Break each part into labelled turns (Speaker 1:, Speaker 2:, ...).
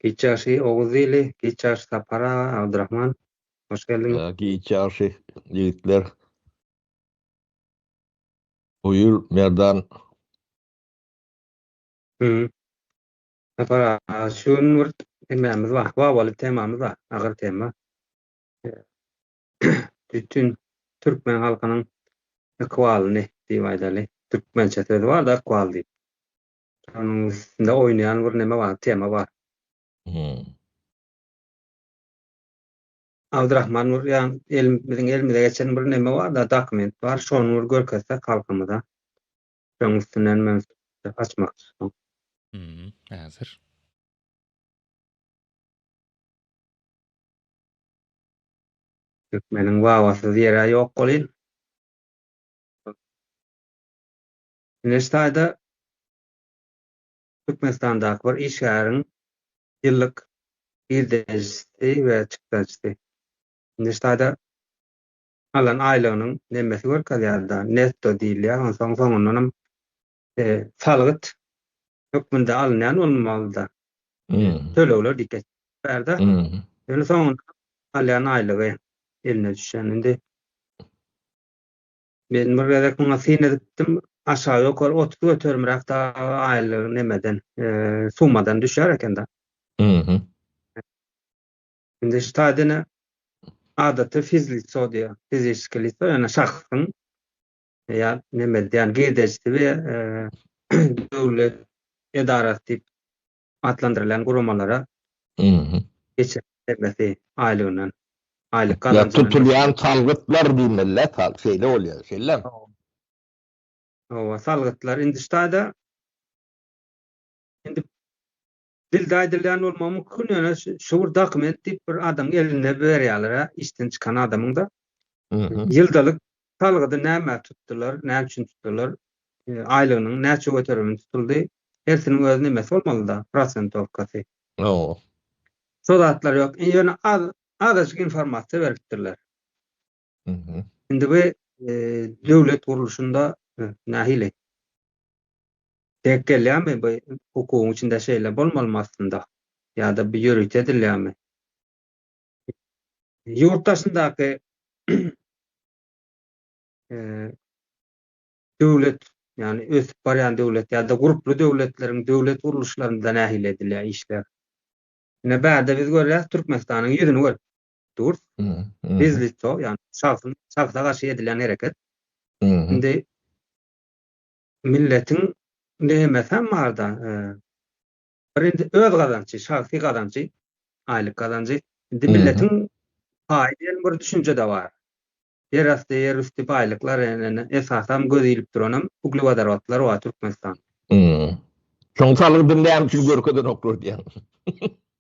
Speaker 1: Giç ýagşy Oguz ili, giç ýagşy Sapar aga, Abdyrahman. Hoş geldiňiz.
Speaker 2: Giç ýagşy ýigitler. Buýur Merdan.
Speaker 1: Hı. Sapar aga, şu gün bir hemmämiz bar. Wawaly temamyz bar, agyr tema. Bütün türkmen halkynyň ykbalyny diýip aýdaly. Türkmençe sözi bar-da ykbal diýip. Şonuň üstünde oýnaýan bir neme bar, tema bar.
Speaker 2: Hmm.
Speaker 1: Abdurrahman bir ýa el, biziň elimize geçen bir neme bar da, dokument bar. Şony bir görkezsek halkymyza. Şonuň üstünden men açmakçy.
Speaker 3: Hmm, häzir.
Speaker 1: Türkmeniň babasyz ýer-ä ýok welin. Ine şu taýda Türkmenistandaky bir işgäriň ýyllyk girdejisi we çykdajysy. Indi şu taýda alan aýlygynyň nemesi görkezýär-de, netto diýilýär, onsoň soňundanam salgyt hökmünde alynýan bolmaly-da. Tölegler diýip geçýär-de. Ýöne soňunda alýan aýlygy eline düşýän. Indi Men bir gezek muňa syn edipdim, aşagy ýokary 30 göterimräk dagy aýlyk nemeden, summadan düşýär eken-de. Indi şu taýda ine adaty fizliso diýýär, fiziski liso, ýagny şahsyň ýa neme diýýän girdejisi we döwlet edarasy diýip atlandyrylýan guramalara geçirilmesi aýlygyndan, aýlyk
Speaker 2: gazanjyndan. Ýa tutulýan salgytlar diýmeli-dä, şeýle bolýar, şeýlemi?
Speaker 1: Hawa, salgytlar. Indi şu taýda indi dilde aýdylýan bolmagy mümkin, ýöne şu bir dokument diýip bir adamyň eline berýärler-ä, işden çykan adamyň-da. Ýyldalyk salgydy nämä tutdular, näme üçin tutdular, aýlygynyň näçe göterimini tutuldy, hersiniň öz nemesi bolmaly-da, prosentowkasy.
Speaker 2: Hawa.
Speaker 1: Şo zatlar ýok. Ýöne az, azajyk informasiýa beripdirler. Indi bu döwlet gurluşynda nähili? Dek gelýärmi bu hukugyň içinde şeýle bolmalymy aslynda? Ýa-da bu ýörite edilýärmi? Ýurt daşyndaky döwlet, ýagny ösüp barýan döwlet ýa-da gurply döwletleriň döwlet gurluşlarynda nähili edilýär işler? Ine bärde biz görýäs Türkmenistanyň ýüzüni görüp durus. Fizlico, ýagny şahsyň şahsa garşy edilýän hereket. Indi milletiň nemesi hem barda, bir indi öz gazançy, şahsy gazanjy, aýlyk gazanjy. Indi milletiň paýy diýen bir düşünje-de bar. Ýer asty, ýer üsti baýlyklar, ýöne esasam göz ilip duranam uglewodorodlar bar Türkmenistanda.
Speaker 2: Şoň salgydyny näme üçin görkezenoklar diýýäň.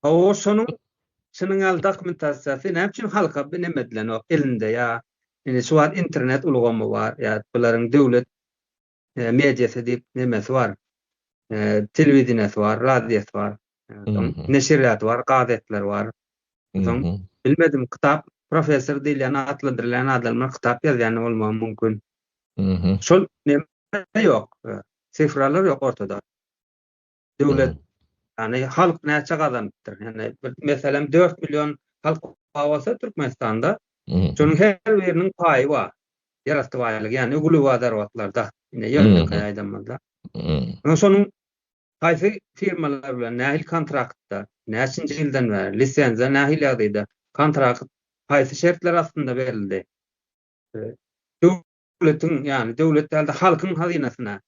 Speaker 1: Hawa, şonuň şunuň ýaly dokumentasiýasy näme üçin halka neme edilenok elinde ýa indi şu wagt internet ulgamy bar ýa bularyň döwlet mediasy diýip nemesi bar. Telewideniýesi bar, radiosy bar. Neşirýaty bar, gazetler bar. Soň bilmedim kitap professor diýilýän atlandyrylýan adamlar kitap ýazýan bolmagy mümkin. Şol neme ýok. Sifralar ýok ortada. Döwlet ýagny halk näçe gazanypdyr? Ýagny bir meselem 4 million halk bolsa Türkmenistanda şonuň her biriniň paýy bar. Ýerasty baýlygy, ýagny uglewodorotlarda. Ine ýönekeý aýdanymyzda. Şonuň haýsy firmalar bilen nähili kontraktda, näçinji ýyldan bäri, lisenziýa nähili ýagdaýda, kontrakt haýsy şertler astynda berildi? Döwletiň, ýagny döwlet däl-de halkyň hazynasyna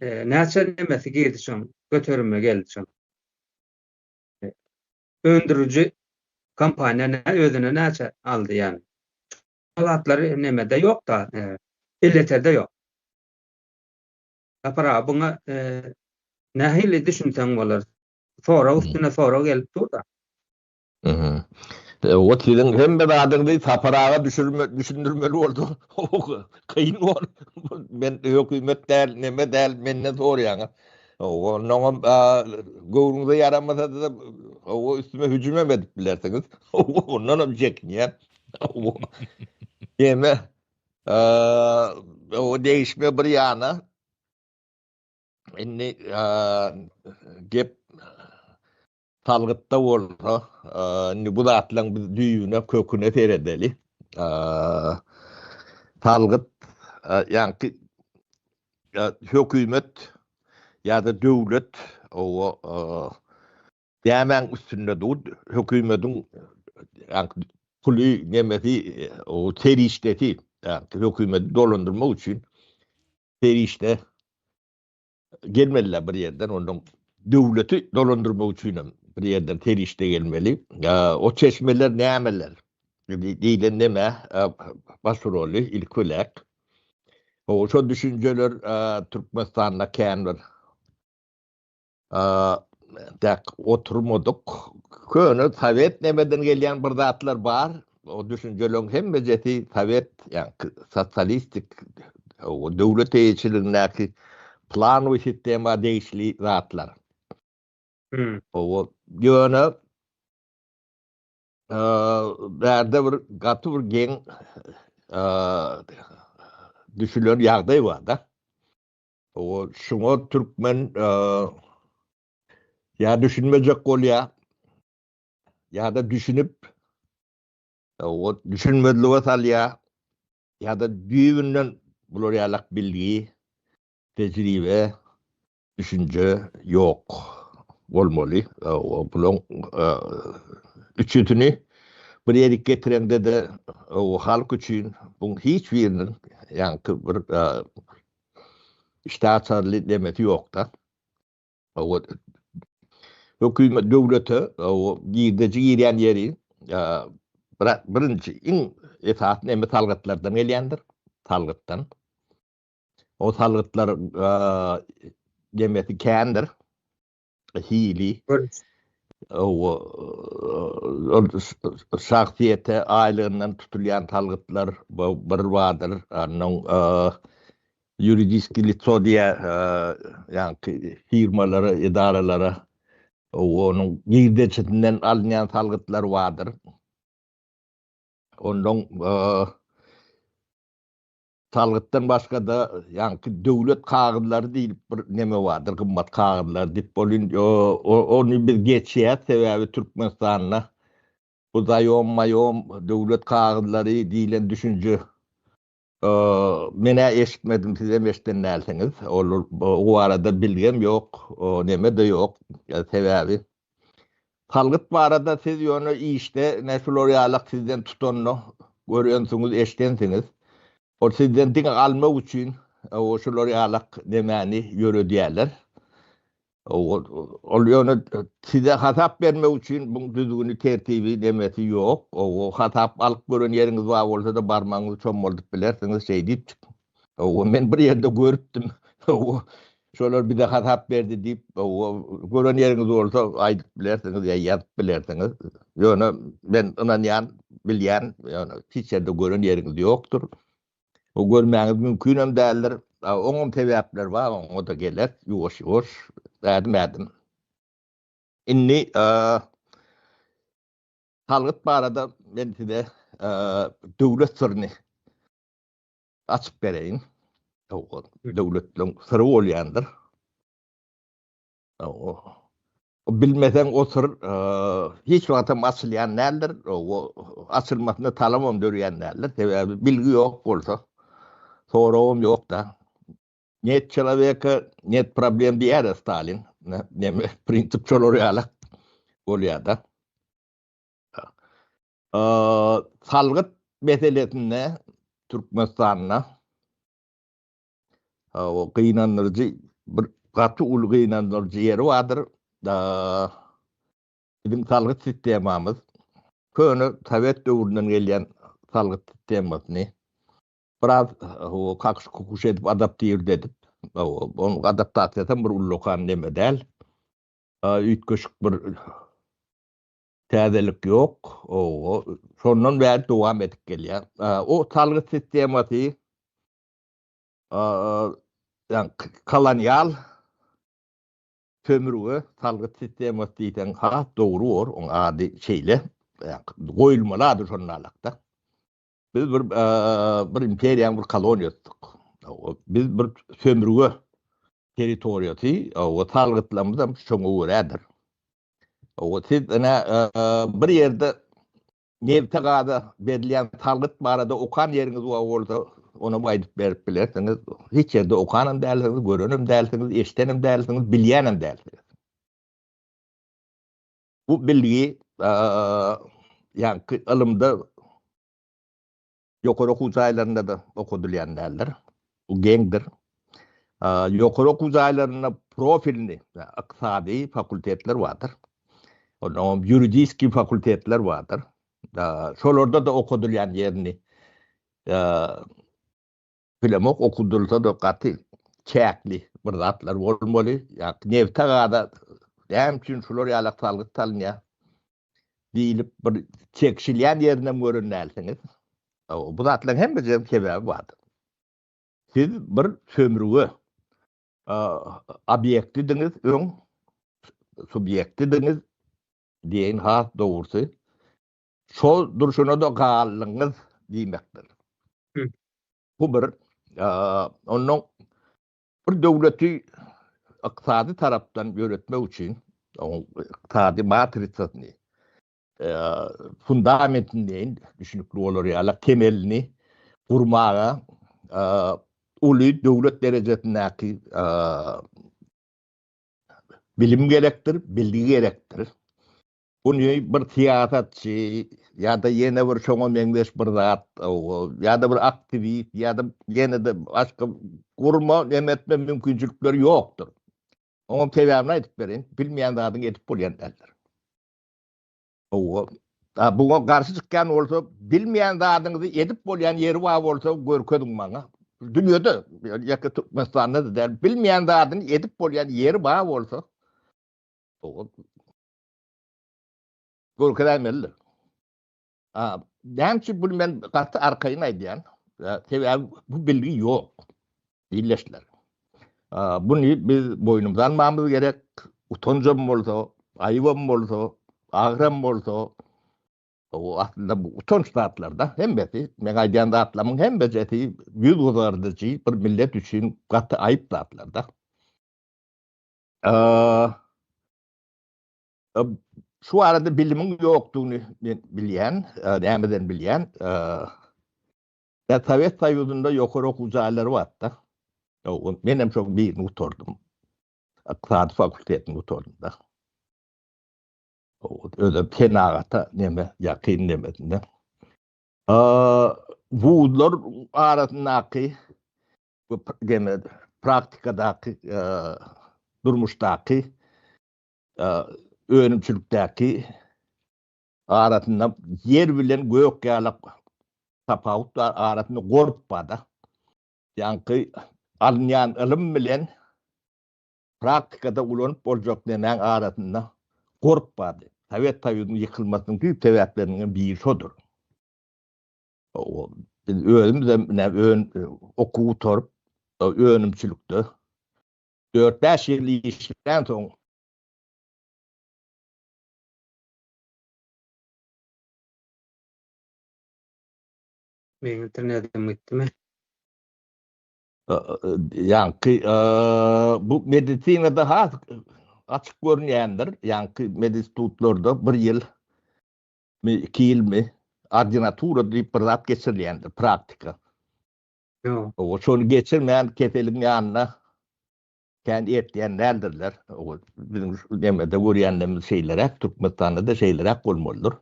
Speaker 1: näçe nemesi girdi şoň, göterimi geldi şoň? Öndüriji kompaniýa özüne näçe aldy ýagny? Şol zatlary nemede ýok-da, elýeterde ýok. Sapar aga buňa nähili düşünseň bolar? Sorag üstüne sorag gelip dur-da.
Speaker 2: O siziň hemme zadyňyzy Sapar aga düşürme, düşündirmeli bolsa, kyn bor. Men hökümet däl, neme däl, menden soraýaňyz. Onnoňam göwnüňize ýaramasa-da, üstüme hüjümem edip bilersiňiz. Ondanam çekinýän. Neme, O degişme bir ýana. Indi gep. Salgytda bolsa, indi bu zatlaryň biz düýbüne, köküne seredeli. Salgyt, ýaňky hökümet ýa-da döwlet owa nämäň üstünde dur? Hökümetiň ýaňky puly, nemesi, serişdesi, ýaňky hökümeti dolandyrmak üçin serişde gelmeliler bir ýerden, ondan döwleti dolandyrmak üçin hem bir ýerden serişde gelmeli. O çeşmeler nämeler? Diýlen neme baş roly ilki bilen. O şo düşünjeler Türkmenistanda kän bir Dek oturmadyk. Köne sowet nemeden gelýän bir zatlar bar. O düşünjeleriň hemmejesi sowet, ýagny sosialistik döwlet eýeçiligindäki planowy sistema degişli zatlar.
Speaker 1: Hmm.
Speaker 2: O ýöne bärde bir gaty bir geň düşülen ýagdaý bar-da. O şuňa türkmen ýa düşünmejek bolýa ýa-da düşünip o düşünmezlige salýa ýa-da düýbünden bular ýalak bilgi, tejribe, düşünje ýok bolmaly. Bulaň üçüsini bir ýerik getireňde-de halk üçin buň hiç biriniň ýaňky bir Işdäaçarly demesi ýok-da. Hökümet döwlete girdeji girýän ýeri birinji iň esasy neme salgytlardan gelýändir. Salgytdan. O salgytlar demesi kändir. Hili. Ol şahsyýete aýlygyndan tutulýan salgytlar bir bardyr. Onnoň ýuridiski litso diýýär, ýaňky firmalara, edaralara onuň girdejisinden alynýan salgytlar bardyr. Onnoň Salgytdan başga-da, ýaňky döwlet kagyzlary diýlip bir neme bardyr, gymmat kagyzlar diýip, ol indi ony biz geçýäs, sebäbi Türkmenistanda bu zaýom-maýom, döwlet kagyzlary diýlen düşünje men-ä eşitmedim, sizem eşiden dälsiňiz. Ol o barada bilgem ýok, neme-de ýok. Sebäbi Salgyt barada siz ýöne işde ine şular ýalak sizden tutanyny görensiňiz, eşdensiňiz. Ol sizden diňe almak üçin o şular ýalak nemäni ýöredýärler. Ol ýöne size hasap bermek üçin buň düzgüni, tertibi, nemesi ýok. O hasap alyp gören ýeriňiz bar bolsa-da barmagyňyzy çommaldyp bilersiňiz şeýdip. Hawa, men bir ýerde görüpdim. Hawa, şolar bize hasap berdi diýip, hawa, gören ýeriňiz bolsa aýdyp bilersiňiz ýa ýazyp bilersiňiz. Ýöne men ynanýan, bilýän, ýöne hiç ýerde gören ýeriňiz ýokdur. O görmäňiz mümkinem däldir. Oňam sebäpleri bar, oňa-da geler ýuwaş-ýuwaş, ädim-ädim. Indi salgyt barada men size döwlet syryny açyp bereýin. Döwletliň syry bolýandyr. Bilmeseň o syr hiç wagtam açylýan däldir. Açylmasyna talabam dörýän däldir. Sebäbi bilgi ýok bolsa, soragam ýok-da. Net çeloweka, net problem diýýär Stalin. Neme prinsip şolar ýaly bolýar-da. Salgyt meselesinde Türkmenistanda gynandyryjy bir gaty uly gynandyryjy ýeri bardyr. Biziň salgyt sistemamyz köne sowet döwründen gelýän salgyt sistemasyny biraz kakyş-kukuş edip adaptird edip, onuň adaptasiýasam bir ullakan neme däl. Üýtgeşik bir Täzelik ýok. Şondan bäri dowam edip gelýär. O salgyt sistemasy kolonial sömürge salgyt sistemasy diýseň has dogry bor. Oň ady şeýle. Goýulmaly ady şonalakda. Biz bir bir imperiýanyň bir koloniýasydyk. Biz bir sömürge territoriýasy, o salgytlarymyzam şoňa görädir. Owa, siz ine bir ýerde nebte gaza berilýän salgyt barada okan ýeriňiz bar bolsa, onam aýdyp berip bilersiňiz. Hiç ýerde okanam dälsiňiz, görenem dälsiňiz, eşidenem dälsiňiz, bilýänem dälsiňiz. Bu bilgi ýaňky ylymda Ýokary okuw jaýlarynda-da okadylýan däldir. Bu geňdir. Ýokary okuw jaýlarynda profilni ykdysady fakultetler bardyr. Ondan ýuridiski fakultetler bardyr. Şolarda-da okadylýan ýerini bilemok, okadylsa-da gaty çäkli bir zatlar bolmaly. Ýa nebte gaza näme üçin şular ýaly salgyt salynýar? Diýlip bir çekişilýän ýerinem gören dälsiňiz. Bu zatlaryň hemmesiniň sebäbi bardyr. Siz bir sömrüge obýektidiňiz öň, subýektidiňiz diýeýin has dogrusy. Şol durşuna-da galdyňyz diýmekdir. Bu bir, ondan Bir döwleti ykdysady tarapdan ýöretmek üçin onuň ykdysady matrisasyny, fundamentini diýeýin, düşünikli bolar ýaly, temelini gurmaga uly döwlet derejesindäki bilim gerekdir, bilgi gerekdir. Muny bir syýasatçy ýa-da ýene bir şoňa meňzeş bir zat, ýa-da bir aktiwist, ýa-da ýene-de başga gurma, neme etme mümkinçilikleri ýokdur. Oňam sebäbini aýdyp bereýin, bilmeýän zadyňy edip bolýan däldir. Hawa, buňa garşy çykýan bolsa, bilmeýän zadyňyzy edip bolýan ýeri bar bolsa görkeziň maňa. Dünýede, ýeke Türkmenistanda-da däl, bilmeýän zadyny edip bolýan ýeri bar bolsa, Görkezäýmelidir. Näme üçin bunu men gaty arkaýyn aýdýan? Sebäbi bu bilgi ýok. Illeşler. Buny biz boýnumyza almamyz gerek. Utanjam bolsa, aýybam bolsa, agram bolsa, o aslynda bu utanç zatlarda hemmesi, men aýdýan zatlarymyň hemmesi ýüz gyzardyjy bir millet üçin gaty aýyp zatlarda. Şu arada bilimiň ýokdugyny men bilýän, nämeden bilýän? Ýa Sowet Soýuzynda ýokary okuw jaýlary bardy. Men hem şoň birini gutardym. Ykdysady fakultetini gutardym-da. Özem senagata neme ýakyn nemesinde. Wuzlar arasyndaky we praktikadaky durmuşdaky önümçilikdäki arasynda ýer bilen gök ýaly tapawut bar, arasynda gorp bar-da. Ýaňky alynýan ylym bilen praktikada ulanyp boljak nemäň arasynda gorp bardy. Sowet Soýuzynyň ýykylmasynyň düýp sebäpleriniň biri şodur. Biz özümiz hem okuw gutaryp, önümçilikde dört-bäş ýyl işlän soň,
Speaker 1: Meň internetim gitdimi?
Speaker 2: Ýaňky bu medisinada has açyk görünýändir. Ýaňky medinstitutlarda bir ýyl mi, iki ýylmy ordinatura diýip bir zat geçirilýändir, praktika.
Speaker 1: Ýok.
Speaker 2: Owa, şony geçirmän keseliň ýanyna kän ertýän däldirler. Owa, biziň şu nemede görýänlerimiz şeýleräk, Türkmenistanda-da şeýleräk bolmalydyr.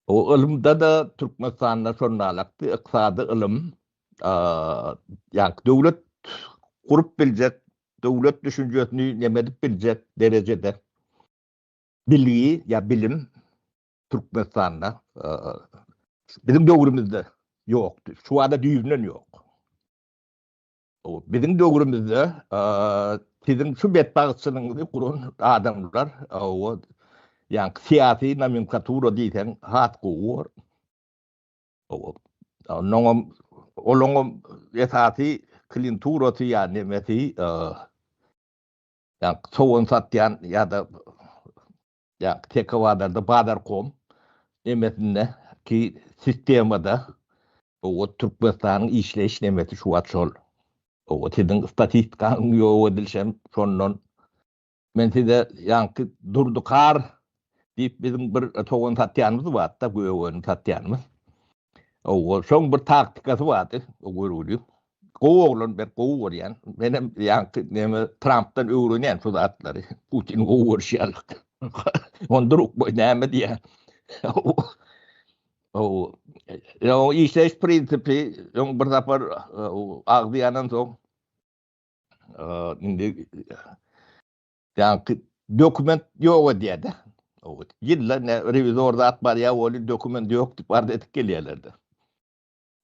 Speaker 2: O ylymda-da Türkmenistanda şonalakdy, ykdysady ylym, ýa döwlet gurup biljek, döwlet düşünjesini neme edip biljek derejede bilgi ýa bilim Türkmenistanda biziň döwrümizde ýokdy. Şu wada düýbünden ýok. Biziň döwrümizde siziň şu betbagtçylygyňyzy guran adamlar, o ýaňky syýasy nomenklatura diýseň has gowy bor. Onuňam olaňam esasy klinturasy ýa nemesi ýaňky sogan satýan ýa-da Ýa teke bazarda bazarkom nemesinde ki sistemada o Türkmenistanyň işleýiş nemesi şu wagt şol. O siziň statistikaňyň ýok edilişem şondan. Men size ýaňky Durdy Kar. Diýip biziň bir sogan satýanymyz bardy-da, gök önüm satýanymyz. Owa, şoň bir taktikasy bardy, o görgüli. Gowy oglan, berk gowy görýän. Menem ýaňky neme Trampdan öwrenýän şu zatlary. Putini gowy görüşi ýaly. On drug boý näme diýýär. Owa, ýa işleýiş prinsipi öň bir sapar agzy ýanansoň indi Ýaňky dokument ýok edýär-de. Ýylda ne rewizor zat barýar, ol dokument ýok diýip arz edip gelýärler-de.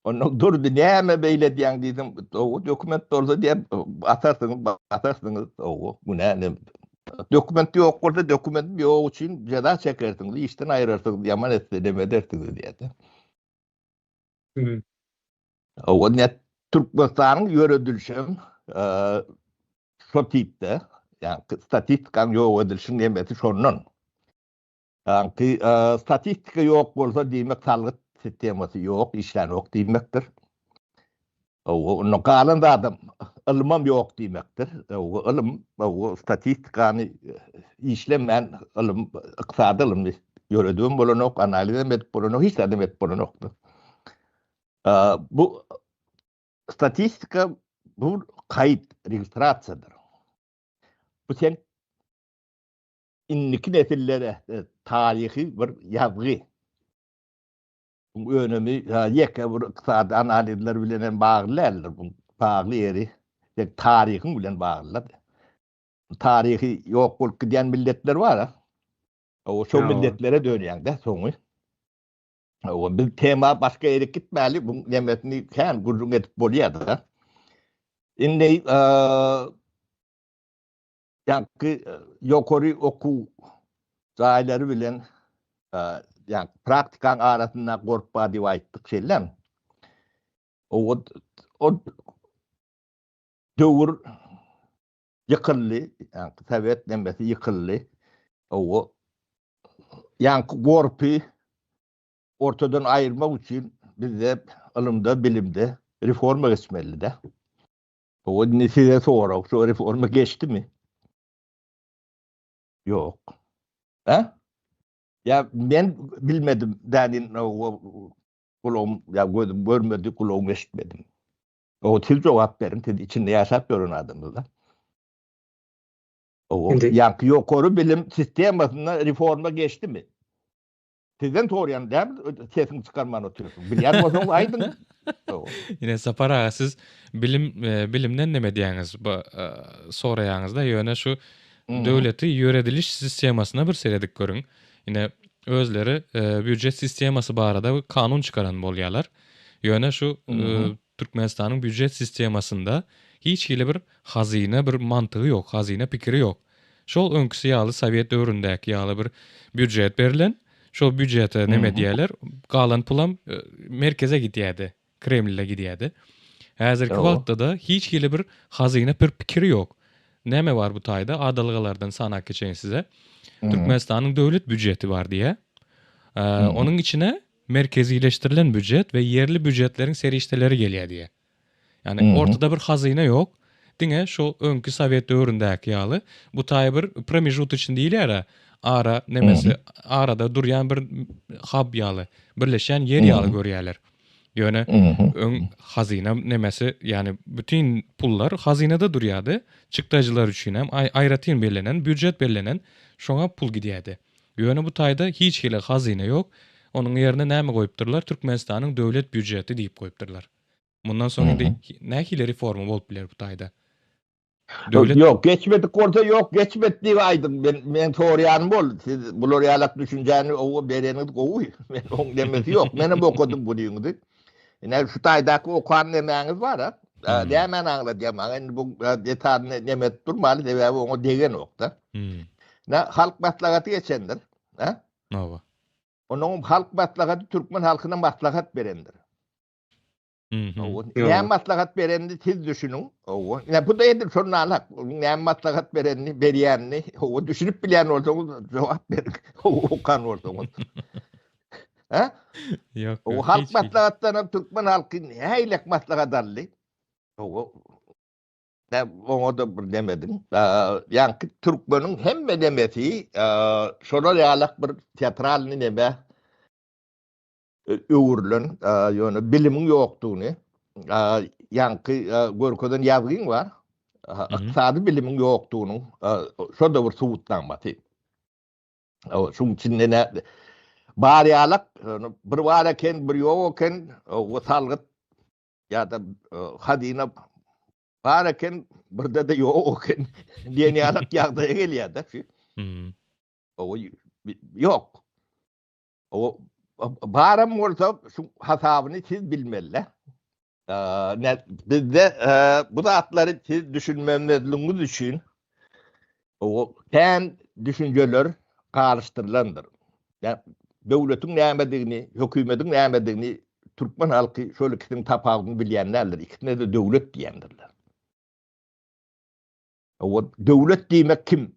Speaker 2: Onda durdy, näme beýle edýäň diýdim, o dokument bolsa diýip atarsyňyz, basarsyňyz, o günä ne. Dokument ýok bolsa dokument ýok üçin jeza çekersiňiz, işden aýyrarsyňyz, ýaman etse neme edersiňiz diýýär-de. O ne Türkmenistanyň ýöredilişem Şo tipde, ýagny statistikaň ýok edilişiň nemesi şondan. Ýagny statistika ýok bolsa diýmek salgyt sistemasy ýok, işlänok diýmekdir. Onda galan zadam ylmam ýok diýmekdir. Ylym, statistikany işlemän ylym, ykdysady ylmy ýöredibem bolanok, analizem edip bolanok, hiç zadam edip bolanokdyr. Bu Statistika bu kaýt, registrasiýadyr. Bu sen indiki nesillere e, taryhy bir ýazgy. Bu önümi ýeke bir ykdysady analizler bilen hem bagly däldir. Bu bagly ýeri tek taryhyň bilen baglydyr. Taryhy ýok bolup gidýän milletler bar. O şo milletlere dönýäň-de soňy. Hawa, biz tema başga ýere gitmäli, bu nemesini kän gürrüň edip bolýar-da. Indi ýaňky ýokary okuw jaýlary bilen ýaňky praktikaň arasynda gorp bar diýip aýtdyk, şeýlemi? O o döwür ýykyldy, ýaňky sowet nemesi ýykyldy. O ýaňky gorpy ortadan aýyrmak üçin bizde ylymda, bilimde reforma geçmelidi-de. O indi size sorag, şu reforma geçdimi? Ýok. Ha? Ýa men bilmedim, dänin gulagym ýa gözüm görmedi, gulagym eşitmedim. O siz jogap beriň, siz içinde ýaşap ýören adamsyňyz. O ýaňky ýokary bilim sistemasynda reforma geçdimi? Sizden soraýan däl, sesiňi çykarman otyrsyň. Bilýän bolsaňyz aýdyň.
Speaker 3: Ine Sapar aga siz bilim e, bilimden neme diýýäňiz bu e, soraýaňyzda ýöne şu döwleti ýörediliş sistemasyna bir seredip görüň. Ine özleri e, býujet sistemasy barada kanun çykaran bolýarlar. Ýöne şu Türkmenistanyň býujet sistemasynda hiç hili bir hazyna bir mantygy ýok, hazyna pikiri ýok. Şol öňküsi ýaly sowet döwründäki ýaly bir býujet berlen, şol býujete neme edýärler, galan pulam merkeze gidýärdi, Kremlde gidýärdi. Häzirki wagtda-da hiç hili bir hazyna bir pikiri ýok. Näme bar bu taýda? Adalgalardan sanap geçeýin size. Türkmenistanyň döwlet býujeti bar diýýär. Onuň içine Merkezileşdirilen býujet we ýerli býujetleriň serişdeleri gelýär diýýär. Ýagny ortada bir hazyna ýok. Diňe şo öňki sowet döwründäki ýaly bu taýy bir promežutoçnyý diýilýär-ä, ara nemesi, arada durýan bir hab ýaly, birleşýän ýer ýaly görýärler. Ýöne öň hazyna nemesi, ýagny bütin pullar hazynada durýardy. Çykdajylar üçin hem aýratyn bellenen býujet bellenen, şoňa pul gidýärdi. Ýöne bu taýda hiç hili hazyna ýok. Onuň ýerine näme goýupdyrlar? Türkmenistanyň döwlet býujeti diýip goýupdyrlar. Mundan soň indi nähili reforma bolup biler bu taýda?
Speaker 2: Döwlet Ýok, geçmedik bolsa ýok, geçmedi diýip aýdyň. Men meň soraýanym bol. Siz bular ýalak düşünjäni owa bereniňiz gowy. Men oň nemesi ýok. Menem okadym bunyňyzy. Ine şu taýdaky okan nemäňiz bar-a. Nämäni aňladýar maňa indi bu detalyny neme edip durmaly, sebäbi oňa degenok-da. Ine halk maslahaty geçendir. Hä?
Speaker 3: Hawa.
Speaker 2: Onuň halk maslahaty türkmen halkyna maslahat berendir. Näme maslahat berenini siz düşüniň. Hawa. Ine bu da edil şondan alak. Näme maslahat berenini, berýänini, hawa düşünip bilýän bolsaňyz jogap beriň. Hawa okan bolsaňyz. Hä?
Speaker 3: Ýok.
Speaker 2: O halk maslahatdan hem türkmen halky nähili maslahat aldy? Hawa. Oňa-da bir nemediň. Ýaňky türkmeniň hemme nemesi şolar ýalak bir teatralnyý neme öwrülen, ýöne bilimiň ýokdugyny, ýaňky görkezen ýazgyň bar, ykdysady bilimiň ýokdugynyň şo-da bir subutnamasy. Şuň içinde nä bar ýalak, bir bar eken, bir ýok eken, o salgyt ýa-da hazyna bar eken, birde-de ýok eken diýen ýalak ýagdaýa gelýär-de. O ýok. O baram bolsa şu hasabyny siz bilmeli. Bizde bu zatlary siz düşünmemezligiňiz üçin o kän düşünjeler garyşdyrylandyr. Döwletiň nämedigini, hökümetiň nämedigini türkmen halky şol ikisiniň tapawudyny bilýän däldir. Ikisine-de döwlet diýendirler. O döwlet diýmek kim?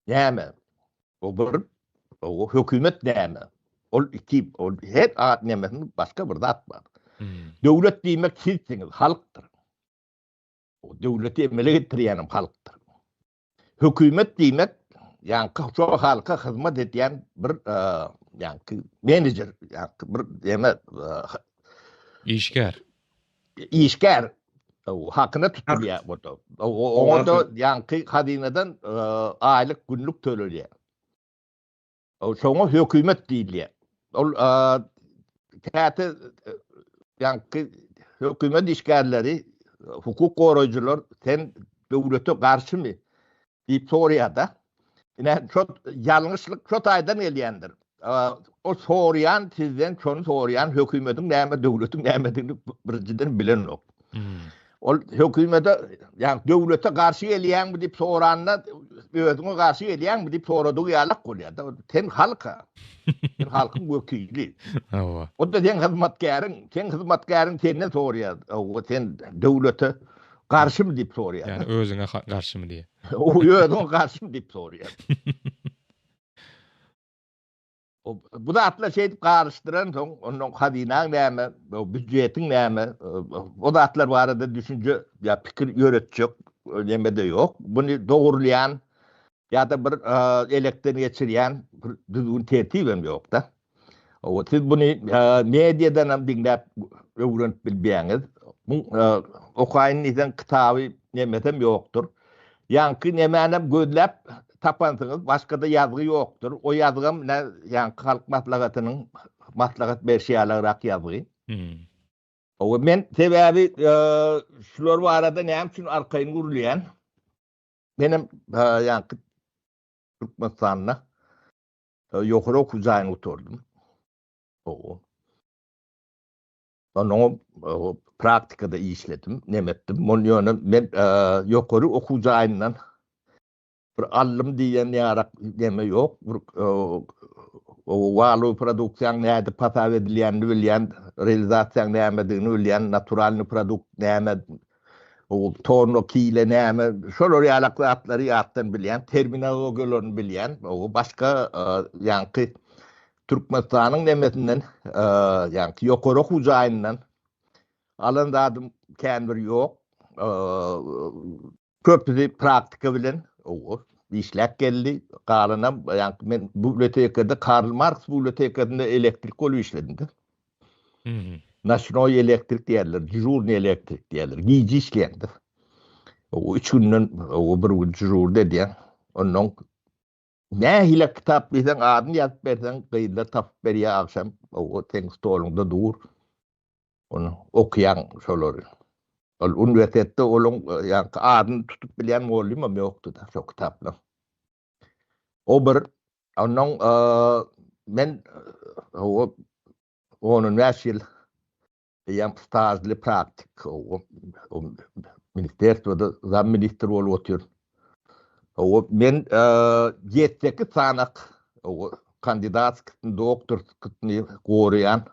Speaker 2: Näme? O bir, o hökümet näme? Ol iki, ol her at nemesinde başga bir zat bar. Hmm. Döwlet diýmek sizsiňiz, halkdyr. O döwleti emele getirýänem halkdyr. Hökümet diýmek, ýaňky şo halka hyzmat edýän bir e, ýaňky menejer, ýaňky bir ýeme e,
Speaker 3: işgär.
Speaker 2: Işgär hakyna tutulýar bu da. Oňa da ýaňky hazynadan aýlyk günlük tölenýär. Şoňa hökümet diýilýär. Ol käte ýaňky hökümet işgärleri, hukuk goraýjylar sen döwlete garşymy diýip soraýar-da. Ine, şo ýalňyşlyk şo taýdan gelýändir. O soraýan sizden şony soraýan hökümetiň näme, döwletiň nämedigini birinjiden bilenok. Hmm. Ol hökümete, ýagny döwlete garşy gelýäňmi diýip soranda, özüňe garşy gelýäňmi diýip soradygy ýalak bolýar. Sen halka. Sen halkyň wekili.
Speaker 3: Hawa.
Speaker 2: O da seň hyzmatkäriň, seň hyzmatkäriň senden soraýar. O sen döwlete garşymy diýip soraýar.
Speaker 3: Ýagny özüňe garşymy diýip.
Speaker 2: O özüňe garşymy diýip soraýar. Bu zatlar şeýdip garyşdyran soň, ondan hazynaň näme, býudjetiň näme, o zatlar barada düşünje ýa pikir ýöretjek neme-de ýok. Muny dogurlaýan ýa-da bir elekden geçirýän bir düzgün tertibem ýok-da. Owa, siz muny mediadan hem diňläp öwrenip bilmeýäňiz. Bu okaýyn diýseň kitaby nemesem ýokdur. Ýaňky nemänem gözläp tapansyňyz, başga-da ýazgy ýokdur. O ýazgam ine ýaňky Halk Maslahatynyň maslahat berşi ýalagrak ýazgy. Owa, men sebäbi şular barada näme üçin arkaýyn gürleýän? Menem ýaňky Türkmenistanda Ýokary okuw jaýyny gutardym. Owo. Ondan praktikada işledim, neme etdim. Mun ýöne men ýokary okuw jaýyndan bir aldym diýen ýarak neme ýok. Bir walu produksiýaň nädip hasap edilýänini bilýän, realizasiýaň nämedigini bilýän, naturalnyý produkt näme, O torno kile näme, şolar ýalak zatlary ýatdan bilýän, terminologiýalaryny bilýän. O başga ýaňky Türkmenistanyň nemesinden, ýaňky ýokary okuw jaýyndan alan zadym kän bir ýok. Köpüsi praktika bilen o işläp geldi. Galanam ýaňky men bibliotekada Karl Marks bibliotekasynda elektrik bolup işledim-de. Noçnoý elektrik diýerler, dejurnyý elektrik diýerler. Gije işleýändir. O üç günden o bir gün dejurda edýän. Ondan nähili kitap diýseň adyny ýazyp berseň gyzlar tapyp berýär agşam. O seň stoluňda dur. Ony okaýaň şolary. Ol uniwersitetde olaň ýaňky adyny tutup bilýän mugallymam ýokdy-da şo kitaplaryň. O bir ondan men o 15 ýyl eýýäm stažly praktik o ministerstwoda zam ministr bolup otyr. O men 7-8 sanak o kandidatskiýni, doktorskiýni goraýan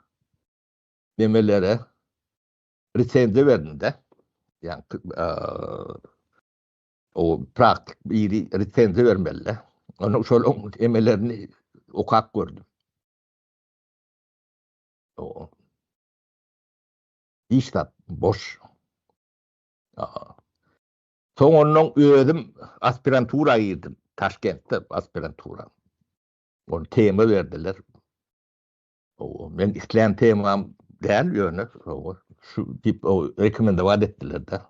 Speaker 2: nemelere resenziýa berdim-de. Ýagny O praktik biri resenziýa bermeli. Onuň şol emelerini okap gördüm. O hiç zat boş. Soň ondan özüm aspirantura girdim. Taşkentde aspirantura. Ony tema berdiler. O, men islän temam däl ýöne o, şu diýip rekomendowat etdiler-de.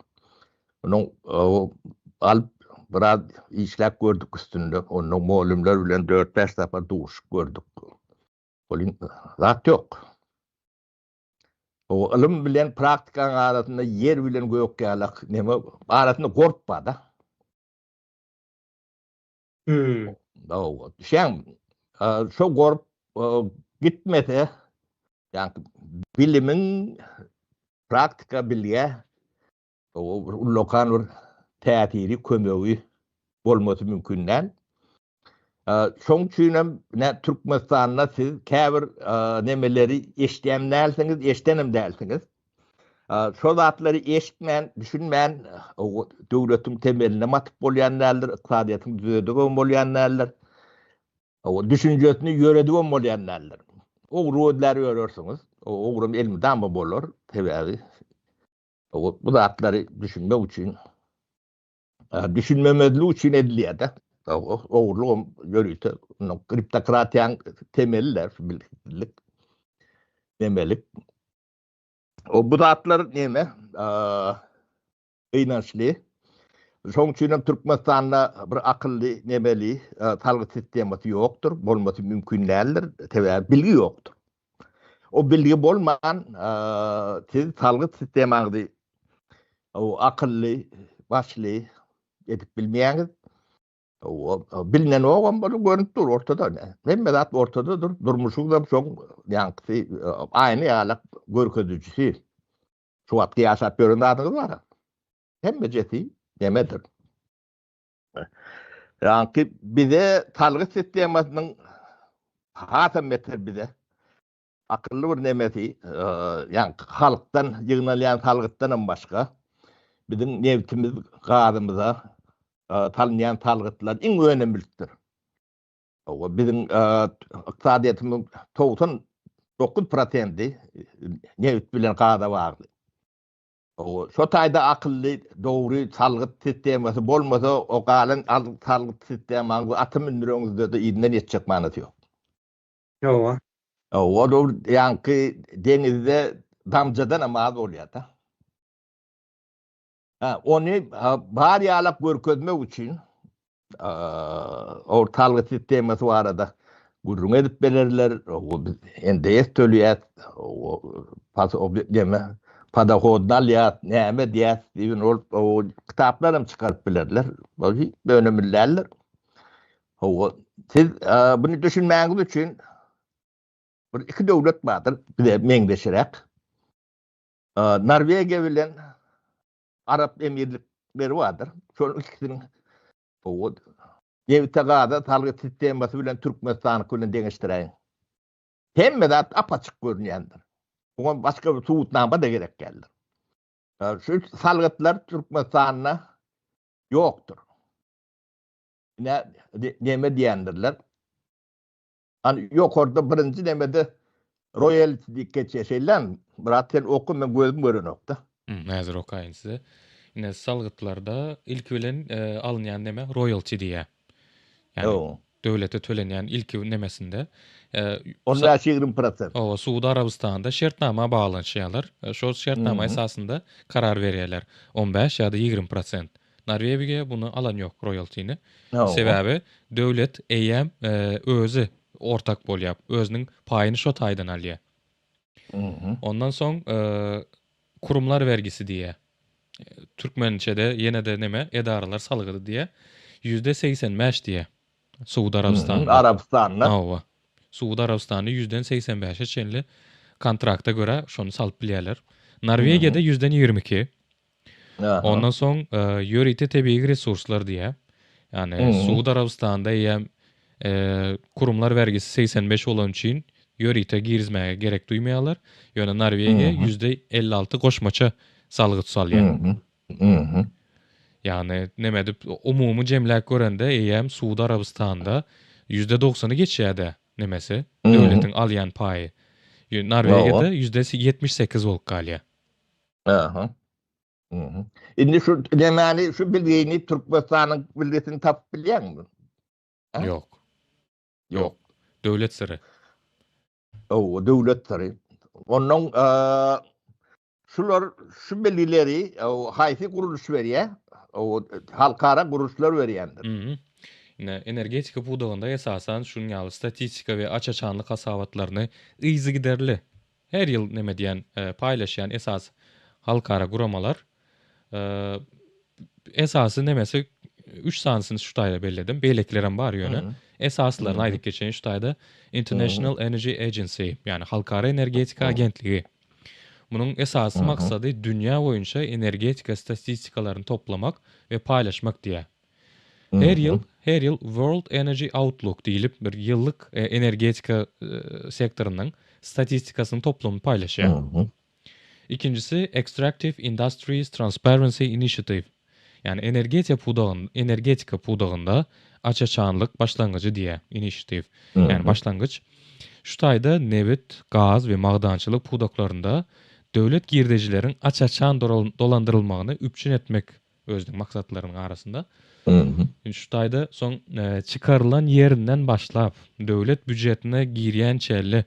Speaker 2: Onuň alyp biraz işläp gördük üstünde. Ondan mugallymlar bilen 4-5 sapar duşup gördük. Olyň zat ýok. O ylym bilen praktikanyň arasynda ýer bilen gök ýalak neme arasynda gorp bar-da.
Speaker 1: Hmm.
Speaker 2: Hawa, düşýäňmi? Şo gorp gitmese, ýagny bilimiň praktika bilgä bir ullakan bir täsiri, kömegi bolmasy mümkin däl. Şoň üçin hem ne Türkmenistanda siz käbir nemeleri eşidýän dälsiňiz, eşidenem dälsiňiz. Şo zatlary eşitmän, düşünmän döwletiň temelinem atyp bolýan däldir, ykdysadyýetiň düzedibem bolýan däldir. Düşünjesini ýöredibem bolýan däldir. Ogry gözlär ýörersiňiz. Ogram elmydama bolar, sebäbi bu zatlary düşünmek üçin düşünmemezlik üçin edilýär-de. Ogurlygam ýörite kriptokratiýanyň temeli-de şu bilgisizlik, nemelik. O bu zatlar neme? Gynançly. Şoň üçin hem Türkmenistanda bir akylly nemeli salgyt sistemasy ýokdur, bolmasy mümkin däldir. Sebäbi bilgi ýokdur. O bilgi bolman siz salgyt sistemaňyzy o akylly, başly edip bilmeýäňiz. Bilinenogam bolup görünip dur ortada. Hemme zat ortada dur. Durmuşyňam şoň ýaňkysy aýna ýalak görkezijisi. Şu wagtky ýaşap ýören zadyňyz bar. Hemmejesi nemedir. Ýaňky bize salgyt sistemasynyň hasam beter bize akylly bir nemesi, ýaňky halkdan ýygnalýan salgytdan hem başga biziň nebtimiz, gazymyza salynýan salgytlar iň önümlidir. Hawa, biziň ykdysadyýetimiziň 99 prosenti nebit bilen gaza bagly. Hawa, şo taýda akylly, dogry salgyt sistemasy bolmasa, o galan salgyt sistemaňyzy ata mündüreňizde-de yzyndan ýetjek manysy ýok.
Speaker 1: Hawa.
Speaker 2: Hawa, ol ýaňky deňizde damjadanam az bolýar-da. Ha, ony bar ýalak görkezmek üçin ortalgy sistemasy barada gürrüň edip bererler. Biz NDS töleýäs, neme, podohodny alýas, näme edýäs diýen ol kitaplar hem çykaryp bilerler. Ol hiç önümli däldir. Hawa, siz muny düşünmäňiz üçin bir iki döwlet bardyr bize meňzeşiräk. Norwegiýa bilen Arap Emirlikleri bardyr. Şonuň ikisiniň nebite gaza salgyt sistemasy bilen Türkmenistanyňky bilen deňeşdiräýiň. Hemme zat ap-açyk görünýändir. Muňa başga bir subutnama-da gerek däldir. Şu salgytlar Türkmenistanda ýokdur. Ine, neme diýendirler. Hani ýokarda birinji nemede royalty diýip geçýär şeýlemi? Myrat sen oku men gözüm görenokda.
Speaker 3: Häzir okaýyn size. Ine salgytlarda ilki bilen alynýan neme royalty diýýär. Ýagny döwlete tölenýän ilki nemesinde.
Speaker 2: On bäş ýigrimi prosent.
Speaker 3: Hawa, Suudi Arabystanda şertnama baglanyşýarlar. Şol şertnama esasynda karar berýärler. On bäş ýa-da 20 prosent. Norwegiýa buny alan ýok roýaltini. Sebäbi döwlet eýýäm özi ortak bolýar. Özüniň paýyny şo taýdan alýar. Ondan soň kurumlar wergisi diýýär. Türkmençede ýene-de neme edaralar salgydy diýýär. 85% diýýär. Suudi Arabystanda.
Speaker 2: Arabystanda.
Speaker 3: Hawa. Suudi Arabystanda ýüzden 85-e çenli kontrakta görä şony salyp bilýärler. Norwegiýada ýüzden 22. Ondan soň ýörite tebigy resurslar diýýär. Ýagny Suud Arabystanda eýýäm kurumlar bergisi 85 bolany üçin ýörite girizmäge gerek duýmaýarlar. Ýöne Norwegiýa %56 goşmaça salgyt salýar. Ýagny neme edip umumy jemläp görende eýýäm Suud Arabystanda %90-y geçýär-de nemesi, döwletiň alýan paýy. Norwegiýada %78 bolup galýar.
Speaker 2: Aha. Indi şu nemäni, şu bilgini Türkmenistanyň bilgisini tapyp bilýäňmi?
Speaker 3: Ýok. Ýok. Döwlet syry.
Speaker 2: Hawa, döwlet syry. Ondan şular şu bilgileri haýsy gurluş berýär? Halkara gurluşlar berýändir.
Speaker 3: Ine, energetika pudagynda esasan şunuň ýaly statistika we aç-açanlyk hasabatlaryny yzygiderli Her ýyl neme diýen paýlaşýan esasy halkara guramalar esasy nemesi üç sanysyny şu taýda belledim. Beýlekilerem bar ýöne esasylaryny aýdyp geçeýin şu taýda International Energy Agency ýagny Halkara energetika agentligi. Munuň esasy maksady dünýä boýunça energetika statistikalaryny toplamak we paýlaşmak diýýär. Her ýyl, her ýyl World Energy Outlook diýlip bir ýyllyk energetika sektorynyň statistikasynyň toplumyny paýlaşýar. Ikinjisi Extractive Industries Transparency Initiative, ýagny energetika pudagyn, energetika pudagynda aç-açanlyk başlangyjy diýýär, initiative, ýagny başlangyç. Şu taýda nebit, gaz we magdançylyk pudaklarynda döwlet girdejileriň aç-açan dolandyrylmagyny üpjün etmek özüniň maksatlarynyň arasynda. Indi şu taýda soň çykarylan ýerinden başlap, döwlet býujetine girýän çenli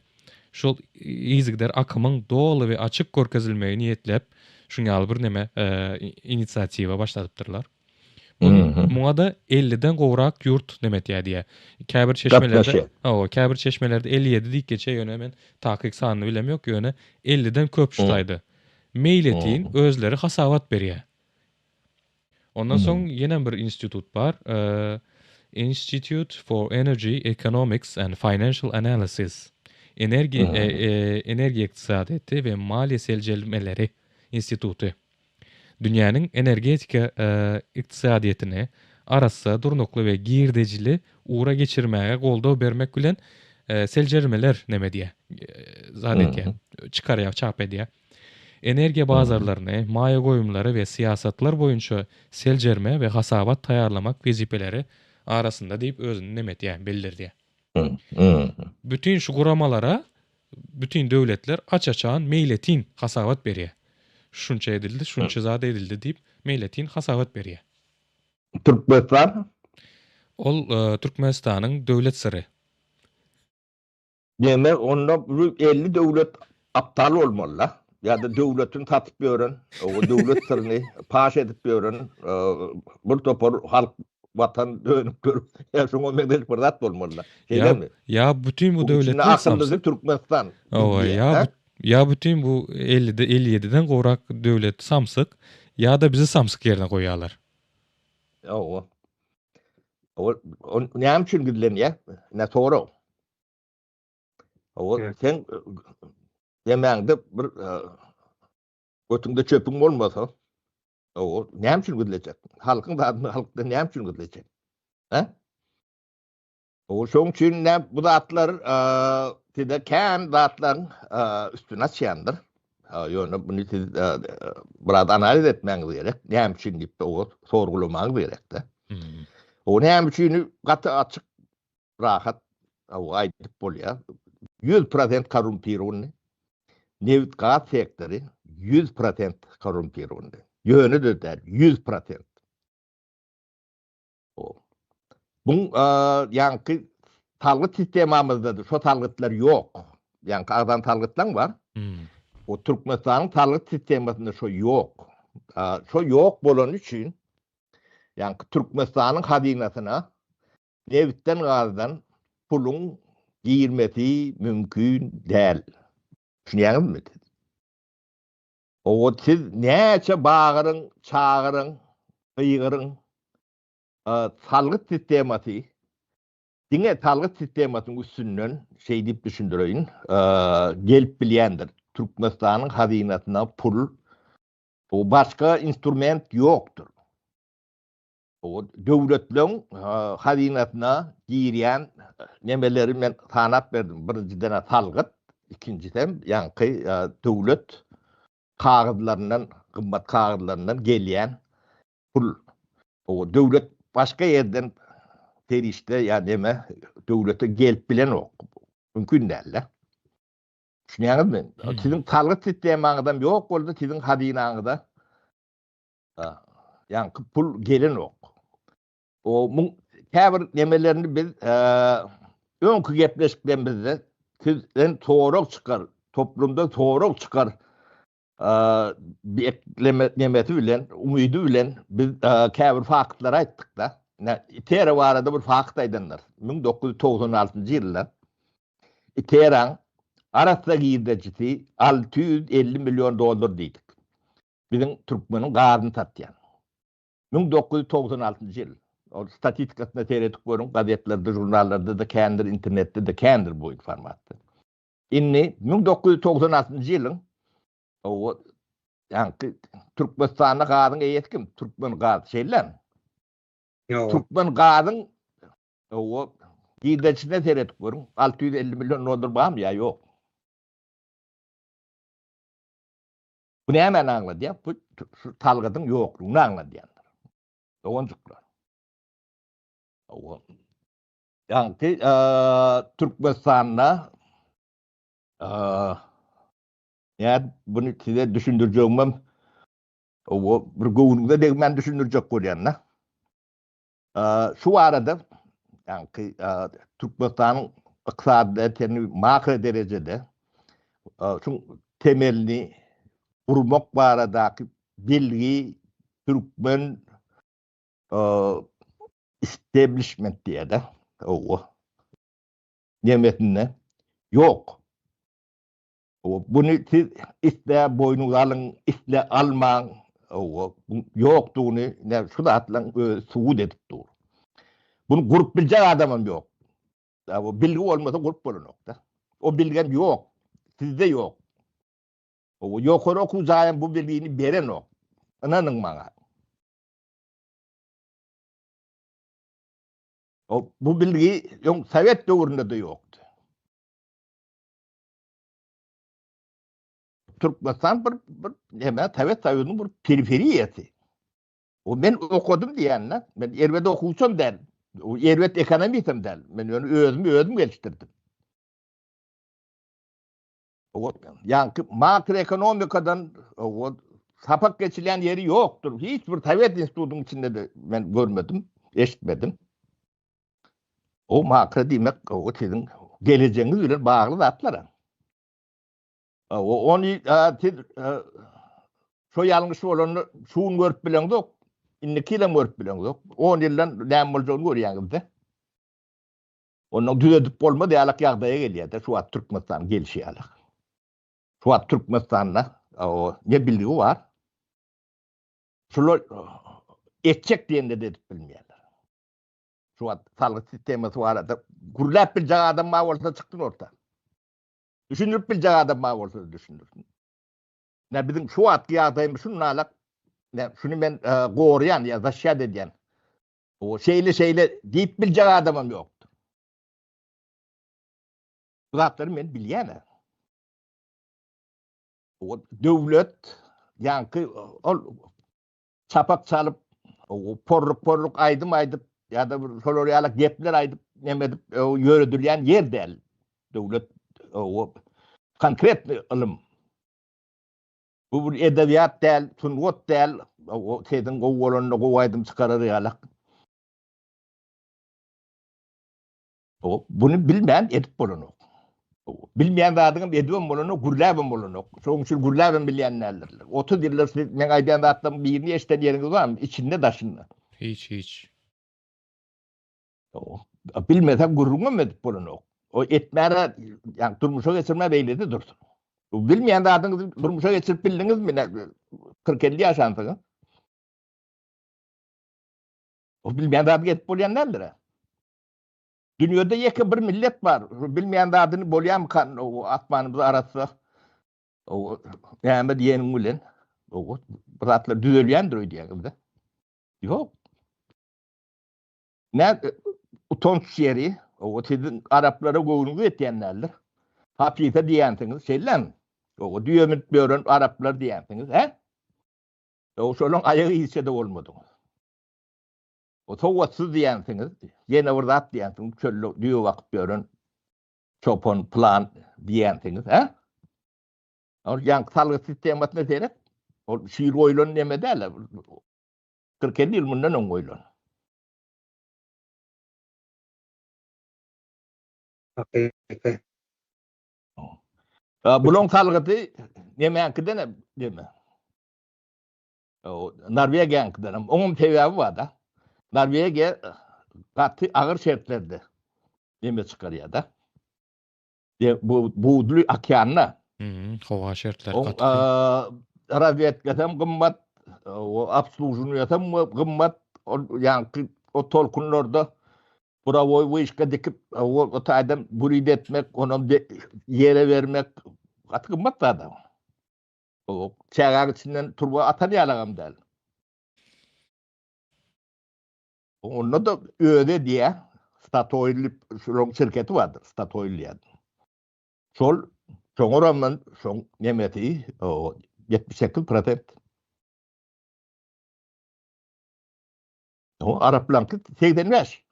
Speaker 3: şol yzygider akymyň doly we açyk görkezilmegi niýetläp, şuň ýaly bir neme inisiatiwa başladypdyrlar. Muňa-da 50-den gowrak ýurt neme etýär diýýär. Käbir çeşmelerde, hawa, käbir çeşmelerde 57 diýip geçýär, ýöne men takyk sanyny bilemok, ýöne 50-den köp şu taýda. Meýletin özleri hasabat berýär. Ondan soň ýene bir institut bar. Institute for Energy Economics and Financial Analysis. Energiýa energiýa ykdysadyýeti we maliýe seljermeleri instituty. Dünýäniň energetika ykdysadyýetini arassa, durnukly we girdejili ugra geçirmäge goldaw bermek bilen seljermeler neme edýär, zat edýär, çykarýar, çap edýär. Energiýa bazarlaryny, maýa goýumlary we syýasatlar boýunça seljerme we hasabat taýýarlamak wezipeleri arasynda diýip özüni neme etýär, bildirýär. Bütin şu guramalara bütin döwletler aç-açan, meýletin hasabat berýär. Şunça edildi, şunça zat edildi diýip meýletin hasabat berýär.
Speaker 2: Türkmenistan?
Speaker 3: Ol Türkmenistanyň döwlet syry.
Speaker 2: Diýmek, onda bu 50 döwlet aptal bolmaly-da. Ýa-da döwletini satyp ýören, o döwlet syryny paş edip ýören bir topar halk watan dönükleri ýa şoňa meňzeş bir zat bolmaly-da.
Speaker 3: Şeýlemi? Ýa bütin bu döwletler
Speaker 2: akyllysy Türkmenistan.
Speaker 3: Hawa, ýa ýa bütin bu 50-de 57-den gowrak döwlet samsyk, ýa-da bizi samsyk ýerine goýýarlar.
Speaker 2: Hawa. O näme üçin gizlenýär? Ne sorag. O sen demäňde bir götüňde çöpüň bolmasa, o näme üçin gizlejek? Halkyň zadyny halkdan näme üçin gizlejek? Hä? O şoň üçin näme bu zatlar size kän zatlaryň üstüni açýandyr. Ýöne muny siz biraz analiz etmäňiz gerek. Näme üçin diýip o sorgulamagyňyz gerekde. O näme üçin gaty açyk rahat aýdyp bolýar. 100% korrumpirowny. Nebit gaz sektory 100% korrumpirowny. Ýöne-de däl, 100%. Buň ýaňky salgyt sistemamyzda-da şo salgytlar ýok. Ýaňky agzan salgytlaň bar. O Türkmenistanyň salgyt sistemasynda şo ýok. Şo ýok bolany üçin ýaňky Türkmenistanyň hazynasyna nebitden gazdan puluň girmesi mümkin däl. Düşünýäňizmi siz? Owo siz näçe bagyryň, çagyryň, gygyryň, salgyt sistemasy diňe salgyt sistemasynyň üstünden şeý diýip düşündireýin, gelip bilýändir. Türkmenistanyň hazynasyna pul başga instrument ýokdur. Döwletleň hazynasyna girýän nemeleri men sanap berdim. Birinjiden salgyt, ikinjisem ýaňky döwlet kagyzlaryndan, gymmat kagyzlaryndan gelýän pul. Döwlet başga ýerden serişde ýa neme döwlete gelip bilenok. Mümkin däl-de. Düşünýäňizmi? Siziň salgyt sistemaňyzam ýok bolsa, siziň hazynaňyza. Ýaňky pul gelenok. O muň käbir nemelerini biz öňki gepleşiklerimizde sizden sorag çykar, toplumda sorag çykar bekleme nemesi bilen, umydy bilen biz käbir faktlary aýtdyk-da. ITERA barada bir fakt aýdanlar. 1996-njy ýylda ITERA-nyň arassa girdejisi 650 million dollar diýdik. Biziň türkmeniň gazyny satýan. 1996-njy ýyl. Ol statistikasyna seredip görüň, gazetlerde, žurnallarda-da kändir, internetde-de kändir bu informasiýa. Indi 1996-njy ýylyň o ýaňky Türkmenistanda gazyň eýesi kim? Türkmen gaz, şeýlemi?
Speaker 1: Ýok.
Speaker 2: Türkmen gazyň o girdejisine seredip görüň, 650 million dollar barmy ýa ýok? Bu nämäni aňladýar? Bu şu salgydyň ýoklugyny aňladýandyr. Doganjyklar. Ýaňky Türkmenistanda nädip buny size düşündirjegimem o bir göwnüňize degmän düşündirjek bolýan-da. Şu barada ýaňky Türkmenistanyň ykdysadyýetini makro derejede şu temelini gurmak baradaky belgi türkmen establishment diýýär-de, hawa, nemesinde ýok. Buny siz isle boýnuňyza alyň, isle almaň, hawa, ýokdugyny ine şu zatlaryň özi subut edip dur. Buny gurup biljek adamam ýok. Hawa, bilgi bolmasa gurup bolanok-da. O bilgem ýok, sizde ýok. Hawa, ýokary okuw jaýam bu bilgini berenok. Ynanyň maňa. Bu bilgi öň sowet döwründe-de ýokdy. Türkmenistan bir bir näme Sowet Soýuzynyň bir periferiýasy. O men okadym diýende, men erbet okuwçam däl, o erbet ekonomistem däl. Men ýöne özümi özüm gelişdirdim. O ýaňky makroekonomikadan o sapak geçilýän ýeri ýokdur. Hiç bir sowet institutynyň içinde-de men görmedim, eşitmedim. O makro diýmek, o siziň gelejegiňiz bilen bagly zatlar. O ony siz şo ýalňyş bolanda şu gün görüp bileňzok, indiki ýylam görüp bileňzok. 10 ýyldan näme boljagyny görýäňiz-de. Ondan düzedip bolmaz ýalak ýagdaýa gelýär-de şu wagt Türkmenistanyň gelşi ýalak. Şu wagt Türkmenistanda o ne bilgi bar. Şular etjek diýende-de edip bilmeýärler. Şu wagt salgyt sistemasy barada gürläp biljek adam bar bolsa çyksyn orta. Düşündirip biljek adam bar bolsa düşündirsin. Ne biziň şu wagtky ýagdaýymyz şunalak, ne şuny men e, goraýan ýa zaşýat edýän. O şeýle şeýle diýip biljek adamam ýokdur. Bu zatlary men bilýän. O döwlet ýaňky ol çapak çalyp, porruk-porruk aýdym aýdyp ýa-da bir şolar ýaly gepler aýdyp, neme edip ýöredilýän ýer däl. Döwlet o konkretny ylym. Bu bir edebiýat däl, sungat däl. O sesiň gowy bolanda gowy aýdym çykarar ýaly. O buny bilmän edip bolanok. Bilmeýän zadyňam edibem bolanok, gürläbem bolanok. Şonuň üçin gürläbem bilýän däldirler. 30 ýyldyr siz meň aýdýan zatlarymyň birini eşiden ýeriňiz barmy? Içinde, daşynda.
Speaker 3: Hiç, hiç.
Speaker 2: Bilmeseň gürrüňem edip bolanok. O etmäne, ýagny durmuşa geçirmä beýlede dursun. Bilmeýän zadyňyzy durmuşa geçirip bildiňizmi? 40-50 ýaşansyňyz. O bilmeýän zadyňy edip bolýan däldir. Dünýede ýeke bir millet bar. Bilmeýän zadyny bolýamykan o asmanymyz arassa. O näme diýeniň bilen o bir zatlar düzelýändir öýdýäňizde. Ýok. Nä utanç ýeri, o siziň araplara göwnüňiz ýetýän däldir. Hapysa diýýänsiňiz, şeýlemi? O düýe münüp ýören araplar diýýänsiňiz, hä? O şolaň aýagy hiçe-de bolmadyňyz. O sowatsyz diýensiňiz, ýene bir zat diýensiňiz, çölde düýe bakyp ýören çopan pylan diýensiňiz, hä? Ol ýaňky salgyt sistemasyna seret. Ol şu ýyl goýlan neme däl. 40-50 ýyl mundan öň goýlan.
Speaker 1: Hakyky.
Speaker 2: Bulaň salgydy nemäňkiden hem neme. Norwegiýaňkydan hem. Oňam sebäbi bar-da. Norwegiýa gaty agyr şertlerde neme çykarýar-da. Bu buzly okeanda.
Speaker 3: Howa şertleri gaty kyn.
Speaker 2: Razwedkasy hem gymmat, obsluženiýasy hem gymmat. Ol ýaňky o tolkunlarda burawoý wyşka dikip, o taýdan burid etmek, onam ýere bermek gaty gymmat zat. O çägäň içinden turba atan ýalagam däl. Onda-da özi edýär. Statoil diýip şolaryň şirketi bardyr, Statoil diýen. Şol şoňa rağmen şoň nemesi 78 prosent. O araplaňky 85.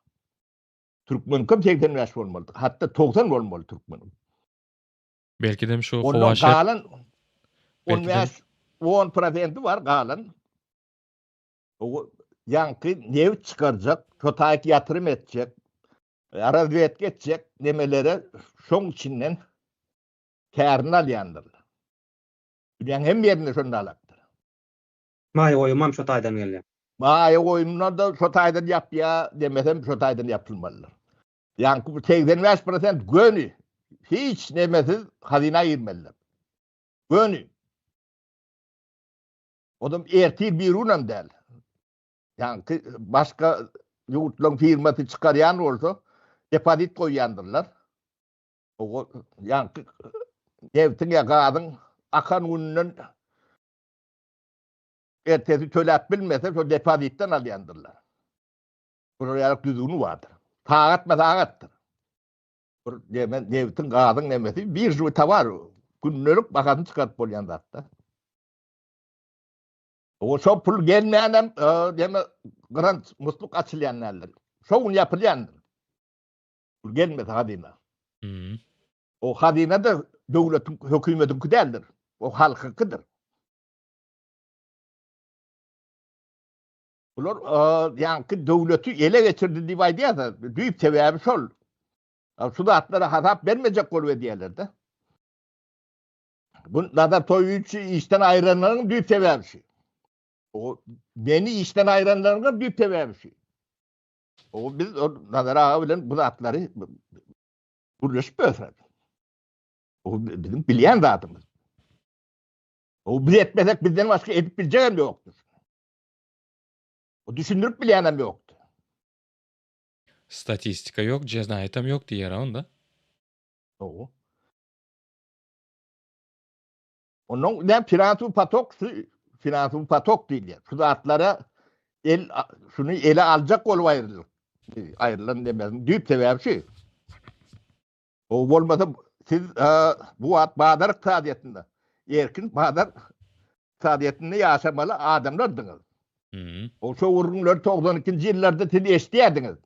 Speaker 2: Türkmeniňkem 85 bolmaly. Hatda 90 bolmaly türkmeniň.
Speaker 3: Belkidem şu
Speaker 2: howa
Speaker 3: şert
Speaker 2: galan 15 10 prosenti bar galan. O ýaňky nebit çykarjak, şo taýyk ýatyrym etjek, razwedka etjek nemelere şoň içinden kärini alýandyrlar. Dünýäň hemme ýerinde şonda alapdyr.
Speaker 1: Maýa goýumam şo taýdan gelýär.
Speaker 2: Maýa goýumlar-da şo taýdan ýapýar, demesem şo taýdan ýapylmalydyr. Ýaňky bu 85 prosent göni, hiç nemesiz hazyna girmelidir. Göni. Odam ertir birunam däl. Ýaňky başga ýurtlaryň firmasy çykarýan bolsa, depozit goýýandyrlar. O ýaňky nebtiň ýa gazyň akan gününden ertesi töläp bilmese, şo depozitden alýandyrlar. Bular ýaly düzgüni bardyr. Sagatma sagatdyr. Bir neme nebtiň, gazyň nemesi biržowy towar, gündelik bahasyny çykaryp bolýan zatda. O şo pul gelmänem, deme grant musluk açylýan däldir. Şo gün ýapylýandyr. Pul gelmese hazyna.
Speaker 3: Hmm.
Speaker 2: O hazyna da döwletiň, hökümetiňki däldir. O halkyňkydyr. Bular ýaňky döwleti ele geçirdi diýip aýdýarsa, düýp sebäbi şol. Şu zatlara hasap bermejek bolup edýärler-de. Bu Nazar Toýuçy işden aýranlaryň düýp sebäbi şu. O meni işden aýranlaryň düýp sebäbi şu. O biz o Nazar aga bilen bu zatlary gürleşip ösräk. O biziň bilýän zadymyz. O biz etmesek bizden başga edip biljek hem ýokdur. O düşündirip bilýän hem ýokdur.
Speaker 3: Statistika ýok, jenaýatam ýok diýýär onda.
Speaker 2: Owo. Ondan ne finansowy potok şu finansowy potok diýilýär. Şu zatlara el şuny ele aljak bolup aýrylyp aýrylan demeziň düýp sebäbi şu. O bolmasa siz bu wagt bazar ykdysadyýetinde erkin bazar ykdysadyýetinde ýaşamaly adamlardyňyz. O şo gürrüňleri 92-nji ýyllarda siz eşidýärdiňiz.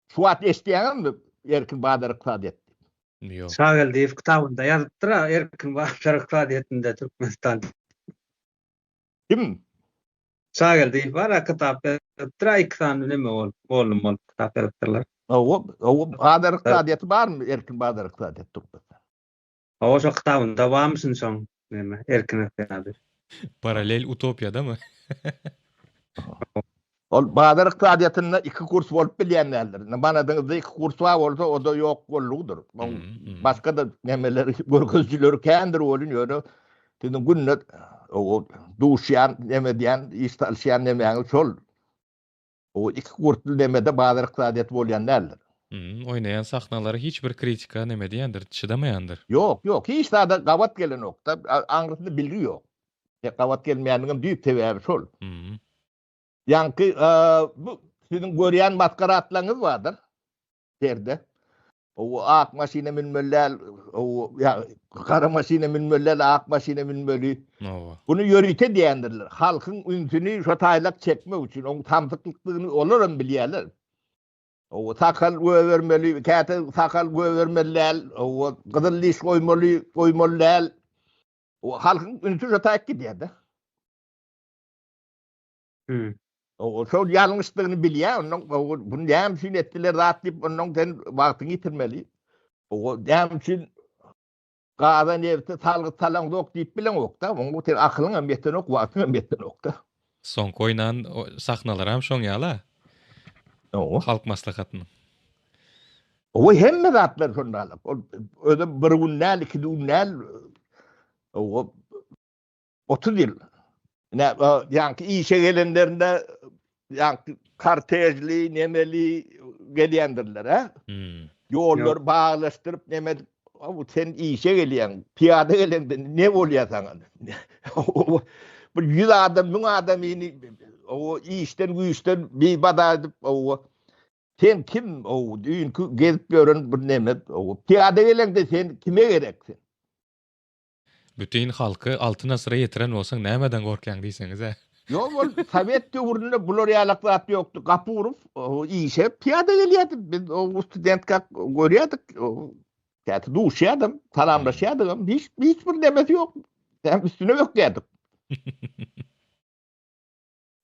Speaker 2: Şu wagt eşidýäňizmi erkin bazar ykdysadyýet diýip?
Speaker 3: Ýok.
Speaker 1: Şageldiýew kitabynda ýazypdyr-a erkin bazar ykdysadyýetinde Türkmenistan diýip.
Speaker 2: Kim?
Speaker 1: Şageldiýew bar-a kitap ýazypdyr-a iki sany neme bolup, mugallym bolup kitap ýazypdyrlar.
Speaker 2: Hawa, hawa bazar ykdysadyýeti barmy erkin bazar ykdysadyýeti Türkmenistanda?
Speaker 1: Hawa şo kitabynda barmyşyn şoň neme erkin ykdysady.
Speaker 3: Parallel utopiýadamy?
Speaker 2: Ol bazar ykdysadyýetinde iki kurs bolup bilýän däldir. Indi manadyňyzda iki kurs bar bolsa, o-da ýok boldugydyr. Oň başga-da nemeleri, görkezijileri kändir welin, ýöne siziň günde duşýan, neme edýän, iş salyşýan nemäňiz şol. O iki kursly nemede bazar ykdysadyýeti bolýan däldir.
Speaker 3: Oýnaýan sahnalary hiç bir kritika neme edýändir, çydamaýandyr.
Speaker 2: Ýok, ýok, hiç zada gabat gelenok-da, aňrysynda bilgi ýok. Gabat gelmeýäniniňem düýp sebäbi şol. Ýaňky bu siziň görýän maskaratlaryňyz bardyr. Perde. O ak maşyna münmeli däl, o ýa gara maşyna münmeli däl, ak maşyna münmeli. Bunu ýörite diýendirler. Halkyň ünsüni şo taýlak çekmek üçin, oň samsyklykdygyny olar hem bilýärler. O sakal göbermeli, käte sakal göbermeli däl, o gyzyl diş goýmaly, goýmaly däl. O halkyň ünsi şo taýak gidýär-de.
Speaker 1: Hmm.
Speaker 2: O şol ýalňyşdygyny bilýär, ondan bunu näme üçin etdiler zat diýip, ondan sen wagtyňy ýitirmeli. O näme üçin gaza nebte salgyt salaňzok diýip bileňok-da, oňa sen akylyň hem ýetenok, wagtyň hem ýetenok-da.
Speaker 3: Soňky oýnan sahnalaram şoň ýaly-a.
Speaker 2: Owa.
Speaker 3: Halk maslahatynyň.
Speaker 2: Owa hemme zatlar şonda. Ol özem bir gün däl, iki gün däl. Owa 30 ýyl. Ine, ýaňky işe gelenlerinde ýaňky kortejli, nemeli gelýändirler, hä?
Speaker 3: Hmm.
Speaker 2: Ýollary baglaşdyryp, neme edip, bu sen işe gelýäň, pyýada geleňde ne bolýar saňa? Bir 100 adam, 1000 adamyny o işden güýçden birbada edip, o sen kim, o düýnki gezip ýören bir neme, o pyýada geleňde sen kime gerek sen?
Speaker 3: Bütin halky Altyn asyra ýetiren bolsaň nämeden gorkýaň diýseňiz-ä.
Speaker 2: Ýok ol sowet döwründe bular ýalak zat ýokdy. Gapy urup işe pyýada gelýärdi. Biz o studentkak görýärdik. Käte duşýardam, salamlaşýardygam. Hiç hiç bir nemesi ýok. Hem üstüne bökýärdik.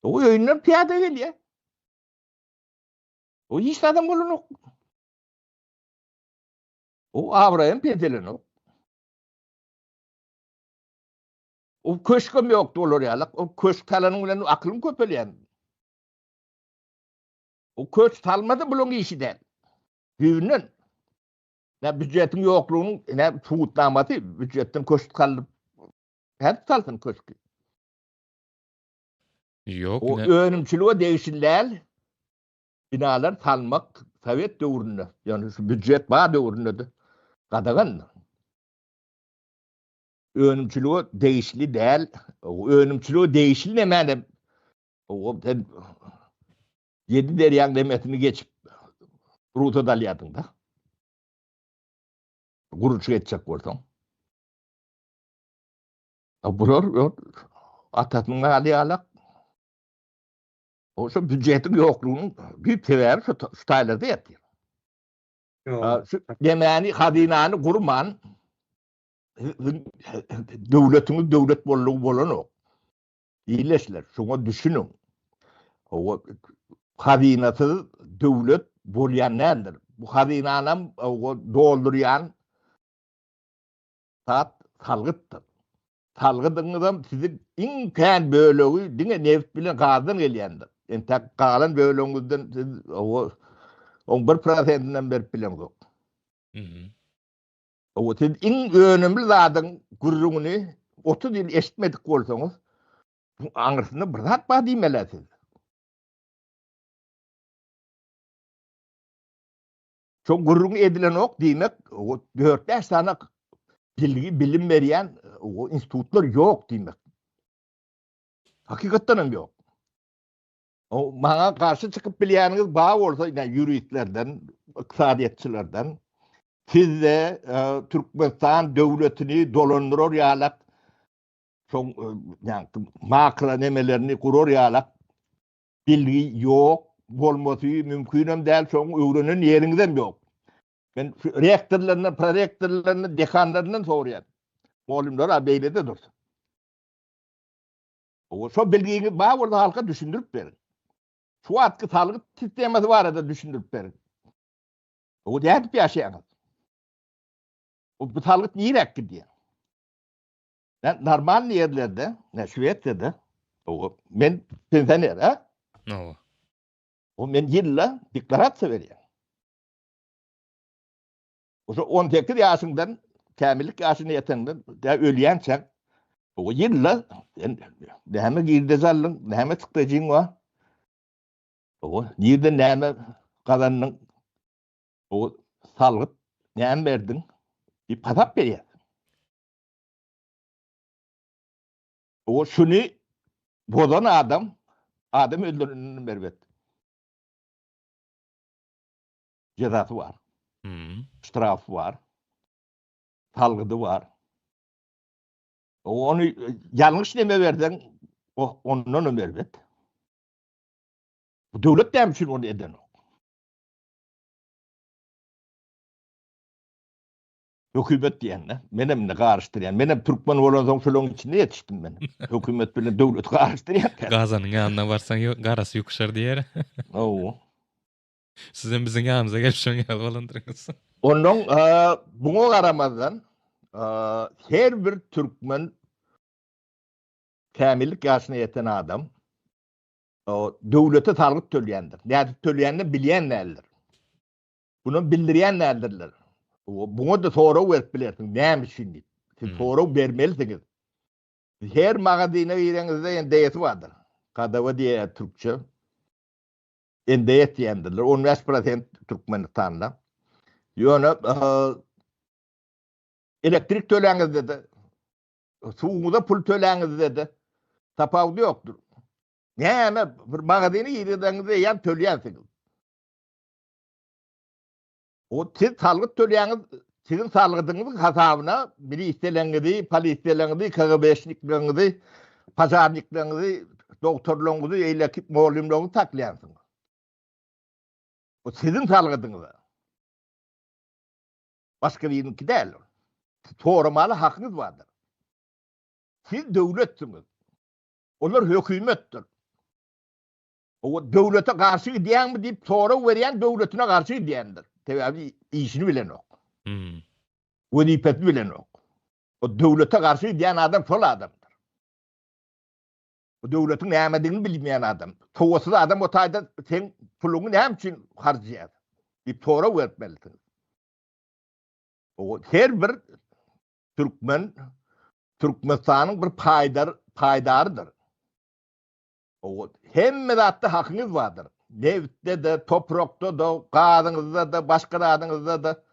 Speaker 2: O öýünden pyýada gelýär. O hiç zadam bolanok. O abraýam peselenok. O köşgem ýokdy olar ýaly. O köşk salanyň bilen akylyň köpelýär. O köşk salmasa bulaň işi däl. Düýbünden. Nä býujetiň ýoklugynyň nä subutnamasy býujetden köşk salyp nädip salsyn köşki?
Speaker 3: Ýok.
Speaker 2: O önümçilige degişli däl. Binalar salmak sowet döwründe, ýagny şu býujet bar döwründe-de gadagandy. Önümçilige degişli däl, önümçilige degişli nämäni o sen ýedi derýaň demesini geçip rugsat alýardyň-da. Gurluşyk etjek bolsaň. Bular atasynyň maly ýalak. O şu býujetiň ýoklugynyň düýp sebäbi şu şu taýlarda ýatyr. Şu demäni, hazynany gurman döwletiňiz döwlet bollugy bolanok. Illeşler, şoňa düşüniň. Hawa, hazynasyz döwlet bolýan däldir. Bu hazynanam doldurýan zat salgytdyr. Salgydyňyzam siziň iň kän bölegi diňe nebit bilen gazdan gelýändir. Entäk galan bölegiňizden siz oň bir prosentinem berip bileňzok. Owa siz iň önümli zadyň gürrüňini 30 ýyl eşitmedik bolsaňyz, bu aňyrsynda bir zat bar diýmeli siz. Şo gürrüň edilenok diýmek, dört-bäş sany bilgi, bilim berýän institutlar ýok diýmek. Hakykatdan hem ýok. O maňa garşy çykyp bilýäniňiz bar bolsa, ýa ýuristlerden, ykdysadyýetçilerden, sizde e, Türkmenistan döwletini dolandyrar ýalak şoň e, ýa makro nemelerini gurar ýalak Bilgi ýok, bolmasy mümkinem däl, şoň öwrenen ýeriňizem ýok. Men rektorlaryndan, prorektorlaryndan, dekanlaryndan soraýan. Mugallymlar-a beýle-de dursun. O şo bilgiňiz bar bolsa halka düşündirip beriň. Şu wagtky salgyt sistemasy barada düşündirip beriň. O nädip ýaşaýaňyz? O bu salgyt niräk gidýär? Ben normal ýerlerde, ne Şwesiýada, o men pensioner, ha?
Speaker 3: Hawa.
Speaker 2: O men ýylda deklarasiýa berýän. Oşo 18 ýaşyňdan kämillik ýaşyna ýetenden tä ölýänçäň o ýylda sen näme girdeji aldyň, näme çykdajyň bar? O nirden näme gazandyň? O salgyt näme berdiň? diýip hasap berýär. O şuny bozan adam adam öldüreninden erbet. Jezasy bar.
Speaker 3: Hmm.
Speaker 2: Ştrafy bar. Salgydy bar. O ony ýalňyş neme berseň, o ondan hem erbet. Bu döwlet näme üçin ony edenok? Hökümet diýende, menem indi garyşdyrýan. Menem türkmen bolansoň şolaryň içinde ýetişdim men. Hökümet bilen döwleti garyşdyrýan.
Speaker 3: Gazanyň ýanyna barsaň garasy ýukuşar diýer.
Speaker 2: Hawa.
Speaker 3: Sizem biziň ýanymyza gelip şoň ýaly bolandyrňyz.
Speaker 2: Onnoň buňa garamazdan her bir türkmen kämillik ýaşyna ýeten adam döwlete salgyt töleýändir. Nädip töleýänini bilýän däldir. Bunam bildirýän däldirler. Buňa-da sorag berip bilersiň, näme üçin diýip. Siz sorag bermelisiňiz. Her magazyna gireňizde NDS bardyr. KDV diýýär türkçe. NDS diýendirler. 15 prosent Türkmenistanda. Ýöne elektrik töläňizde-de, suwuňyza pul töläňizde-de tapawudy ýokdur. Näme bir magazyna gireňizde eýýäm töleýänsiňiz. O siz salgyt töleýäňiz, siziň salgydyňyzyň hasabyna miliseleňizi, polisiýalaňyzy, KGB-şnikleriňizi, požarnikleriňizi, dogtorlaryňyzy, eýleki mugallymlaryňyzy saklaýansyňyz. O siziň salgydyňyza. Başga biriniňki däl. Soramaly hakyňyz bardyr. Siz döwletsiňiz. Olar hökümetdir. O döwlete garşy gidýäňmi diýip sorag berýän döwletine garşy gidýändir. Sebäbi işini bilenok.
Speaker 3: Hmm.
Speaker 2: Wezipesini bilenok. O döwlete garşy gidýän adam şol adamdyr. O döwletiň nämedigini bilmeýän adam. Sowatsyz adam o taýda sen puluňy näme üçin harjaýar diýip sorag berip O her bir türkmen Türkmenistanyň bir paýdar paýdarydyr. Hemme zatda hakyňyz bardyr. Nebitde-de, toprakda-da, gazyňyzda-da, başga zadyňyzda-da.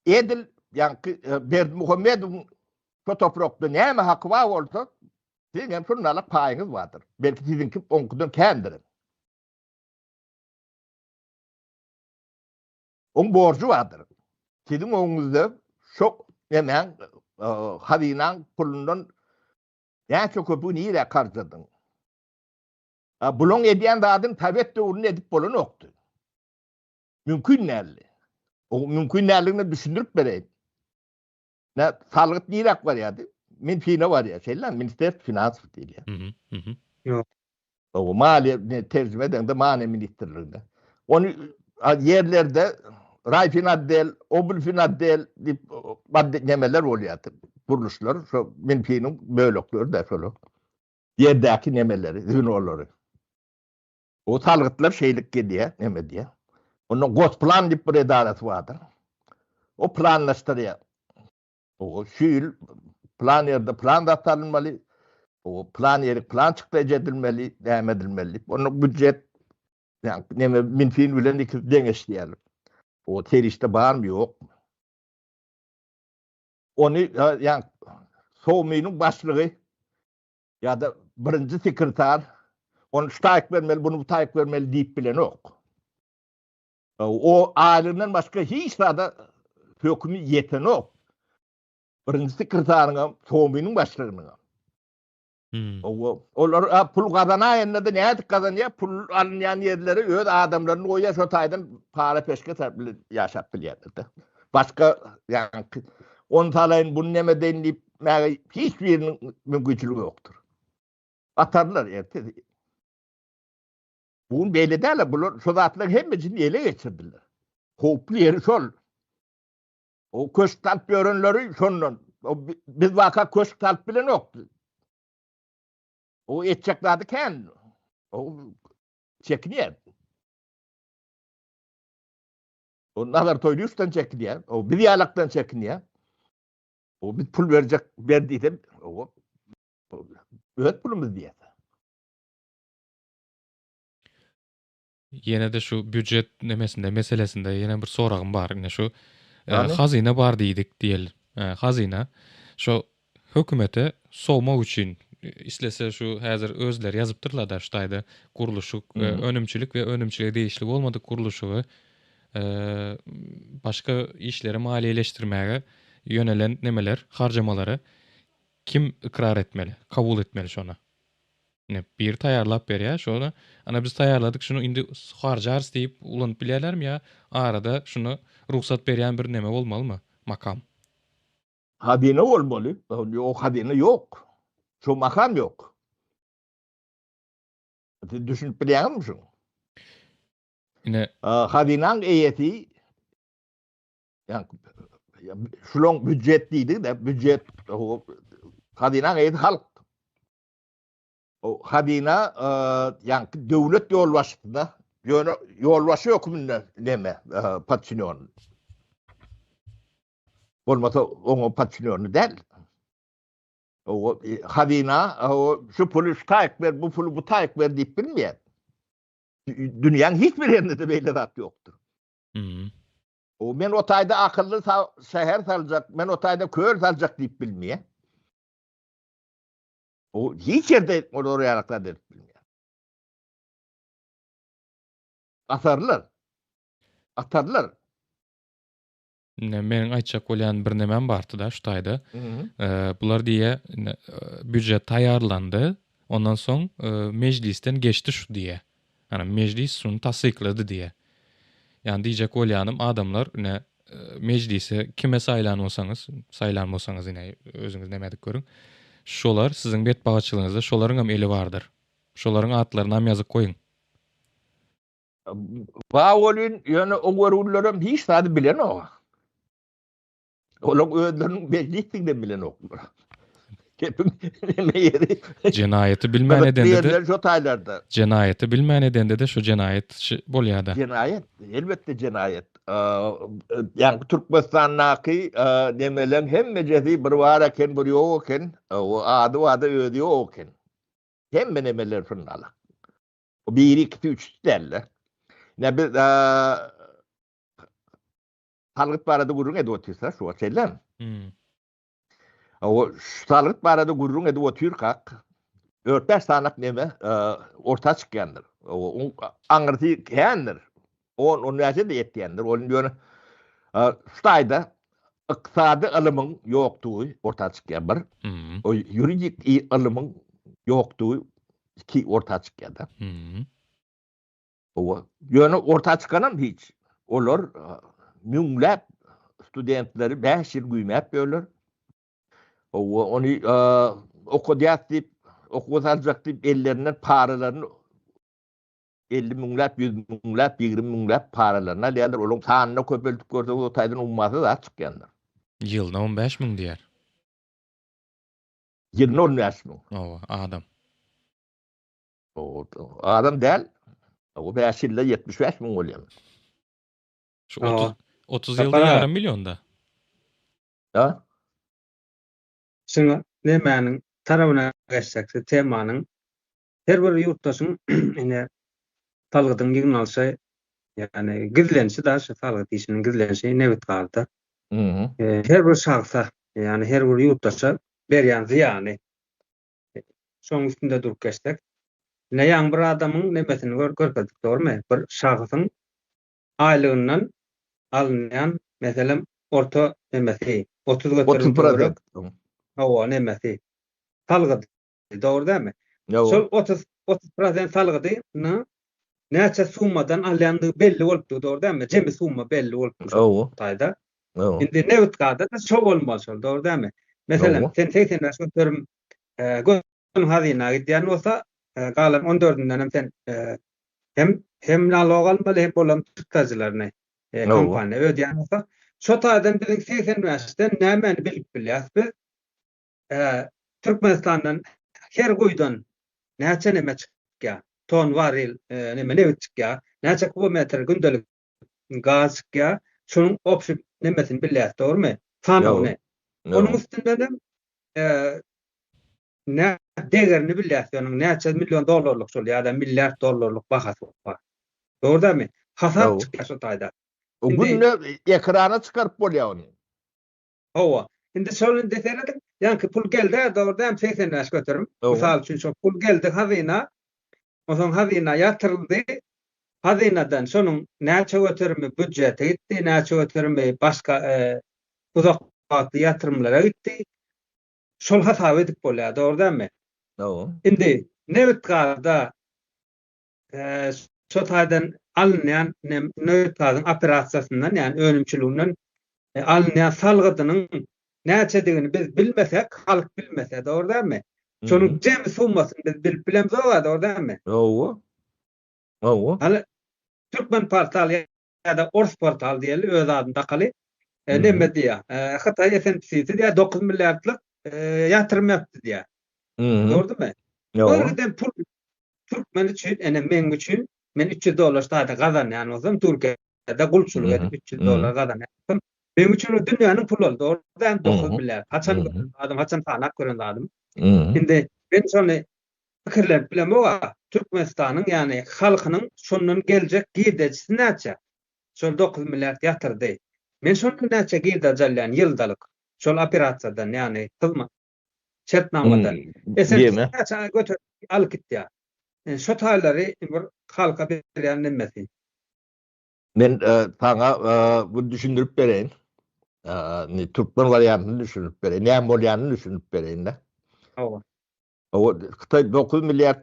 Speaker 2: Edil ýaňky e, Berdimuhamedowyň şo toprakda näme haky bar bolsa, siziň hem şonda paýyňyz bardyr. Belki siziňki oňkudan kändir. Oň borjy bardyr. Siziň öňüňizde şo nemäň e, hazynaň pulundan Näçe köpügi nirä harjadyň? A bulaň edýän zadyny sowet döwründe edip bolanokdy. Mümkin däldi. O mümkin däldigini düşündirip bereýin. Nä salgyt niräk barýardy? Minfine barýar. Şeýle Ministerstwo finansow diýilýär.
Speaker 3: Mhm. Mhm.
Speaker 1: Ýok.
Speaker 2: O maliýe ne, terjime edeňde maliýe ministrliginde. Ony ýerlerde Raýfinotdel, Oblfinotdel diýip maddy nemeler bolýardy. Gurluşlar, şo Minfiniň bölekleri-de şolar. Ýerdäki nemeleri, zwenolary. O salgytlar şeýlik gelýär, neme diýýär. Onda Gosplan diýip bir edarasy bardyr. O planlaşdyrýar. O şu ýyl plan ýerde plan zat alynmaly, o plan ýeri plan çykdajy edilmeli, näme edilmeli diýip. Onda býujet ýa neme Minfin bilen ikisi deňeşdirýärler. O serişde barmy, ýokmy? Ony ýa Sowminiň başlygy ýa-da birinji sekretar ony şu taýyk bermeli, bunu bu taýyk bermeli diýip bilenok. O aýlygyndan başga hiç zada hökümi ýetenok. Birinji sekretaryňam, Sowminiň başlygynyňam.
Speaker 3: Hmm.
Speaker 2: Owa, olar a, pul gazanaýanda-da nädip gazanýar? Pul alynýan ýerlere öz adamlaryny goýýar, şo taýdan para-peşge bilen ýaşap bilýärler-de. Başga ýaňky ony salaýyn, buny neme edeýin diýip, mäge hiç biriniň mümkinçiligi ýokdur. Atarlar erte. Bu gün beýle däl, bular şo zatlaryň hemmesini ele geçirdiler. Howply ýeri şol. O köşk salyp ýörenleri şondan. O biz waka köşk salyp bilenokdy. O etjek zady kän. O çekinýär. O Nazar Toýlyýewden çekinýär. O biz ýalakdan çekinýär. O biz pul berjek ber diýsem, o öz pulumyz diýär.
Speaker 3: Ýene-de şu býujet nemesinde, meselesinde ýene bir soragym bar. Ine şu e, hazyna bar diýdik diýeli. E, hazyna şo hökümete sowmak üçin e, islese şu häzir özleri ýazypdyrlar-da şu taýda gurluşyk, e, önümçilik we önümçilige degişli bolmadyk gurluşygy e, başga işleri maliýeleşdirmäge ýönelen nemeler, harjamalary kim ykrar etmeli, kabul etmeli şony? Ine, biri taýýarlap berýär, şony, ana biz taýýarladyk, şuny indi harjarys diýip ulanyp bilýärlermi ýa arada şuna rugsat berýän bir neme bolmalymy? Makam.
Speaker 2: Hazyna bolmaly. O hazyna ýok. Şo makam ýok. Siz düşünip bilýäňizmi şuňa?
Speaker 3: Ine.
Speaker 2: Hazynaň eýesi şulaň býujet diýdik-de, býujet hazynaň eýesi halk. O hazyna ýaňky döwlet ýolbaşçysyna, ýöne ýolbaşçy hökmünde neme podçinýon. Bolmasa oňa podçinýony däl. O hazyna şu puly şu taýyk ber, bu puly bu taýyk ber diýip bilmeýär. Dünýäň hiç bir ýerinde-de beýle zat ýokdur. O men o taýda akylly şäher saljak, men o taýda köl saljak diýip bilmeýär. O hiç ýerde olar ýaly zat edip bilmeýär. Atarlar. Atarlar.
Speaker 3: Ine, meniň aýtjak bolýan bir nemem bardy-da şu taýda. Bular diýýä, ine, býujet taýýarlandy, ondan soň mejlisden geçdi şu diýýä. Ýagny mejlis şuny tassyklady diýýä. Ýagny diýjek bolýanym, adamlar ine, mejlise kime saýlan bolsaňyz, saýlan bolsaňyz ine, özüňiz neme edip görüň. Şolar siziň betbagtçylygyňyzda şolaryňam eli bardyr. Şolaryň atlarynam ýazyp goýuň.
Speaker 2: Bar welin, ýöne o görgülilerem hiç zady bilenok. Olaň özleriniň mejlisdiginem bilenoklar. Gepiň neme ýeri?
Speaker 3: Jenaýaty bilmän
Speaker 2: Gyzykly
Speaker 3: edende-de
Speaker 2: ýerleri şo taýlarda.
Speaker 3: Jenaýaty bilmän edende-de şo jenaýat bolýa-da.
Speaker 2: Jenaýat, elbetde jenaýat. Ýaňky Türkmenistandaky nemeleň hemmejesi bir bar eken, bir ýok eken. O ady barda özi ýok eken. Hemme nemeler şundalyk. O biri, ikisi, üçüsi däl-de. Ine biz salgyt barada gürrüň edip otyrys-a şu wagt, şeýlemi?
Speaker 3: Hmm.
Speaker 2: O şu salgyt barada gürrüň edip otyrkak, dört-bäş sanak neme orta çykýandyr. O aňyrsy kändir. On, on bäşe-de ýetýändir. Ol ýöne şu taýda ykdysady ylymyň ýokdugy orta çykýar bir. O ýuridik ylymyň ýokdugy iki orta çykýar-da. Owa. Ýöne orta çykanam hiç. Olar müňläp studentleri 5 ýyl güýmäp ýörler. Owa, ony okadýas diýip, okuwa saljak diýip ellerinden paralaryny 50 müňläp, 100 müňläp, 20 müňläp paralaryny alýarlar. Olaryň sanyny köpeldip görseňiz, o taýdan ummasyz zat çykýandyr.
Speaker 3: Ýylyna 15 müň diýýär.
Speaker 2: Ýylyna 15 müň.
Speaker 3: Owa, adam.
Speaker 2: O adam däl. O 5 ýylda 75 müň bolýar.
Speaker 3: Şu 30 30 ýylda ýarym million-da.
Speaker 2: Ha?
Speaker 1: Şuňa nämäniň tarabyna geçsek, şu temanyň her bir ýurtdaşyň ine salgydyň ýygnalyşy, ýagny gizlenişi da şu salgyt işiniň gizlenişi nebit-gazda. Her bir şahsa, ýagny her bir ýurtdaşa berýän zyýany şoň üstünde durup geçsek. Ine ýaňy bir adamyň nemesini görkezdik, dogrumy? Bir şahsyň aýlygyndan alynýan, meselem, orta nemesi, 30 göterim töwerek. Hawa, nemesi. Salgydy, dogry dälmi? Şol 30 30 prosent salgydy näçe summadan alýandygy belli bolup dur, dogry dälmi? Jemi summa belli bolup dur şol taýda. Indi nebit-gazda-da şo bolmaly şol, dogry dälmi? Meselem, sen 85 göterim göni hazyna gidýän bolsa, galan on dördünden hem sen hem hem nalog almaly, hem bolan çykdajylaryny kompaniýa ödeýän bolsa, şo taýdan biziň 85-den nämäni bilip bilýäris biz? Türkmenistandan her guýudan näçe neme çykýar? Ton, barrel neme nebit çykýar? Näçe kubometr gündelik gaz çykýar? Şonuň obşi nemesini bilýäris, dogrumy? Sanawyny. Onuň üstünden hem nä degerini bilýäris, onuň näçe million dollarlyk şol ýa-da milliard dollarlyk bahasy bar. Dogry dälmi? Hasap çykýar şo taýda.
Speaker 2: O günde ekrana çykaryp bolýar ony.
Speaker 1: Hawa. Indi şol indi serediň, ýaňky pul geldi-ä, dogry dälmi, 85 göterim. Mysal üçin şo pul geldi hazyna. Onsoň hazyna ýatyryldy. Hazynadan şonuň näçe göterimi býudžete gitdi, näçe göterimi başga uzak wagtly ýatyrymlara gitdi. Şol hasaby edip bolýar, dogry dälmi?
Speaker 2: Dogry.
Speaker 1: Indi nebit-gazda şo taýdan alynýan nebit-gazyň operasiýasyndan, ýagny önümçiliginden. Alynýan salgydynyň näçedigini biz bilmesek, halk bilmese, dogry dälmi? Şonuň jemi summasyny biz bilip bilemzok-a, dogry dälmi?
Speaker 2: Hawa. Hawa.
Speaker 1: Hany Türkmen portal ýa-da Ors portal diýeli, öz adyny dakaly. Neme diýýär? Hytaý SNPC-si diýýär, 9 milliardlyk ýatyrym ýapdy diýýär. Dogrumy? Bir giden pul türkmen üçin, ene meň üçin, men 300 dollar ştaýda gazanýan bolsam, Türkiýede gulçulyk edip 300 dollar gazanýan bolsam, meň üçin o dünýäniň puly, dogry däl, 9 milliard. Haçan gören zadym, haçan sanap gören zadym. Indi men şony pikirlenip bilemok-a, Türkmenistanyň, ýagny halkynyň şondan geljek girdejisi näçe? Şol 9 milliard ýatyrdy. Men şondan näçe girdeji alýan ýyldalyk? Şol operasiýadan, ýagny hyzmat şertnamadan. SNP näçe göterip alyp gitýär. Şo taýlary bir halka berýän nemmesi.
Speaker 2: Men saňa bu düşündirip bereýin. Türkmen wariantyny düşündirip bereýin. Näme bolýanyny düşündirip bereýin-de.
Speaker 1: Hawa.
Speaker 2: Hawa, Hytaý 9 milliard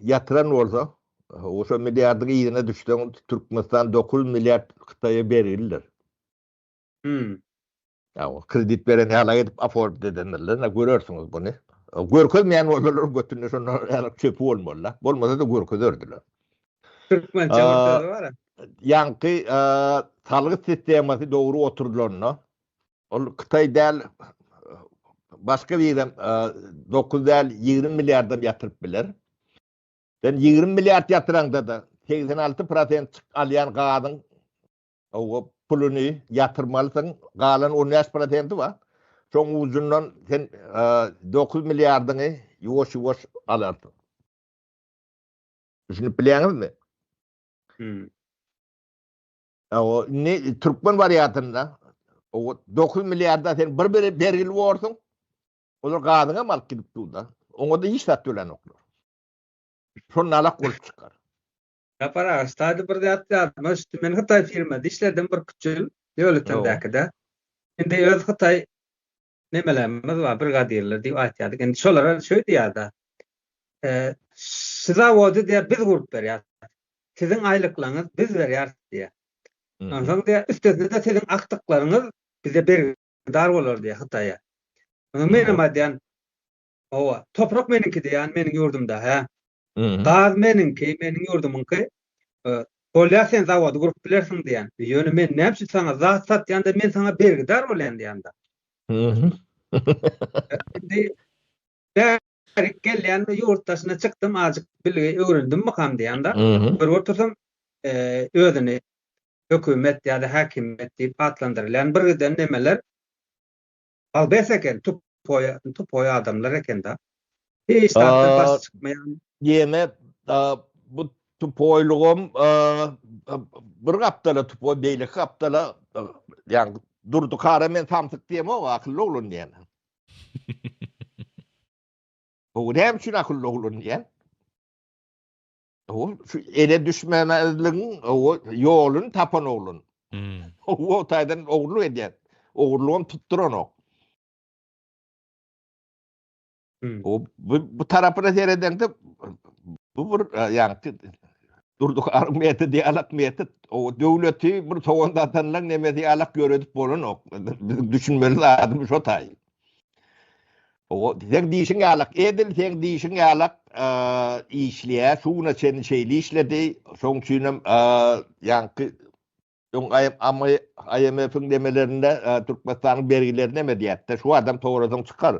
Speaker 2: ýatyran bolsa, oşo milliardyň yzyna düşseň, Türkmenistan 9 milliard Hytaýa bergilidir.
Speaker 1: Hmm.
Speaker 2: Ýa kredit beren ýaly edip oformit edendirler. Na görersiňiz buny. Görkezmeýän bolsalar götünde şonda ýaly çöpi bolmaly. Bolmasa-da görkezerdiler.
Speaker 1: Türkmençe bir sözi bar.
Speaker 2: Ýaňky salgyt sistemasy dogry oturdylanda, ol Hytaý däl, başga birem 9 däl 20 milliardam ýatyryp biler. Sen 20 milliard ýatyraňda-da 86 prosent çyk alýan gazyň Hawa, puluny ýatyrmalysyň, galan 15 prosenti bar. Şoň ujundan sen 9 milliardyňy ýuwaş-ýuwaş alarsyň. Düşünip bilýäňizmi?
Speaker 1: Hmm.
Speaker 2: Hawa, indi türkmen wariantynda o 9 milliarda sen bir bir bergili borsuň. Olar gazyňam alyp gidip dur-da. Oňa-da hiç zat tölenoklar. Şonda alak bolup çykar.
Speaker 1: Sapar aga, ştaýda bir zat ýadyma düşdi. Men hytaý firmada işledim bir küç ýyl, Ýolötendäkide. Indi öz hytaý nemelerimiz bar, brigadirler diýip aýtýardyk. Indi şolara şeý diýýär-de. Şu zawody diýýär, biz gurup berýäris. Siziň aýlyklaryňyz biz berýäris diýýär. Onsoň diýýär, üstesine-de siziň agtyklaryňyz bize bergidar bolar diýýär Hytaýa. Onsoň menem aýdýan, Hawa, toprak meniňki diýýän, meniň ýurdumda, hä? Gaz meniňki, meniň ýurdumyňky. Bolýar sen zawody gurup bilersiň diýýän. Ýöne men näme üçin saňa zat satýan-da, men saňa bergidar bolýan diýýän-de. Indi bärik gelýän ýurt daşyna çykdym, azajyk bilgi öwrendimmikam diýýän-de. Görüp otursam, özüni hökümet ýa-da häkimiýet diýip atlandyrylýan birgiden nemeler Balbes eken, tupoý, tupoý adamlar eken-da. Hiç zatdan başy çykmaýan.
Speaker 2: Ýene bu tupoýlugam bir gapdala tupoý, beýleki gapdala ýagny Durdy Kara men samsyk diýemok, akylly oglan diýen. Bu näme üçin akylly oglan diýen? O şu ele düşmemezligiň o ýoluny tapan oglan.
Speaker 3: Hmm.
Speaker 2: O taýdan ogurlyk edýär. Ogurlygam tutduranok.
Speaker 1: Hmm.
Speaker 2: O bu, bu tarapyna seredeňde bu bir e, ýagny Durdy Haryň metody ýalak metod. O döwleti bir sogan satanlaň nemesi ýalak ýöredip bolanok. Biziň düşünmeli zadymyz şo taý. O seň diýşiň ýalak, edil seň diýşiň ýalak işleýär. Şu güne çenli şeýle işledi. Şoň üçinem ýaňky öň IMF-iň demelerinde Türkmenistanyň bergileri neme diýýärdi. Şu adam sorasaň çykar.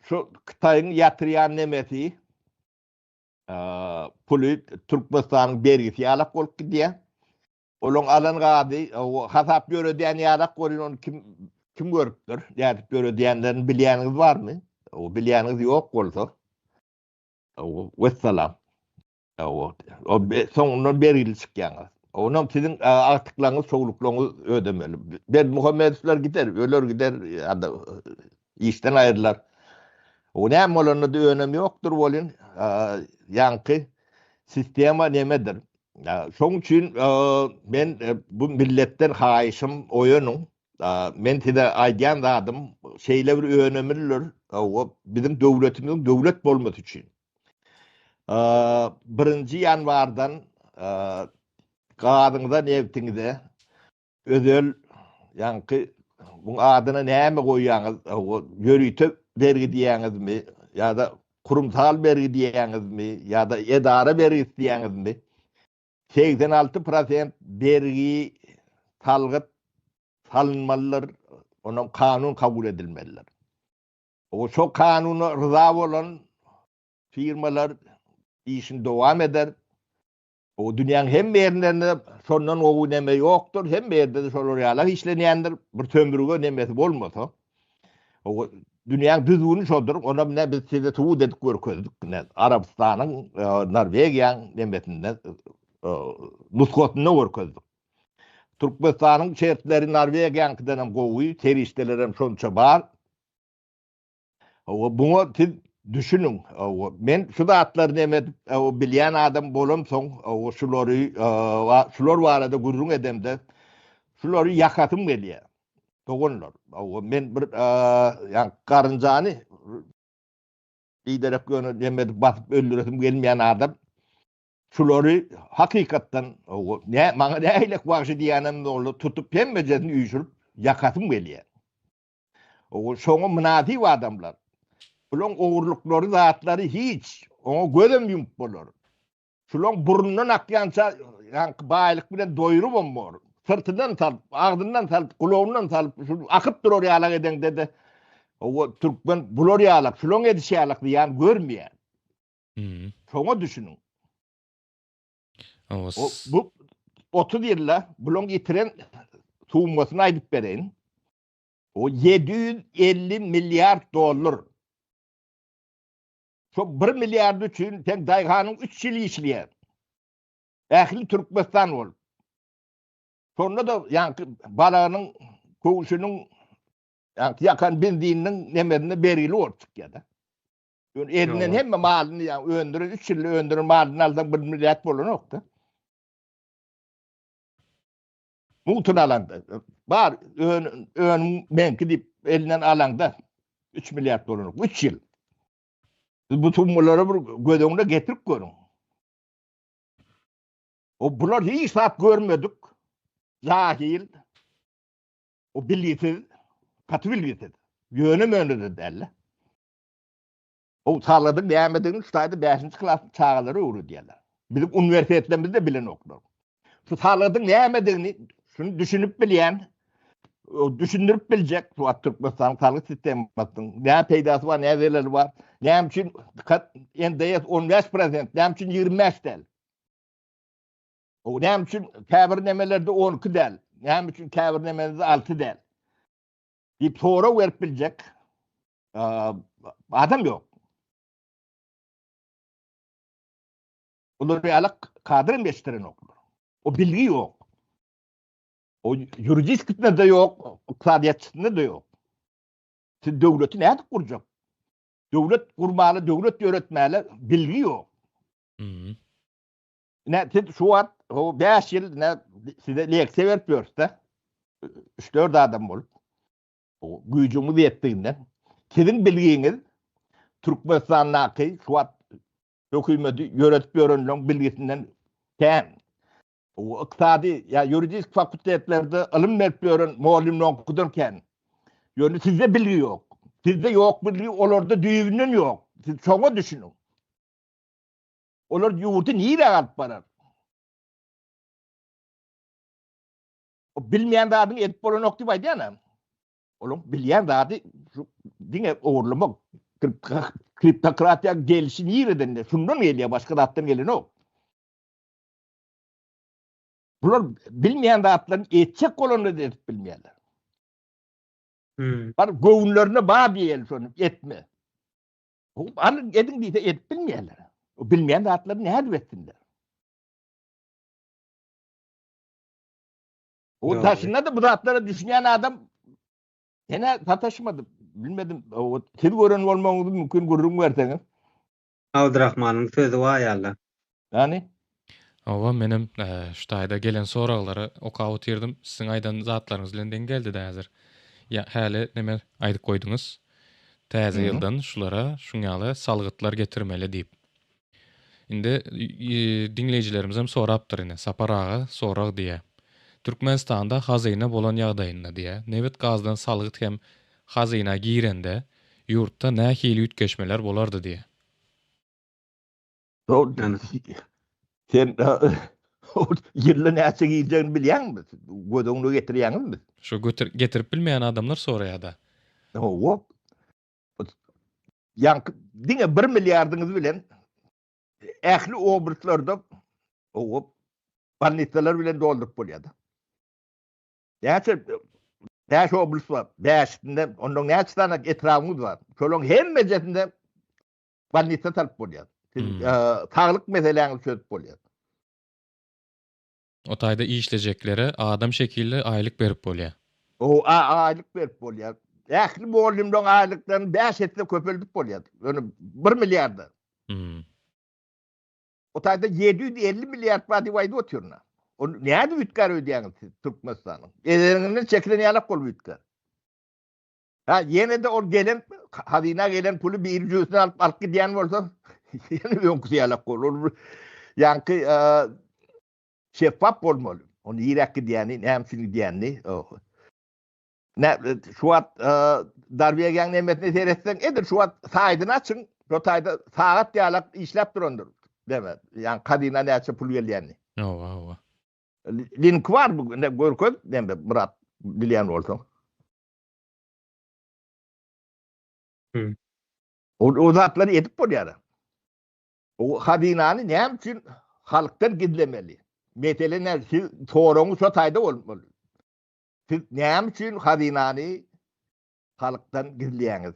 Speaker 2: Şu Hytaýyň ýatyrýan nemesi puly Türkmenistanyň bergisi ýalak bolup gidýär. Olaň alan gazy hasap ýöredýän ýalak welin ony kim kim görüpdir? Nädip ýöredýänlerini bilýäniňiz barmy? O bilýäniňiz ýok bolsa. O wessalam. O soňundan bergili çykýaňyz. Onam siziň agtyklaryňyz, çowluklaryňyz ödemeli. Berdimuhamedowlar gider, öler gider, ýa-da işden aýrylar. O näme bolanda-da önem ýokdur welin, ýaňky sistema nemedir? Şoň üçin men bu milletden haýyşym oýanyň. Men size aýdýan zadym şeýle bir önemlidir. Biziň döwletimiziň döwlet bolmasy üçin. Birinji ýanwardan gazyňyza, nebtiňize. Özel ýaňky buň adyna näme goýýaňyz, ýörite bergi diýýäňizmi ýa-da kurumsal bergi diýýäňizmi ýa-da edara bergisi diýýäňizmi? 86 prosent bergi salgyt salynmalydyr, onam kanun kabul edilmelidir. O şo kanuna ryza bolan firmalar işini dowam eder. O dünýäň hemme ýerlerinde şondan gowy neme ýokdur, hemme ýerde-de şolar ýalak işlenýändir, bir sömürge nemesi bolmasa. O dünýäň düzgüni şodur, onam ne biz size subut edip görkezdik, ne Arabystanyň, e, Norwegiýaň nemesinde e, nusgasynda görkezdik. Türkmenistanyň şertleri Norwegiýaňkydan hem gowy, serişdeler hem şonça bar. Hawa, buňa siz düşüniň. Hawa, men şu zatlary neme edip, hawa, bilýän adam bolamsoň, hawa, şulary, şular barada gürrüň edemde, şulary ýakasym gelýär. Doganlar, hawa, men bir, ýa garynjany biderek ýöne neme edip basyp öldüresim gelmeýän adam. Şulary hakykatdan, hawa, nä, maňa nähilek wagşy diýýänem boldy, tutup hemmejesini üýşürip ýakasym gelýär. Şoňa mynasyp adamlar. Bulaň ogurlyklary zatlary hiç. Oňa gözem ýumup bolar. Şulaň burnundan akýança ýaňky baýlyk bilen doýrubam bor. Syrtyndan salyp, agzyndan salyp, gulagyndan salyp, şu akyp durar ýalak edeňde-de owa türkmen bular ýalak, şulaň edişi ýalak zyýan görmeýär. Şoňa düşüniň. O, bu 30 ýylda bulaň ýitiren summasyny aýdyp bereýin. O 750 milliard dollar. Şo 1 milliard üçin sen daýhanyň 3 ýyl işleýär. Ähli Türkmenistan bolup. Şonda da ýaňky balagynyň köwşüniň ýaňky ýakan benzininiň nemesinde bergili bolup çykýar-da. Ýöne elinden hemme malyny ýa öndüren 3 ýylda öndüren malyny alsaň 1 milliard bolanokda. Mugtun alanda bar ön önüm meňki diýip elinden alanda 3 milliard bolanok 3 ýyl. Bu summalary bir göz öňüne getirip görüň. O bular hiç zat görmedik. Jahil. O bilgisiz, gaty bilgisiz. Ýöne möne-de däl. O salgydyň nämedigini şu taýda 5-nji klasyň çagalary öwredýärler. Biziň uniwersitetlerimizde bilenoklar. Şu salgydyň nämedigini şuny düşünip bilýän, düşündirip biljek şu wagt Türkmenistanyň salgyt sistemasynyň näme peýdasy bar, näme zeleli bar, näme üçin NDS 15%, näme üçin 25 däl? O näme üçin käbir nemelerde 12 däl, näme üçin käbir nemelerde 6 däl? Diýip sorag berip biljek adam ýok. Olar ýaly kadr hem ýetişdirenoklar. O bilgi ýok. O ýuridiskinde de ýok, ykdysadyýetçisinde de ýok. Siz döwleti nädip gurjak? Döwlet gurmaly, döwlet ýöretmäli bilgi ýok.
Speaker 3: Mhm.
Speaker 2: Ne siz şu wagt o 5 ýyl ne size leksiýa berip ýörüs-de. 3-4 adam bolup. O güýjüňiz ýetdiginden siziň bilgiňiz Türkmenistandaky şu wagt hökümeti ýöretip ýörenleriň bilgisinden kän. O ykdysady ýa ýuridik fakultetlerde ylym berip ýören mugallymlaryňkydan kän. Ýöne sizde bilgi ýok. Sizde ýok bilgi, olarda düýbünden ýok. Siz şoňa düşüniň. Olar ýurdy nirä alyp barar? O bilmeýän zadyňy edip bolanok diýip aýdýan-a. Olaň bilýän zady şu diňe ogurlamak. Kriptokratiýa gelişi nireden? Şundan gelýär, başga zatdan gelenok. Bular bilmeýän zatlaryny etjek bolanda edip bilmeýärler.
Speaker 1: Hmm.
Speaker 2: Bar göwünlerine bar diýeli şony etme. Alyň ediň diýse edip bilmeýärler. O bilmeýän zatlaryny nädip etsinler? O daşynda da bu zatlara düşünýän adam ene sataşmady. Bilmedim. O siz gören bolmagyňyz mümkin gürrüň berseňiz.
Speaker 1: Abdurrahmanyň sözi bar ýaly.
Speaker 2: Ýani?
Speaker 3: Hawa, menem şu taýda gelen soraglary okap otyrdym. Siziň aýdan zatlaryňyz bilen deň geldi-de häzir. Ýa häli neme aýdyp goýduňyz. Täze ýyldan şulara şuň ýaly salgytlar getirmeli diýip. Indi diňleýjilerimizem sorapdyr ine, Sapar aga sorag diýýär. Türkmenistanda hazyna bolan ýagdaýynda diýýär, nebit-gazdan salgyt hem hazyna girende, ýurtda nähili üýtgeşmeler bolardy diýýär.
Speaker 2: Sen ýylda näçe girjegini bilýäňmi? Göz öňüne getirýäňizmi?
Speaker 3: Şu götür getirip bilmeýän adamlar soraýar-da.
Speaker 2: Hawa. Ýaňky diňe bir milliardyňyz bilen ähli oblastlarda hawa bolnitsalar bilen dolduryp bolýar-da. Näçe bäş oblast bar, bäşisinde ondan näçe sany etrabyňyz bar. Şolaryň hemmejesinde bolnitsa salyp bolýar. Siz hmm. e, saglyk meseläňizi çözüp bolýar.
Speaker 3: O taýda işlejeklere adam şekilli aýlyk berip bolýar.
Speaker 2: O aýlyk berip bolýar. Ähli mugallymlaryň aýlyklaryny 5 esse köpeldip bolýar. Ýöne 1 milliarda.
Speaker 3: Hmm.
Speaker 2: O taýda 750 milliard bar diýip aýdyp otyryn. O nädip üýtgär öýdýäňiz siz Türkmenistanyň? Ezeriňinden çekilen ýalak bolup üýtgär. Ha ýene-de ol gelen hazyna gelen puly biri jübüsine alyp alyp gidýän bolsa ýene öňküsi ýalak bol. Ol ýaňky şeffaf bolmaly. Ony ýiräk gidýäni, näme üçin gidýänini. Nä şu wagt Norwegiýanyň nemesine seretseň, edil şu wagt saýdyny açyň, şo taýda sagat ýalak işläp durandyr. Deme, ýaňky hazyna näçe pul gelýänini.
Speaker 3: Hawa, hawa.
Speaker 2: Link bar bu, görkez, neme, Myrat bilýän bolsaň.
Speaker 1: Hmm.
Speaker 2: O, o zatlary edip bolýar. O hazynany näme üçin halkdan gizlemeli? Mesele näme? Siz soragyňyz şo taýda bolmaly. Siz näme üçin hazynany halkdan gizleýäňiz?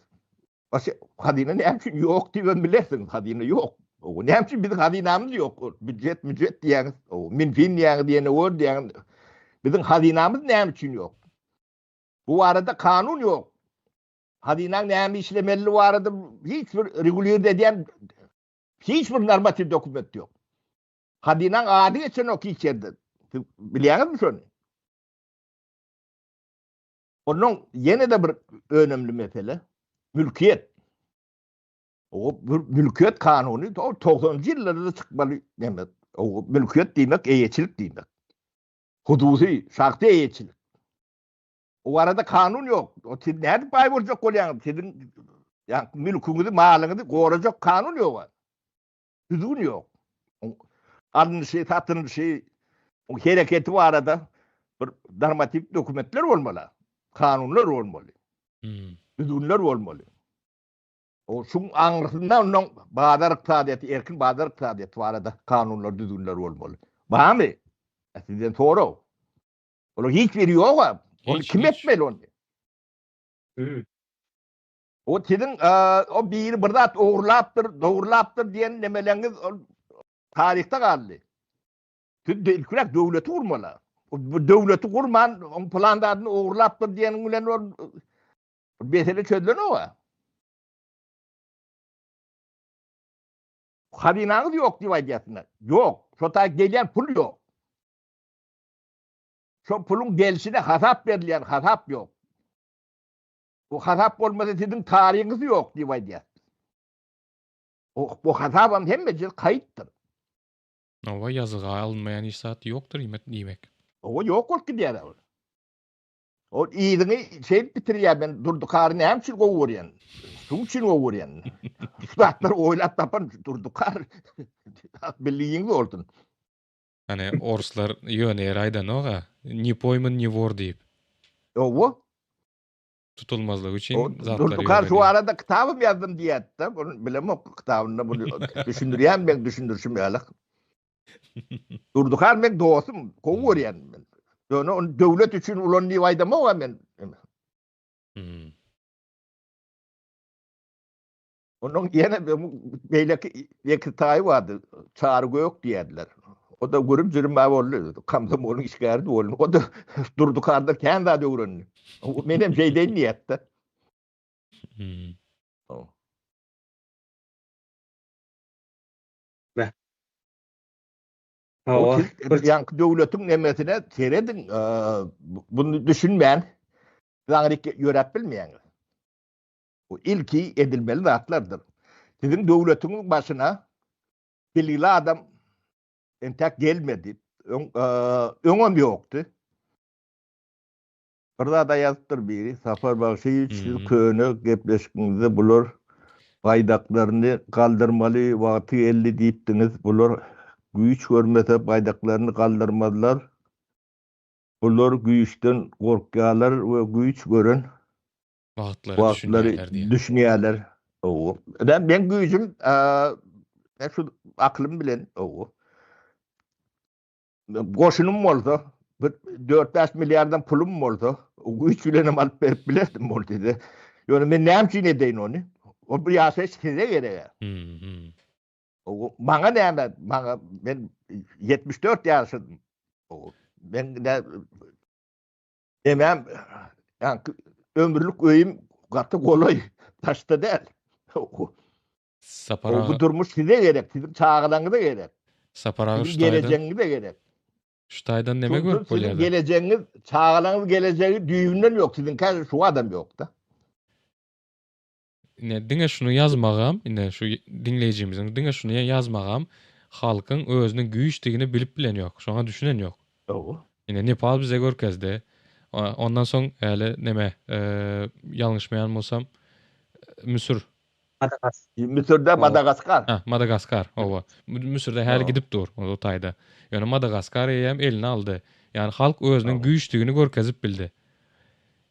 Speaker 2: Başa hazyna näme üçin ýok diýip hem bilersiňiz. Hazyna ýok. O näme üçin biziň hazynamyz ýok? Býujet, býujet diýýäňiz. O Minfin diýýäňiz, ýene gör diýýäňiz. Biziň hazynamyz näme üçin ýok? Bu barada kanun ýok. Hazynaň näme işlemelidigi barada hiç bir regulirde edýän hiç bir normatiw dokument ýok. Hazynaň ady geçenok hiç ýerde. Siz bilýäňizmi şony? Ondan ýene-de bir önemli mesele mülkiýet. O mülkiýet kanuny 90-njy ýyllarda çykmaly näme? O mülkiýet diýmek eýeçilik diýmek. Hususy, şahsy eýeçilik. O arada kanun ýok. O siz nädip baý boljak bolýaňyz? Siziň ýa mülküňizi, malyňyzy gorajak kanun ýok. Düzgün ýok. Alnyşy, satylyşy, o hereketi barada bir normatiw dokumentler bolmaly. Kanunlar bolmaly.
Speaker 3: Hmm.
Speaker 2: Düzgünler bolmaly. O şuň aňyrsynda ondan bazar ykdysadyýeti, erkin bazar ykdysadyýeti barada kanunlar, düzgünler bolmaly. Barmy? Sizden sorag. Olar hiç biri ýok. Ony kim etmeli ony?
Speaker 1: Hmm.
Speaker 2: O siziň o biri bir zat ogurlapdyr, dogurlapdyr diýen nemeleňiz ol taryhda galdy. Siz ilkiräk döwleti gurmaly. Bu döwleti gurman, oň plan zadyny ogurlapdyr diýeniň bilen ol mesele çözülenok. Hazynaňyz ýok diýip aýdýarsyňyz. Ýok. Şo taý gelýän pul ýok. Şo puluň gelşine hasap berilýän hasap ýok. Bu hasap bolmasa siziň taryňyz ýok diýip aýdýar. O bu hasabam hemmejesi kaýytdyr.
Speaker 3: Hawa ýazyga alynmaýan hiç zat ýokdur diýmek.
Speaker 2: Hawa ýok bolup gidýär ol. Ol yzyňy şeýdip bitirýär men Durdy Kary näme üçin gowy görýän? Şuň üçin gowy görýän. Şu zatlary oýlap tapan Durdy Kar. Bildigiňiz bolsun.
Speaker 3: Hany orslar ýöne ýere aýdanok-a, ne poýman ne wor diýip.
Speaker 2: Hawa.
Speaker 3: Tutulmazlygy üçin zatlary
Speaker 2: Durdy Kar şu arada kitabym ýazdym diýýärdi-de, bunu bilemok kitabynda bunu düşündirýän meň düşündirişim ýaly. Durdy Kar meň dostum, gowy görýän men. Ýöne ony döwlet üçin ulan diýip aýdamok-a men.
Speaker 3: Hmm.
Speaker 2: Onuň ýene beýleki ýeke taýy bardy, Çary Gök diýerdiler. O-da gürüm-jürüm-ä boldy, komsomolyň işgäridi boldy. O-da Durdy Kardan kän zat öwrendi. Menem şeýdeýin diýýärdi-de.
Speaker 3: Hmm.
Speaker 1: Beh. Hawa.
Speaker 2: Ýaňky döwletiň nemesine serediň, bunu düşünmän, siz aňryk ýöräp bilmeýäňiz. Bu ilki edilmeli zatlardyr. Siziň döwletiňiň başyna bilgili adam entäk gelmedi. Öň, öňem ýokdy. Bir zada ýazypdyr biri, Sapar Bagşyýewiç siz köne gepleşigiňizde bular baýdaklaryny galdyrmaly wagty geldi diýipdiňiz, bular güýç görmese baýdaklaryny galdyrmazlar, bular güýçden gorkýarlar we güýç gören
Speaker 3: wagtlary
Speaker 2: düşünýärler. Meň güýjüm şu aklym bilen Goşunym bolsa, bir dört-bäş milliardam pulum bolsa, güýç bilenem alyp berip bilerdim ol size. Ýöne men näme üçin edeýin ony? Ol bu ýaşaýyş size gerek-ä. Maňa näme, maňa men 74 ýaşadym. Men nä Nemem, ýaňky ömürlik öýüm gaty golaý, daşda däl.
Speaker 3: Sapar aga.
Speaker 2: Bu durmuş size gerek, siziň çagalaryňyza gerek.
Speaker 3: Sapar aga
Speaker 2: şu
Speaker 3: taýdan.
Speaker 2: Gelejegiňize gerek.
Speaker 3: Şu taýdan neme görüp bolýar?
Speaker 2: Siziň gelejegiňiz, çagalaryňyz gelejegi düýbünden ýok, siziňkä şu adam ýokda.
Speaker 3: Ine diňe şuny ýazmagam, ine şu diňleýjimiziň diňe şuny ýazmagam halkyň özüniň güýçdigini bilip bilen ýok, şoňa düşünen ýok.
Speaker 2: Dogry.
Speaker 3: Ine Nepal bize görkezdi. Ondan soň häli neme, ýalňyşmaýan bolsam Müsür
Speaker 1: Madagaskar.
Speaker 2: Müsürde Madagaskar.
Speaker 3: Ha, Madagaskar, hawa. Müsürde häli gidip dur, o taýda. Ýöne Madagaskar eýýäm eline aldy. Ýagny halk özüniň güýçdigini görkezip bildi.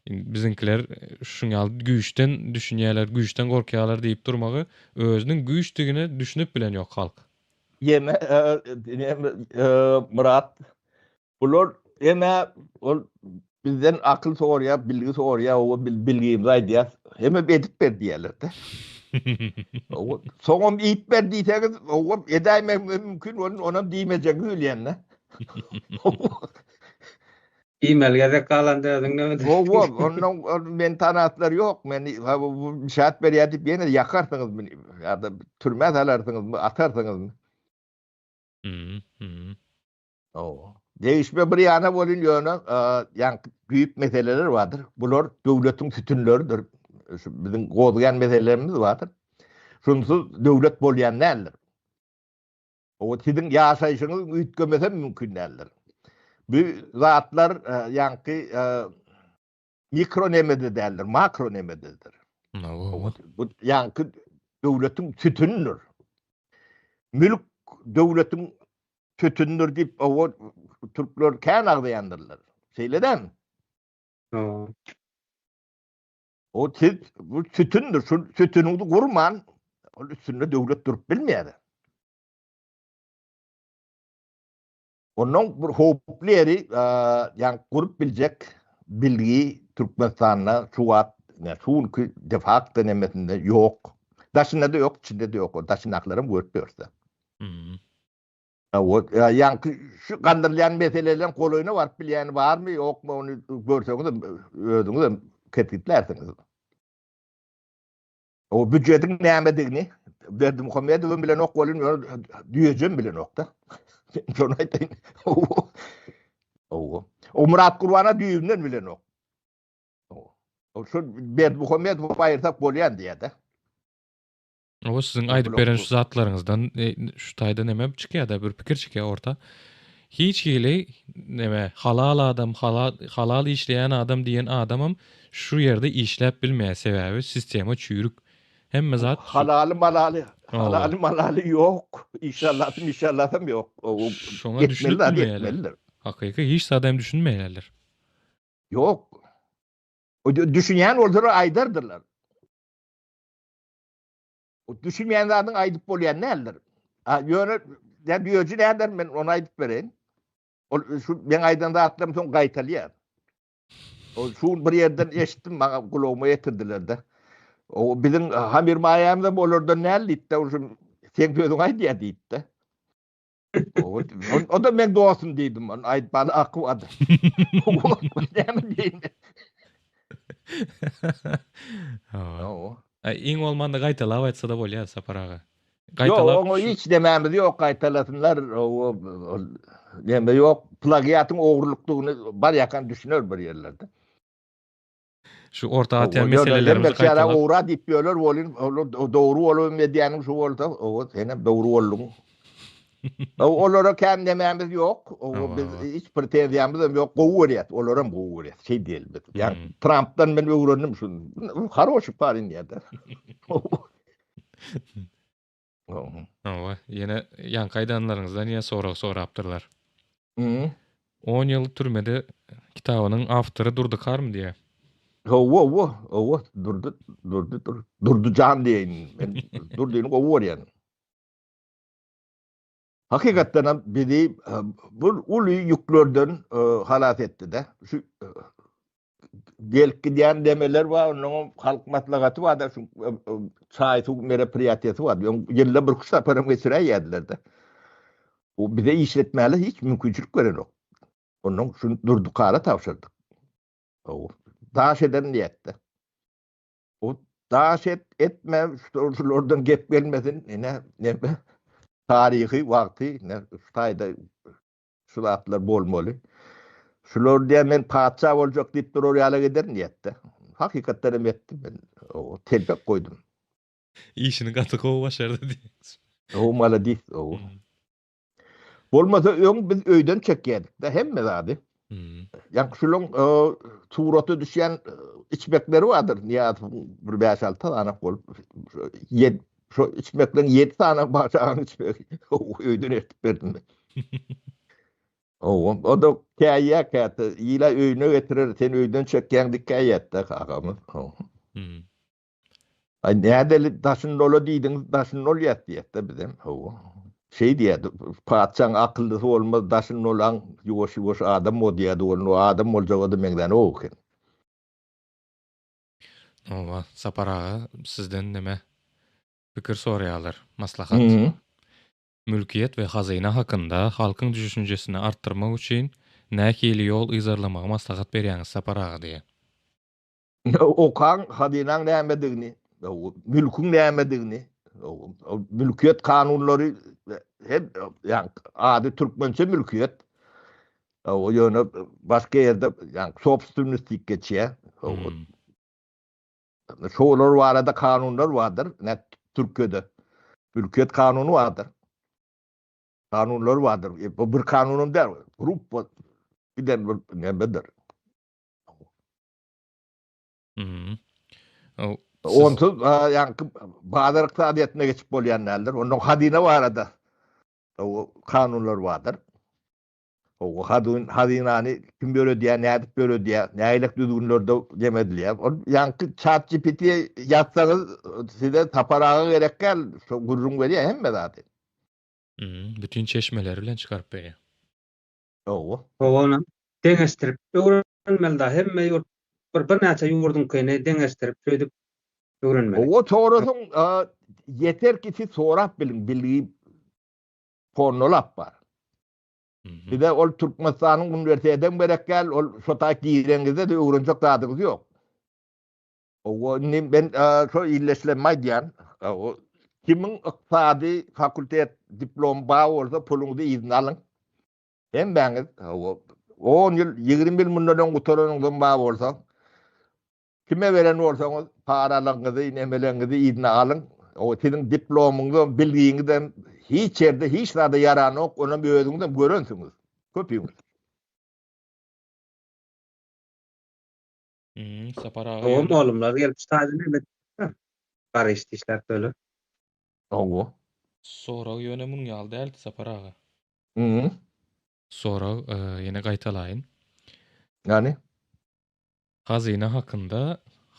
Speaker 3: Indi biziňkiler şuň ýaly güýçden düşünýärler, güýçden gorkýarlar diýip durmagy özüniň güýçdigine düşünip bilen ýok halk.
Speaker 2: Ýeme, Myrat, Bular hemä ol bizden akyl sorýar, bilgi sorýar, owa biz bilgimizi aýdýas. Hemem edip ber diýýärler-de. Owa, soňam iýip ber diýseňiz, owa edäýmegim mümkin, onam diýmejegiňizi bilýän-de.
Speaker 1: Iýmeli gezek galanda özüň näme edersiň?
Speaker 2: Owa, ondan ol meni tanatlar ýok, meni ha bu bişat berýär diýip ýene ýakarsyňyz meni ýa-da türmä salarsyňyzmy, atarsyňyzmy?
Speaker 3: Mhm, mhm.
Speaker 2: Hawa. Degişme bir ýana welin ýöne ýaňky düýp meseleler bardyr. Bular döwletiň sütünleridir. Şu biziň gozgaýan meselelerimiz bardyr. Şunsuz döwlet bolýan däldir. O siziň ýaşaýşyňyz üýtgemese mümkin däldir. Bu zatlar ýaňky mikro nemede däldir, makro nemededir. Bu ýaňky döwletiň sütünidir. Mülk döwletiň sütünidir diýip owa türkler kän agzaýandyrlar. Şeýle dälmi?
Speaker 1: Hawa.
Speaker 2: O siz bu sütündir. Şu sütüniňizi gurman ol üstünde döwlet durup bilmeýär. Ondan bir howply ýeri, ýagny gurup biljek bilgi Türkmenistanda şu wagt, ýa şu günki de facto nemesinde ýok. Daşynda-da ýok, içinde-de ýok. O daşyndakylaram görüp ýörse. O ýaňky şu galdyrylýan meseleleriň golaýyna baryp bilýäni barmy, ýokmy, ony görseňizem özüňizem kesgitlärsiňiz. O býujetiň nämedigini Berdimuhamedowam bilenok welin, ýöne düýejem bilenok-da. Şony aýdaýyn. Owo. O Myrat Gurbana düýbünden bilenok. O şu Berdimuhamedowy aýyrsak bolýan diýýär-de.
Speaker 3: Owo siziň aýdyp beren şu zatlaryňyzdan e, şu taýda neme çykýar-da bir pikir çykýar orta. Hiç hili neme halal adam, halal halal işleýän adam diýen adamam şu ýerde işläp bilmeýär sebäbi sistema çüýrük. Hemme zat şu
Speaker 2: Halaly malaly,
Speaker 3: Hawa.
Speaker 2: halaly malaly ýok. Işallasy mişallasam ýok. O
Speaker 3: Şoňa
Speaker 2: etmeli
Speaker 3: düşünip
Speaker 2: zady
Speaker 3: bilmeýärler.
Speaker 2: etmelidir.
Speaker 3: Hakyky hiç zada hem düşünmeýärler.
Speaker 2: Ýok. O düşünýän bolsalar aýdardyrlar. O düşünmeýän zadyň aýdyp bolýan däldir. A ýöne ýa düýeji näder men ony aýdyp bereýin. Ol şu meň aýdan zatlarym soň gaýtalýar. O şu bir ýerden eşitdim maňa gulagyma ýetirdiler-de. O biziň Hamir Maýamyzam olardan däl diýdi-de, şu seň sözüňi aýdýar diýdi-de. O da meň dostum diýdim. Ony aýtmaly aky bardy. Näme diýeýin?
Speaker 3: Hawa. Iň bolmanda gaýtalap aýtsa-da bolýar Sapar aga.
Speaker 2: Gaýtalap. Ýok, oňa hiç nemämiz ýok, gaýtalasynlar. Ol neme ýok, plagiatyň ogrulykdygyny barýakan düşüner bir ýerlerde.
Speaker 3: Şu orta atýan meselelerimizi gaýtalap.
Speaker 2: Ogra diýip ýörler bolyn, olar dogry bolubam edýäniň şu bolsa, owa senem dogry bolduň. Olara kän nemämiz ýok. Biz hiç pretenziýamyz hem ýok. Gowy görýäs. Olaram gowy görýäs. Şeý diýeli biz. Ýa Trumpdan men öwrendim şuny. Haroşy parin diýýär.
Speaker 3: Hawa, ýene ýaňky aýdanlaryňyzdan ýene sorag sorapdyrlar. On ýyl türmede kitabynyň awtory Durdy Karmy diýýär.
Speaker 2: Hawa, hawa, hawa, Durdy, Durdy, Durdy jan diýeýin. Men Durdyny gowy görýän. Hakykatdan hem bizi bu uly ýüklerden halas etdi-de. Şu gelip gidýän demeler bar, onnoňam halk maslahaty bar-da, şu çaý suw meropriýatiýasy bar. Öň ýylda bir üç saparam geçiräýýärdiler-de. Bu bize işletmäge hiç mümkinçilik berenok. Onnoň şuny Durdy Kara tabşyrdyk. Daş eden diýýärdi. O daş et, etme, şulardan gep gelmesin, ine, neme, taryhy wagty, ine, şu taýda şu zatlar bolmaly. Şular diýen men patyşa boljak diýip durar ýaly ederin diýetdi. Hakykatdan hem etdi men. O telpek goýdum.
Speaker 3: Işini gaty gowy başardy diýeňiz.
Speaker 2: O maladis, o. Bolmasa öň biz öýden çekýärdik-de hemme zady. Ýaňky şulaň surata düşýän içmekleri bardyr. Nyýazowyň bir bäş-alty sany bolup, şo içmekleň ýedi sany Bagşy içmegi öýden eltip berdim men. Hawa, o-da käýýär käte, ýyla öýüne getirer, sen öýden çekýäň diýip käýýärdi-de kakamyz. Aý nädeli daşyny dola diýdiňiz, daşyny dolýas diýýäs-de bizem. Hawa. Şeý diýýärdi, patyşaň akyllysy bolmaz, daşyny dolaň, ýuwaş-ýuwaş adam bol diýýärdi, ol adam boljaga-da meňzänok eken.
Speaker 3: Hawa, Sapar aga, sizden neme pikir soraýarlar, maslahat. Mülkiýet we hazyna hakynda halkyň düşünjesini artdyrmak üçin nähili ýol yzarlamagy maslahat berýäňiz, Sapar aga diýýär.
Speaker 2: Okaň hazynaň nämedigini, mülküň nämedigini, mülkiýet kanunlary hem ýa ady türkmençe mülkiýet. O ýöne başga ýerde ýa sobstwennost diýip geçýär. Şolar barada kanunlar bardyr, nä Türkiýede mülkiýet kanuny bardyr. Kanunlar bardyr. Bu bir kanunam däl, gruppa giden bir nämedir.
Speaker 3: Mhm.
Speaker 2: Onsuz ýaňky bazar ykdysadyýetine geçip bolýan däldir. Ondan hazyna barada kanunlar bardyr. O hazynany kim döredýär, nädip döredýär, nähili düzgünlerde jem edilýär. Ol ýaňky chat GPT ýazsaňyz size Sapar aga gerek däl, şo gürrüň berýär hemme zady.
Speaker 3: Mhm, bütün çeşmeleri bilen çykaryp berýär.
Speaker 2: Hawa.
Speaker 1: Hawa onam deňeşdirip öwrenmeli da hemme ýurt bir birnäçe ýurduňkyny deňeşdirip şeýdip öwrenmeli.
Speaker 2: Hawa sorasaň ýeter ki siz sorap biliň bilgi tonnalap bar. Size ol Türkmenistanyň uniwersitedem gerek däl ol şo taýt gireňizde de öwrenjek zadyňyz ýok. Hawa indi men şo illeşlerime aýdýan kimiň ykdysady fakultet diplomy bar bolsa puluňyzy yzyna alyň. Hemmäňiz, hawa, on ýyl, 20 ýyl mundan öň gutaranyňyzam bar bolsa, kime beren bolsaňyz, paralaryňyzy, nemeleňizi yzyna alyň. O siziň diplomyňyzam, bilgiňizem hiç ýerde hiç zada ýaranok, onam özüňizem görensiňiz, köpüňiz.
Speaker 3: Hmm, Sapar aga
Speaker 1: Hawa, mugallymlar gelip şu taýda näme Garyşdy işläp böyle.
Speaker 2: Hawa.
Speaker 3: Sorag ýöne munuň ýaly däldi Sapar aga.
Speaker 2: Mhm.
Speaker 3: Sorag ýene gaýtalaýyn.
Speaker 2: Ýani?
Speaker 3: Hazyna hakynda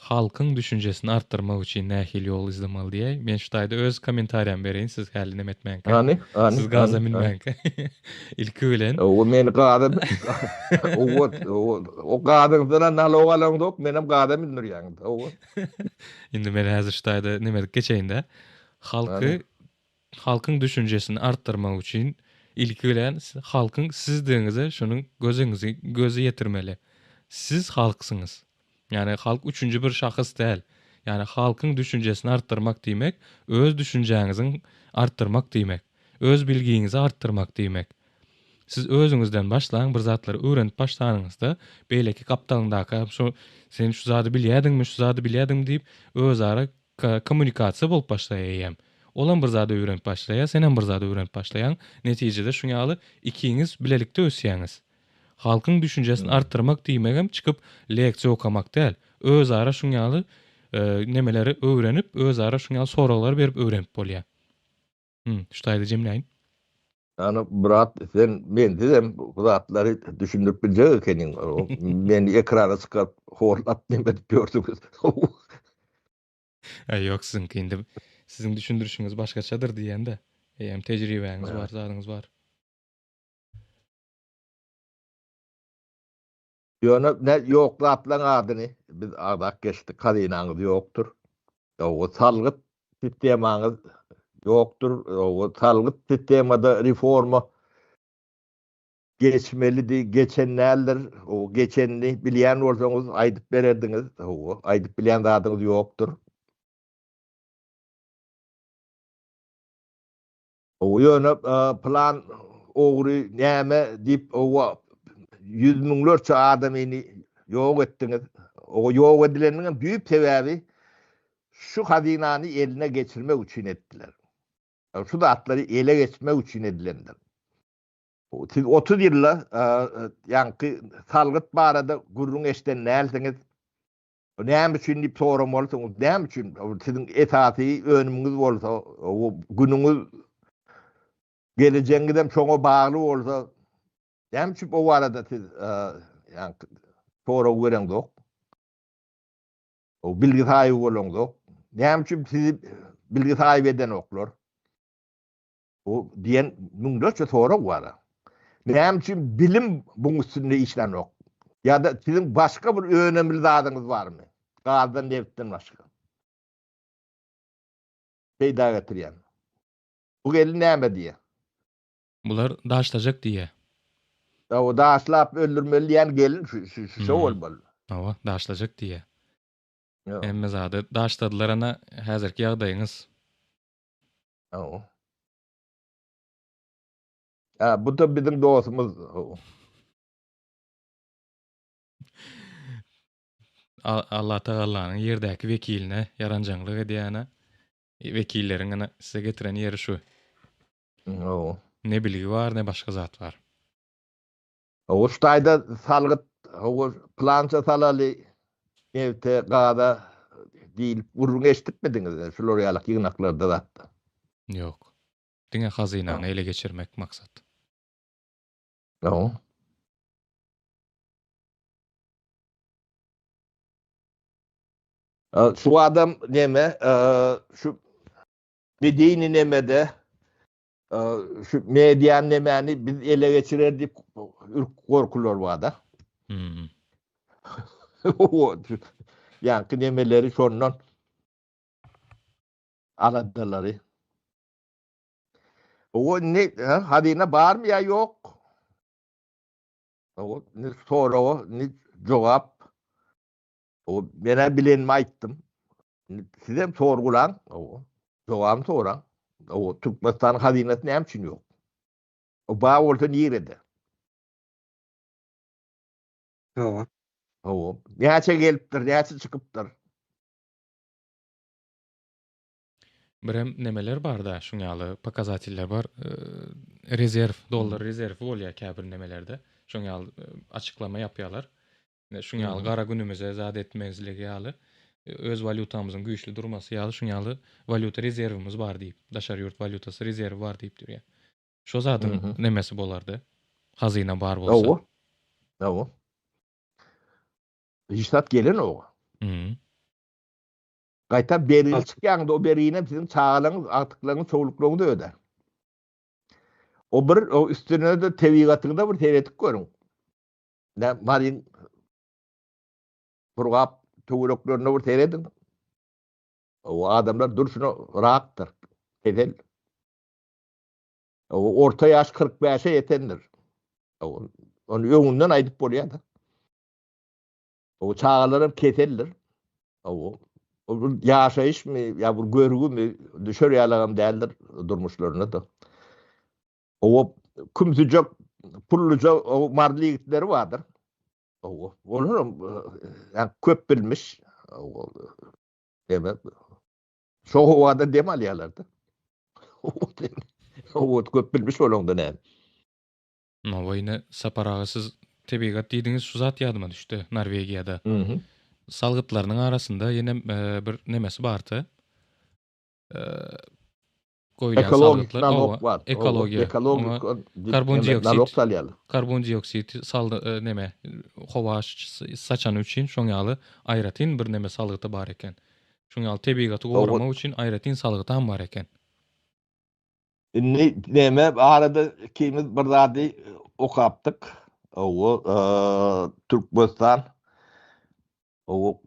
Speaker 3: halkyň düşünjesini artdyrmak üçin nähili ýol izlemaly diýäý. Men şu taýda öz kommentariýamy bereýin siz häli neme etmänkä.
Speaker 2: Hany, hany,
Speaker 3: Siz gaza münmänkä. Ilki bilen.
Speaker 2: Owa meni gaza Owa, owa, o gazyňyzdan nalog alaňzok, menem gaza mündürýäňiz. Owa.
Speaker 3: Indi men häzir şu taýda neme edip geçeýin-de. Halky Halkyň düşünjesini artdyrmak üçin ilki bilen halkyň sizdigiňize şunuň gözüňizi gözi ýetirmeli. Siz halksyňyz. Ýagny halk üçünji bir şahys däl. Ýagny halkyň düşünjesini artdyrmak diýmek öz düşünjäňiziň artdyrmak diýmek. Öz bilgiňizi artdyrmak diýmek. Siz özüňizden başlaň bir zatlary öwrenip başlanyňyzda beýleki gapdalyňdaka şu sen şu zady bilýädiňmi şu zady bilýädiňmi diýip özara kommunikasiýa bolup başlaýar eýýäm. Olam bir zat öwrenip başlaýar, senem bir zat öwrenip başlaýaň. Netijede şuň ýaly ikiňiz bilelikde ösýäňiz. Halkyň düşünjesini artdyrmak diýmegem çykyp leksiýa okamak däl. Özara şuň ýaly nemeleri öwrenip, özara şuň ýaly soraglar berip öwrenip bolýar. Hum, şu taýda jemläýin.
Speaker 2: Ýani brat sen mensizem bu zatlary düşündirip biljek ekeniň. Meni ekrana çykaryp horlap neme edip ýörsüňiz.
Speaker 3: Aý ýok siziňki indi siziň düşündirişiňiz başgaçadyr diýende. Eýýäm tejribäňiz bar, zadyňyz bar.
Speaker 2: Ýöne ne ýok zatlaň adyny biz agzap geçdik hazynaňyz ýokdur. Ýoga salgyt sistemaňyz ýokdur. Ýoga salgyt sistemada reforma geçmelidi, geçen däldir. O geçenini bilýän bolsaňyz aýdyp bererdiňiz. Hawa, aýdyp bilýän zadyňyz ýokdur. Ow ýöne pylan ogry näme diýip owa ýüz müňlerçe adamyny ýok etdiňiz. Owa ýok edileniniňem düýp sebäbi şu hazynany eline geçirmek üçin etdiler. Şu zatlary ele geçmek üçin edilendir. Siz 30 ýylda ýaňky salgyt barada gürrüň eşden dälsiňiz. Näme üçin diýip soramalysyňyz. Näme üçin? Siziň esasy önümiňiz bolsa, günüňiz, gelejegiňizem şoňa bagly bolsa, näme üçin o barada siz ýaňky sorag bereňzok? O bilgi sahibi bolaňzok. Näme üçin sizi bilgi sahibi edenoklar? Bu diýen müňlerçe sorag bar. Näme üçin bilim buň üstünde işlänok? Ýa-da siziň başga bir önemli zadyňyz barmy? Gazdan, nebitden başga. Peýda getirýän. Bu gelin näme diýýär?
Speaker 3: Bular daşlajak diýýär.
Speaker 2: Hawa, daşlap öldürmeli diýýän gelin şu şu şu bolmaly.
Speaker 3: Hawa, daşlajak diýýär. Hemme zady daşladylar ana häzirki ýagdaýyňyz.
Speaker 2: Hawa. Ha, bu da biziň dostumyz.
Speaker 3: Allah Tagallanyň ýerdäki wekiline ýaranjaňlyk edýäne wekilleriň ana size getiren ýeri şu.
Speaker 2: Hawa.
Speaker 3: Ne bilgi bar, ne başga zat bar.
Speaker 2: Hawa, şu taýda salgyt, hawa, plança salaly nebte, gaza diýlip gürrüň eşidipmidiňiz şular ýalyk ýygnaklarda zatda?
Speaker 3: Ýok. Diňe hazynany ele geçirmek maksat.
Speaker 2: Hawa. Şu adam neme, şu medeni nemede Şu median nemäni biz ele geçirer diýip ürk gorkular barda.
Speaker 3: Hmm.
Speaker 2: Ýaňky nemeleri şondan aladalary. O ne hazyna barmy ýa ýok? O ne soraga ne jogap. O men bilenimi aýtdym. Sizem sorgulaň, o jogabyny soraň. O Türkmenistanyň hazynasy näme üçin ýok? O bar bolsa nirede?
Speaker 1: Hawa.
Speaker 2: Hawa. Näçe gelipdir, näçe çykypdyr?
Speaker 3: Birem nemeler barda, şuň ýaly pokazateller bar. Rezerw, dollar rezerwi bolýar käbir nemelerde. Şoň ýaly açyklama ýapýarlar. Şuň ýaly gara günümize zat etmezligi ýaly, öz walýutamyzyň güýçli durmasy ýaly şuň ýaly walýuta rezerwimiz bar diýip, daşary ýurt walýutasy rezerwi bar diýip durýar. Şo zadyň nemesi bolardy. Hazyna bar bolsa.
Speaker 2: Hawa. Hawa. Hiç zat gelenok.
Speaker 3: Mhm.
Speaker 2: Gaýta bergili çykýaňda o berginem siziň çagalaryňyz, agtyklaryňyz, çowluklaryňyz ödär. O bir, o üstüne-de tebigatyňyza bir seredip görüň. Nä Maryň Murgap töwereklerine bir serediň. O adamlar durşuna rakdyr. Kesel. O orta ýaş 45-e ýetendir. O ony öňünden aýdyp bolýar-da. O çagalar hem keseldir. O o bir ýaşaýyşmy ýa bir görgümi düşer ýalagam däldir durmuşlarynda-da. Owa kümsüjek pulluja o maryly ýigitleri bardyr. Owa olaram ýa köp bilmiş. Owa deme şo howada dem alýarlar-da. Owat köp bilmiş bolaňda näme.
Speaker 3: Hawa ine Sapar aga siz tebigat diýdiňiz şu zat ýadyma düşdi Norwegiýada. Salgytlarynyň arasynda ýene bir nemesi bardy. Goýulýan
Speaker 2: Ekologik
Speaker 3: salgytlar
Speaker 2: nalog
Speaker 3: oba
Speaker 2: bar.
Speaker 3: Ekologiýa.
Speaker 2: Ekologik
Speaker 3: Oňa karbondioksid
Speaker 2: nalog salýarlar.
Speaker 3: Karbondioksid saldy neme howa saçany üçin şoň ýaly aýratyn bir neme salgyty bar eken. Şoň ýaly tebigaty goramak üçin aýratyn salgytam bar eken.
Speaker 2: Indi neme arada ikimiz bir zady okapdyk. Owa Türkmenistan owa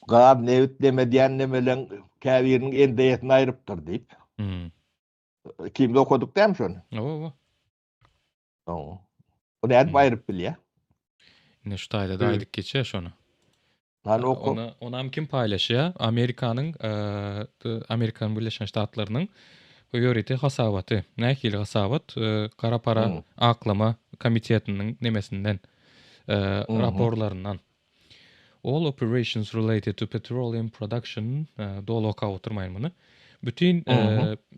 Speaker 2: gaz nebit neme diýen nemeleň käbiriniň NDS-ni aýrypdyr diýip.
Speaker 3: Hmm.
Speaker 2: Ikimiz okadyk dämi şony?
Speaker 3: Owa owa.
Speaker 2: Owa. O nädip
Speaker 3: Hmm.
Speaker 2: aýryp bilýär?
Speaker 3: Ine şu taýda-da aýdyp geçýär şony.
Speaker 2: Hany oka.
Speaker 3: Ona, onam kim paýlaşýar? Amerikanyň, Amerikanyň Birleşen Ştatlarynyň ýörite hasabaty. Nähili hasabat? Gara para aklama komitetiniň nemesinden, raporlaryndan. All operations related to petroleum production, doly okap oturmaýyn muny. Bütin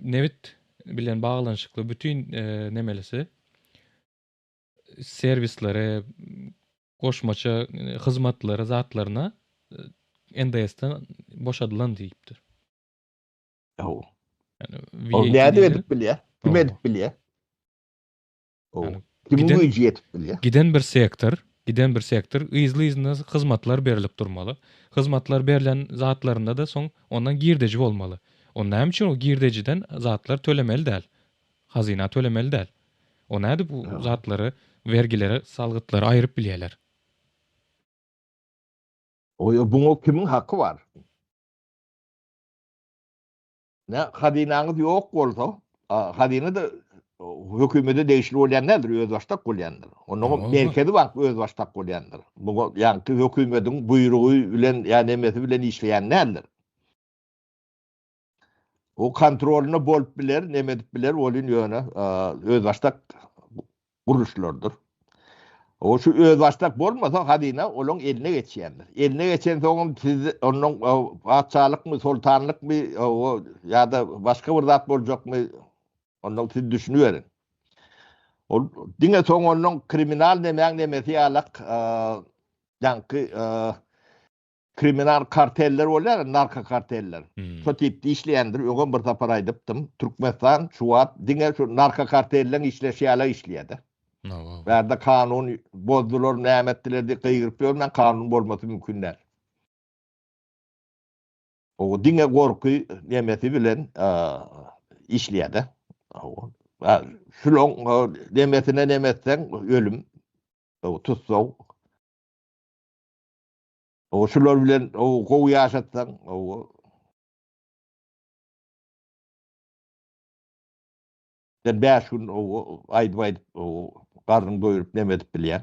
Speaker 3: nebit bilen baglanyşykly bütin nemelisi serwislere, goşmaça hyzmatlary zatlaryna NDS-den boşadylan diýipdir.
Speaker 2: Hawa.
Speaker 3: Ýani
Speaker 2: Ol
Speaker 3: VAT
Speaker 2: nädip
Speaker 3: diýilýär.
Speaker 2: edip bilýär? Kim
Speaker 3: Hawa.
Speaker 2: edip bilýär? Hawa.
Speaker 3: Ýani
Speaker 2: Kimiň
Speaker 3: giden
Speaker 2: güýji ýetip bilýär?
Speaker 3: giden bir sektor, giden bir sektor yzly-yzyna hyzmatlar berlip durmaly. Hyzmatlar berlen zatlarynda-da soň ondan girdeji bolmaly. O näme üçin o girdejiden zatlar tölemeli däl? Hazyna tölemeli däl. O nädip bu zatlary, wergileri, salgytlary aýryp bilýärler?
Speaker 2: Oý, buňa kimiň haky bar? Nä, hazynaňyz ýok bolsa, hazyna-da hökümete degişli bolýan däldir, özbaşdak bolýandyr. Onnoňam Merkezi bank özbaşdak bolýandyr. Muňa ýaňky hökümetiň buýrugy bilen ýa nemesi bilen işleýän däldir. O kontrolynda bolup biler, neme edip biler, welin ýöne özbaşdak gurluşlardyr. O şu özbaşdak bolmasa hazyna olaň eline geçýändir. Eline geçensoňam siz ondan patyşalykmy, soltanlykmy, o ýa-da başga bir zat boljakmy, ondan siz düşüniberiň. Ol diňe soň ondan kriminal nemäň nemesi ýalak, ýaňky Kriminal karteller bolýar, narko karteller. Şo tipde işleýändir, öňem bir sapar aýdypdym. Türkmenistan şu wagt diňe şu narko kartelleň işleşi ýaly işleýär-de. Bärde kanun bozdular, näme etdiler diýip gygyryp ýörmän, kanun bolmasy mümkin däl. O diňe gorky nemesi bilen işleýär-de. Şulaň nemesine neme etseň ölüm, tussag. O şular bilen o gowy ýaşatsaň, o Sen 5 gün o aýdyp aýdyp o garnyň doýuryp neme edip bilýän.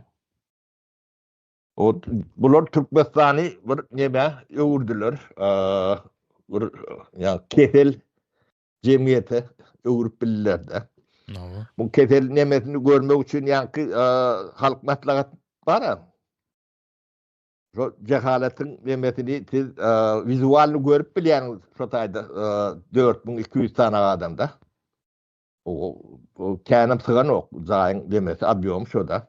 Speaker 2: O bular Türkmenistany bir neme öwürdiler. Bir ýa kesel jemgyýete öwürip bildiler-de. Bu kesel nemesini görmek üçin ýaňky halk maslahat bar. Şo jehaletiň nemesini siz wizualny görüp bilýäňiz şo taýda 4200 sany adamda. O känem syganok jaýyň nemesi obýomy şoda.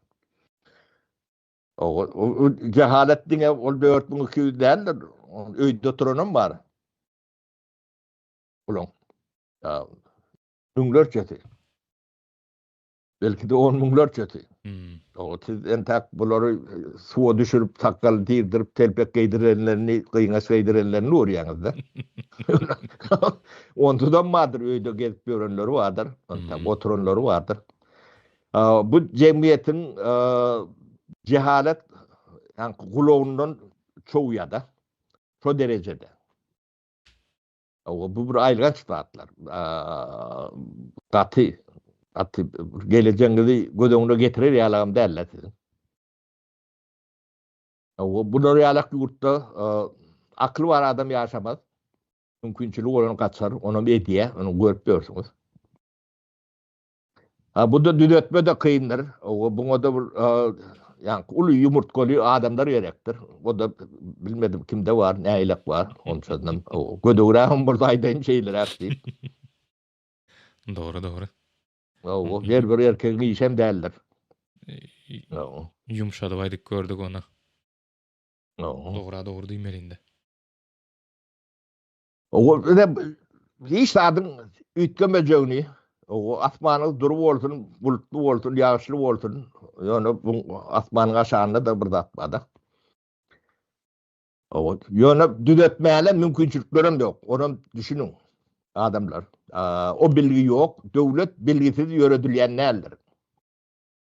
Speaker 2: O jehalet diňe ol 4200 däldir. Öýde oturanam bar. Bulaň. Müňlerçesi. Belki-de on müňlerçesi. O siz entäk bulary suwa düşürip, sakgalyny tirdirip, telpek geýdirenlerini, gyňaç geýdirenlerini görýäňiz-de. Onsuzam bardyr, öýde gezip ýörenleri bardyr, entäk oturanlary bardyr. Bu jemgyýetiň jehalet ýaňky gulagyndan çowýar-da, şo derejede. Bu bir aýylganç zatlar. Gaty, gaty gelejegiňizi göz öňüne getirer ýalagam däl-de siziň. Bular ýalak ýurtda akyly bar adam ýaşamaz. Mümkinçiligi bolan gaçar, onam edýär, ony görüp ýörsüňiz. Ha bu-da düzetme-de kyndyr. Owa buňa-da bir ýaňky uly ýumurtgaly adamlar gerekdir. O-da bilmedim kimde bar, nähilek bar. Onçasynam gödegrägem bolsa aýdaýyn şeýleräk diýip.
Speaker 3: Dogry, dogry.
Speaker 2: Hawa, her bir erkegiň işem däldir. Hawa.
Speaker 3: Ýumşadyp aýdyp gördük ony.
Speaker 2: Hawa.
Speaker 3: Dogra dogry diýmeli indi.
Speaker 2: Hawa, hiç zadyň üýtgemejegini, hawa, asmanyňyz dury bolsun, bulutly bolsun, ýagyşly bolsun, ýöne bu asmanyň aşagynda-da bir zat bar-da. Hawa, ýöne düzetmäne mümkinçiliklerem ýok. Onam düşüniň, adamlar. O bilgi ýok, döwlet bilgisiz ýöredilýän däldir.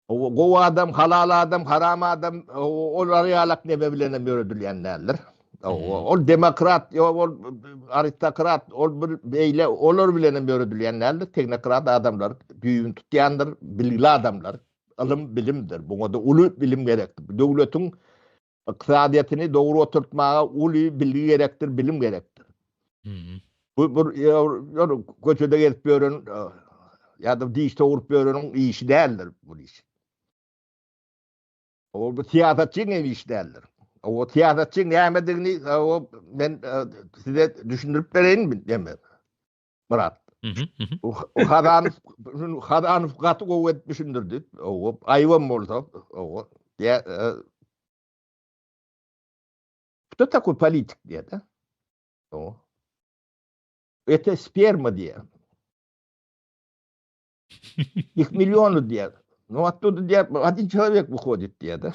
Speaker 2: Hawa, gowy adam, halal adam, haram adam, olar ýalak neme bilenem ýöredilýän däldir. Hawa, ol demokrat, ýok ol aristokrat, ol bir beýle, olar bilenem ýöredilýän däldir. Tehnokrat adamlar düýbüni tutýandyr, bilgili adamlar. Ylym bilimdir. Buňa-da uly bilim gerekdir. Döwletiň Ykdysadyýetini dogry oturtmaga uly bilgi gerekdir, bilim gerekdir. Bu bir ýöne köçede gezip ýören ýa-da diş sogrup ýöreniň işi däldir bu iş. O bu syýasatçyň hem işi däldir. O syýasatçyň nämedigini o men size düşündirip bereýinmi näme? Myrat. Hazanow Hazanow gaty gowy edip düşündirdi. O aýybam bolsa, o diýä Кто такой politik diýä-de. O. Это sperma diýä. Их миллионы diýä. Ну оттуда diýä один человек выходит diýä-de.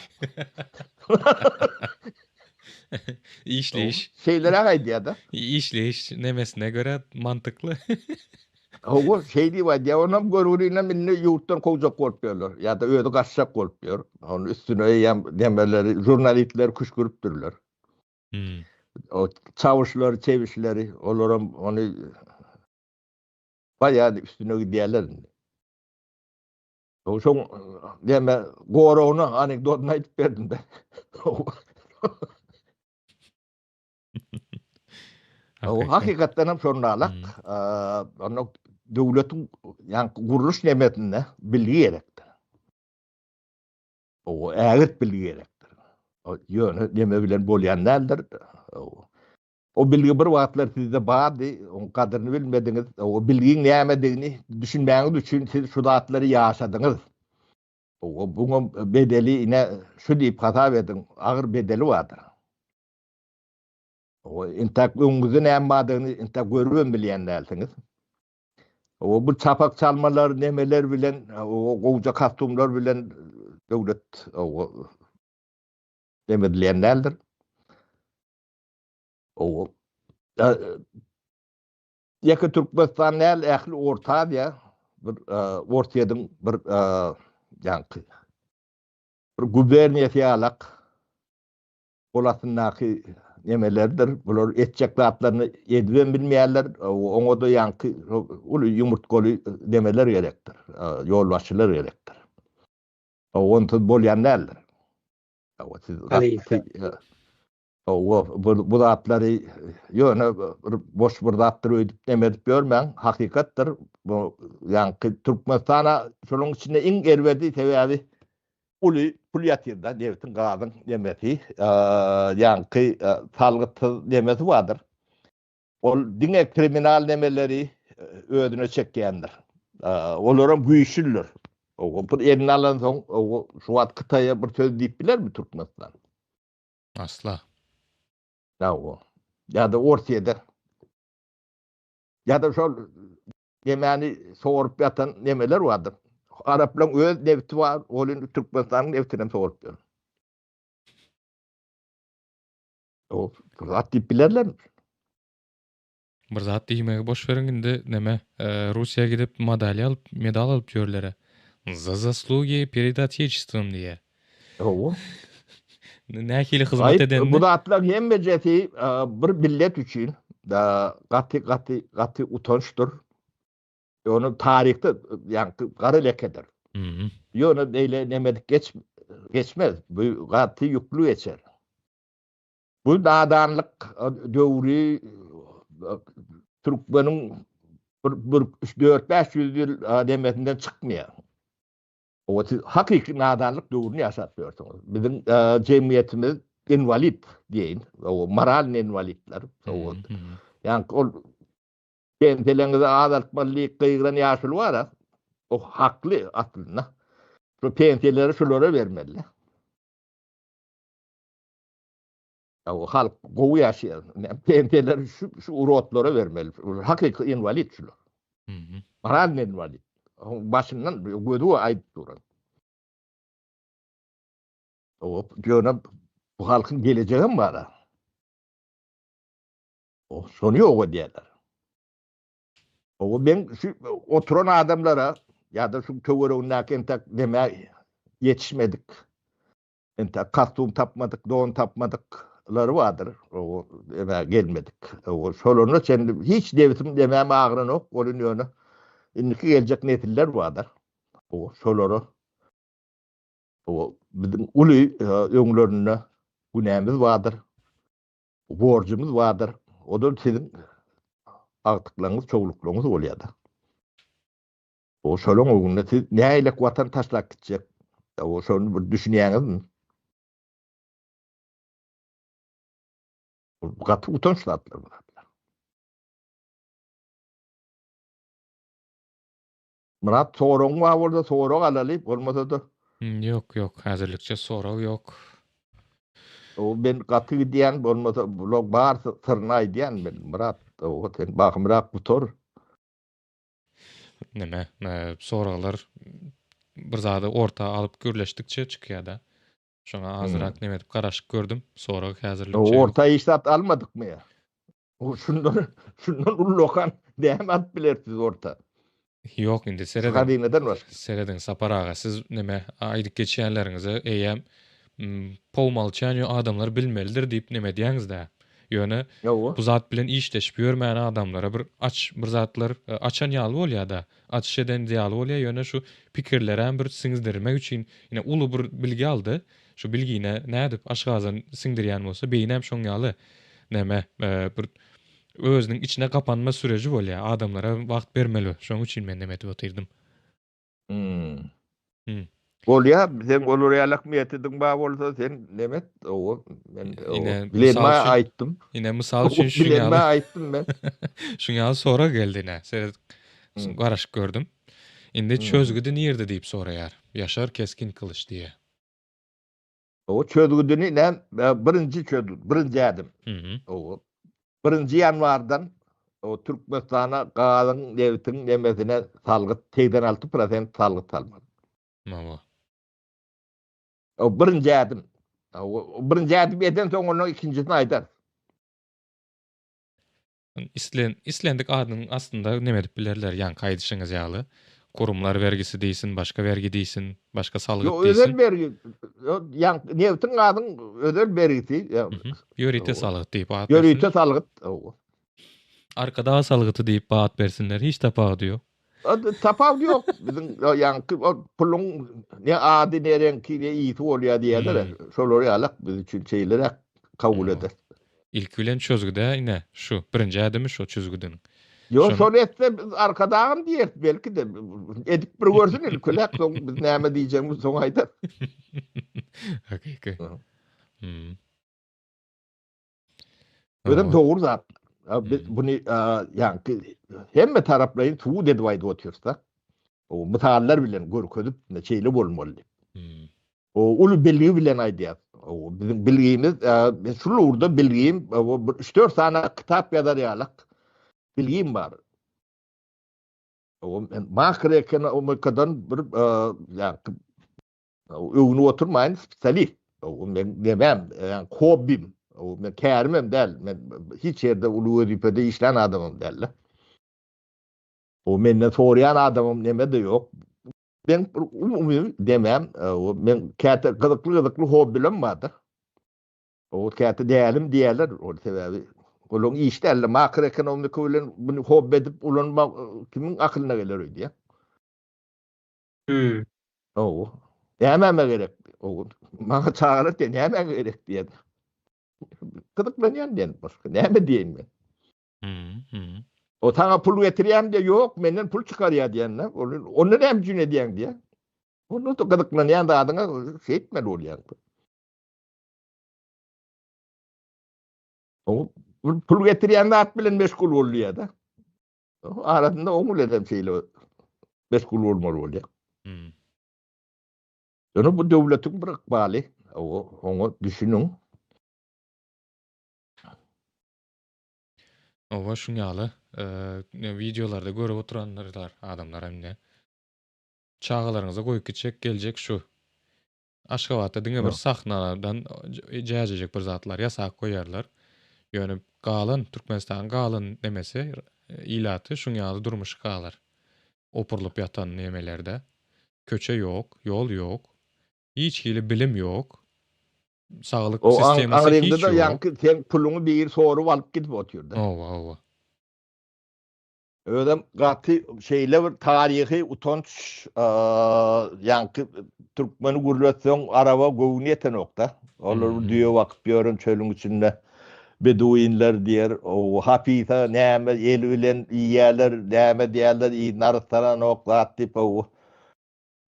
Speaker 3: Işleýiş.
Speaker 2: Şeýleräk aýdýar-da.
Speaker 3: Işleýiş nemesine görä mantykly.
Speaker 2: Hawa, şeý diýip aýdýar. Onam görgülinem indi ýurtdan kowjak bolup ýörler. Ýa-da özi gaçjak bolup ýör. Onuň üstüne eýýäm nemeleri, žurnalistleri küşgüripdirler.
Speaker 3: Hmm.
Speaker 2: O çawuşlary, çewişleri, olaram ony baýa üstüne gidýärler indi. Şoň näme goragyna anekdotyny aýdyp berdim-de. O hakykatdan hem şonda Onda döwletiň ýaňky gurluş nemesinde bilgi gerekdir. O ägirt bilgi gerekdir. O ýöne neme bilen bolýan däldir. O bilgi bir wagtlar sizde bardy, oň gadyryny bilmediňiz. O bilgiň nämedigini düşünmäňiz üçin siz şu zatlary ýaşadyňyz. O buňam bedeli ine şu diýip hasap ediň, agyr bedeli bardyr. O entäk öňüňizde näme bardygyny entäk görübem bilýän dälsiňiz. O bu çapak çalmalar, nemeler bilen, o gowja kostumlar bilen döwlet o demedilýän däldir. O ýeke Türkmenistan däl, ähli Orta Aziýa bir Orsýetiň bir ýaňky bir guberniýasy ýalak gol astyndaky nemelerdir. Bular etjek zatlaryny edibem bilmeýärler. Oňa-da ýaňky uly ýumurtgaly nemeler gerekdir. Ýolbaşçylar gerekdir. Onsuz bolýan däldir. Siz Hawa, bu, bu zatlary ýöne bir boş bir zatdyr öýdüp neme edip ýörmäň, hakykatdyr. Bu ýaňky Türkmenistana şonuň içinde iň erbedi sebäbi uly pul ýatyr-da, nebitiň, gazyň nemesi, ýaňky salgytsyz nemesi bardyr. Ol diňe kriminal nemeleri özüne çekýändir. Olaram güýçlüdir. O pul eline alansoň, şu wagt Hytaýa bir söz diýip bilermi Türkmenistan?
Speaker 3: Asla.
Speaker 2: Hawa. Ýa-da Orsýede. Ýa-da şol nemäni sorup ýatan nemeler bardyr. Araplaryň öz nebiti bar, ol indi Türkmenistanyň nebitini hem sorup ýör. O bir zat diýip bilerlermi?
Speaker 3: Bir zat diýmegi boş beriň indi neme Russiýa gidip madalýa alyp medal alyp ýörlere. Za zaslugi pered otечеством diýýä.
Speaker 2: Hawa.
Speaker 3: Nähili hyzmat edenini.
Speaker 2: Bu zatlaryň hemmejesi bir millet üçin gaty gaty gaty utançdyr. Ýöne taryhda ýaňky gara lekedir. Ýöne beýle nemedik geç geçmez. Bu gaty ýükli geçer. Bu nadanlyk döwri türkmeniň bir bir üç dört 500 ýyl demesinden çykmaýar. O siz hakyky nadanlyk döwrüni ýaşap ýörsüňiz. Biziň jemgyýetimiz inwalid diýeýin. O moralny inwalidler. Ýaňky ol. Pensiýalaryňyzy azaltmaly diýip gygyran ýaşuly bar-a, o hakly aslynda. Şu pensiýalary şulara bermeli. O halk gowy ýaşaýar. Pensiýalary şu şu urotlara bermeli. Hakyky inwalid şular. Moralny inwalid. Başyndan gözi aýdyp duran. O ýöne bu halkyň gelejegem bar-a. O şony ýok edýärler. O men şu oturan adamlara ýa-da şu töweregindäki entek neme ýetişmedik. Entek kostum tapmadyk, don tapmadyklary bardyr. O eme gelmedik. O şolara çenli hiç nebsim demem agyranok, ony ýöne indiki geljek nesiller bardyr. O şolara o biziň uly öňlerinde günämiz bardyr. Borjumyz bardyr. O-da siziň agtyklaryňyz, çowluklaryňyz bolýar-da. O şolaň öňünde siz nähilek watan taşlap gitjek? O şony bir düşünýäňizmi? Gaty utanç zatlar bu zatlar. Myrat soragyň bar bolsa sorag alaly, bolmasa-da.
Speaker 3: Ýok, ýok, häzirlikçe sorag ýok.
Speaker 2: O men gaty gidýän, bolmasa bular bar syryny aýdýan men Myrat, o sen bahymrak gutar.
Speaker 3: Neme, soraglar bir zady orta alyp gürleşdikçe çykýada. Şoňa azrak neme edip garaşyp gördüm. Sorag häzirlikçe ýok.
Speaker 2: Orta hiç zat almadykmy ýa? O şundan şundan ullakan näme alyp bilersiz orta?
Speaker 3: Ýok indi serediň.
Speaker 2: Hazynadan başga.
Speaker 3: Serediň Sapar aga siz neme aýdyp geçýänleriňize eýýäm po umolçaniýu adamlar bilmelidir diýip neme edýäňizdä. Ýöne bu zat bilen işleşip ýörmän adamlara bir aç bir zatlar açan ýaly bolýada. Açyş eden ýaly bolýar ýöne şu pikirlerem bir siňdirmek üçin ine uly bir bilgi aldy. Şu bilgine nädip aşgazan siňdirýän bolsa beýinem şoň ýaly neme bir özüniň içine gapanma süreji bolýar adamlara wagt bermeli şoň üçin men neme edip otyrdym.
Speaker 2: Hmm. Hmm. Bolýa, sen olar ýalak metodyň bar bolsa sen neme et, owa, men bilenme aýtdym.
Speaker 3: Ine mysal üçin
Speaker 2: şu ýaly aýtdym men.
Speaker 3: Şuň ýaly sorag geldi ine. Seret garaşyp gördüm. Indi çözgüdi nirde diýip soraýar. Ýaşar Keskin Kylyç diýýär.
Speaker 2: O çözgüdini näm birinji çözgüt, birinji ädim. Owa. Birinji ýanwardan o Türkmenistana gazyň, nebitiň nemesine salgyt 86 prosent salgyt salmaly.
Speaker 3: Hawa.
Speaker 2: O birinji ädim. O birinji ädim eden soň ondan ikinjisini aýdarys.
Speaker 3: Islen, islendik adyň astynda neme edip bilerler, ýaňky aýdyşyňyz ýaly. Kurumlar bergisi diýsin, başga bergi diýsin, başga salgyt
Speaker 2: Ýok, özel
Speaker 3: diýsin.
Speaker 2: bergi, ýaňky nebitiň gazyň özel bergisi.
Speaker 3: Ýörite salgyt diýip at
Speaker 2: bersinler. Ýörite salgyt.
Speaker 3: Arkadag salgyty diýip at bersinler, hiç tapawudy ýok.
Speaker 2: Tapawudy ýok. Biziň ýaňky puluň ne ady, ne reňki, ne ysy bolýar diýýärler. Şolar ýalak biz üçin şeýleräk kabul eder.
Speaker 3: Ilki bilen çözgüdä ine şu birinji ädimi şo çözgüdiň.
Speaker 2: Ýok şony etse biz arkadagym diýeris belki-de. Edip bir görsün ilkiläk soň biz näme diýjegimizi soň aýdarys.
Speaker 3: Hakyky.
Speaker 2: Özem dogry zat. Biz buny ýaňky hemme taraplaýyn subut edip aýdyp otyrys-da. O mysallar bilen görkezip, şeýle bolmaly diýip. O uly bilgi bilen aýdýar. O biziň bilgimiz, şul ugurda bilgim, bir üç-dört sany kitap ýazar ýalak bilgim bar. O men makroekonomikadan bir ýaňky öwünip oturmaýyn spesialist. O men nemem, ýa hobbim. O men kärimem däl. Men hiç ýerde uly wezipede işlän adamym däl. O menden soraýan adamym neme-de ýok. Men bir umumy demem, o men käte gyzykly-gyzykly hobbilerim bardyr. O käte dälim diýerler, ol sebäbi olaryň işi däl-de makroekonomika bilen bunu hobbi edip ulanmak kimiň akylyna geler öýdýär.
Speaker 1: Hmm.
Speaker 2: Ow. Nämäme gerek? Ow. Maňa çagalar diýýär, nämäňe gerek diýýär. Gyzyklanýan diýen başga. Näme diýeýin men?
Speaker 3: Hmm. Hmm.
Speaker 2: O saňa pul getirýän diýýär, ýok, menden pul çykarýar diýende, onda näme üçin edýäň diýýär. Onda da gyzyklanýan zadyňa şeýtmeli bolýar. O pul getirýän zat bilen meşgul bol diýýär-de. Arasynda oň bilen hem şeýle meşgul bolmaly bolýar.
Speaker 3: Hmm.
Speaker 2: Ýöne bu döwletiň bir ykbaly, oňa düşüniň.
Speaker 3: Owa, şuň ýaly wideolarda görüp oturandyrlar adamlar hem-de. Çagalaryňyza goýup gitjek geljek şu. Aşgabatda diňe bir sahnadan jäjejek bir zatlar ýasap goýarlar. Ýöne galan Türkmenistanyň galan nemesi ilaty şuň ýaly durmuşy galar. Opurylyp ýatan nemelerde. Köçe ýok, ýol ýok. Hiç hili bilim ýok. Saglyk
Speaker 2: O
Speaker 3: sistemasy hiç
Speaker 2: aňryňda-da
Speaker 3: ýok.
Speaker 2: ýaňky seň puluňy biri sorup alyp gidip otyrda.
Speaker 3: Hawa, hawa.
Speaker 2: Özem gaty şeýle bir taryhy utanç ýaňky türkmeni gürletseň araba göwni ýetenokda. Olar bir düýe bakyp ýören çölüň içinde beduinler diýer, o hapisa näme eli bilen iýýärler, näme diýerler, yzyny arassalanok zat diýip o.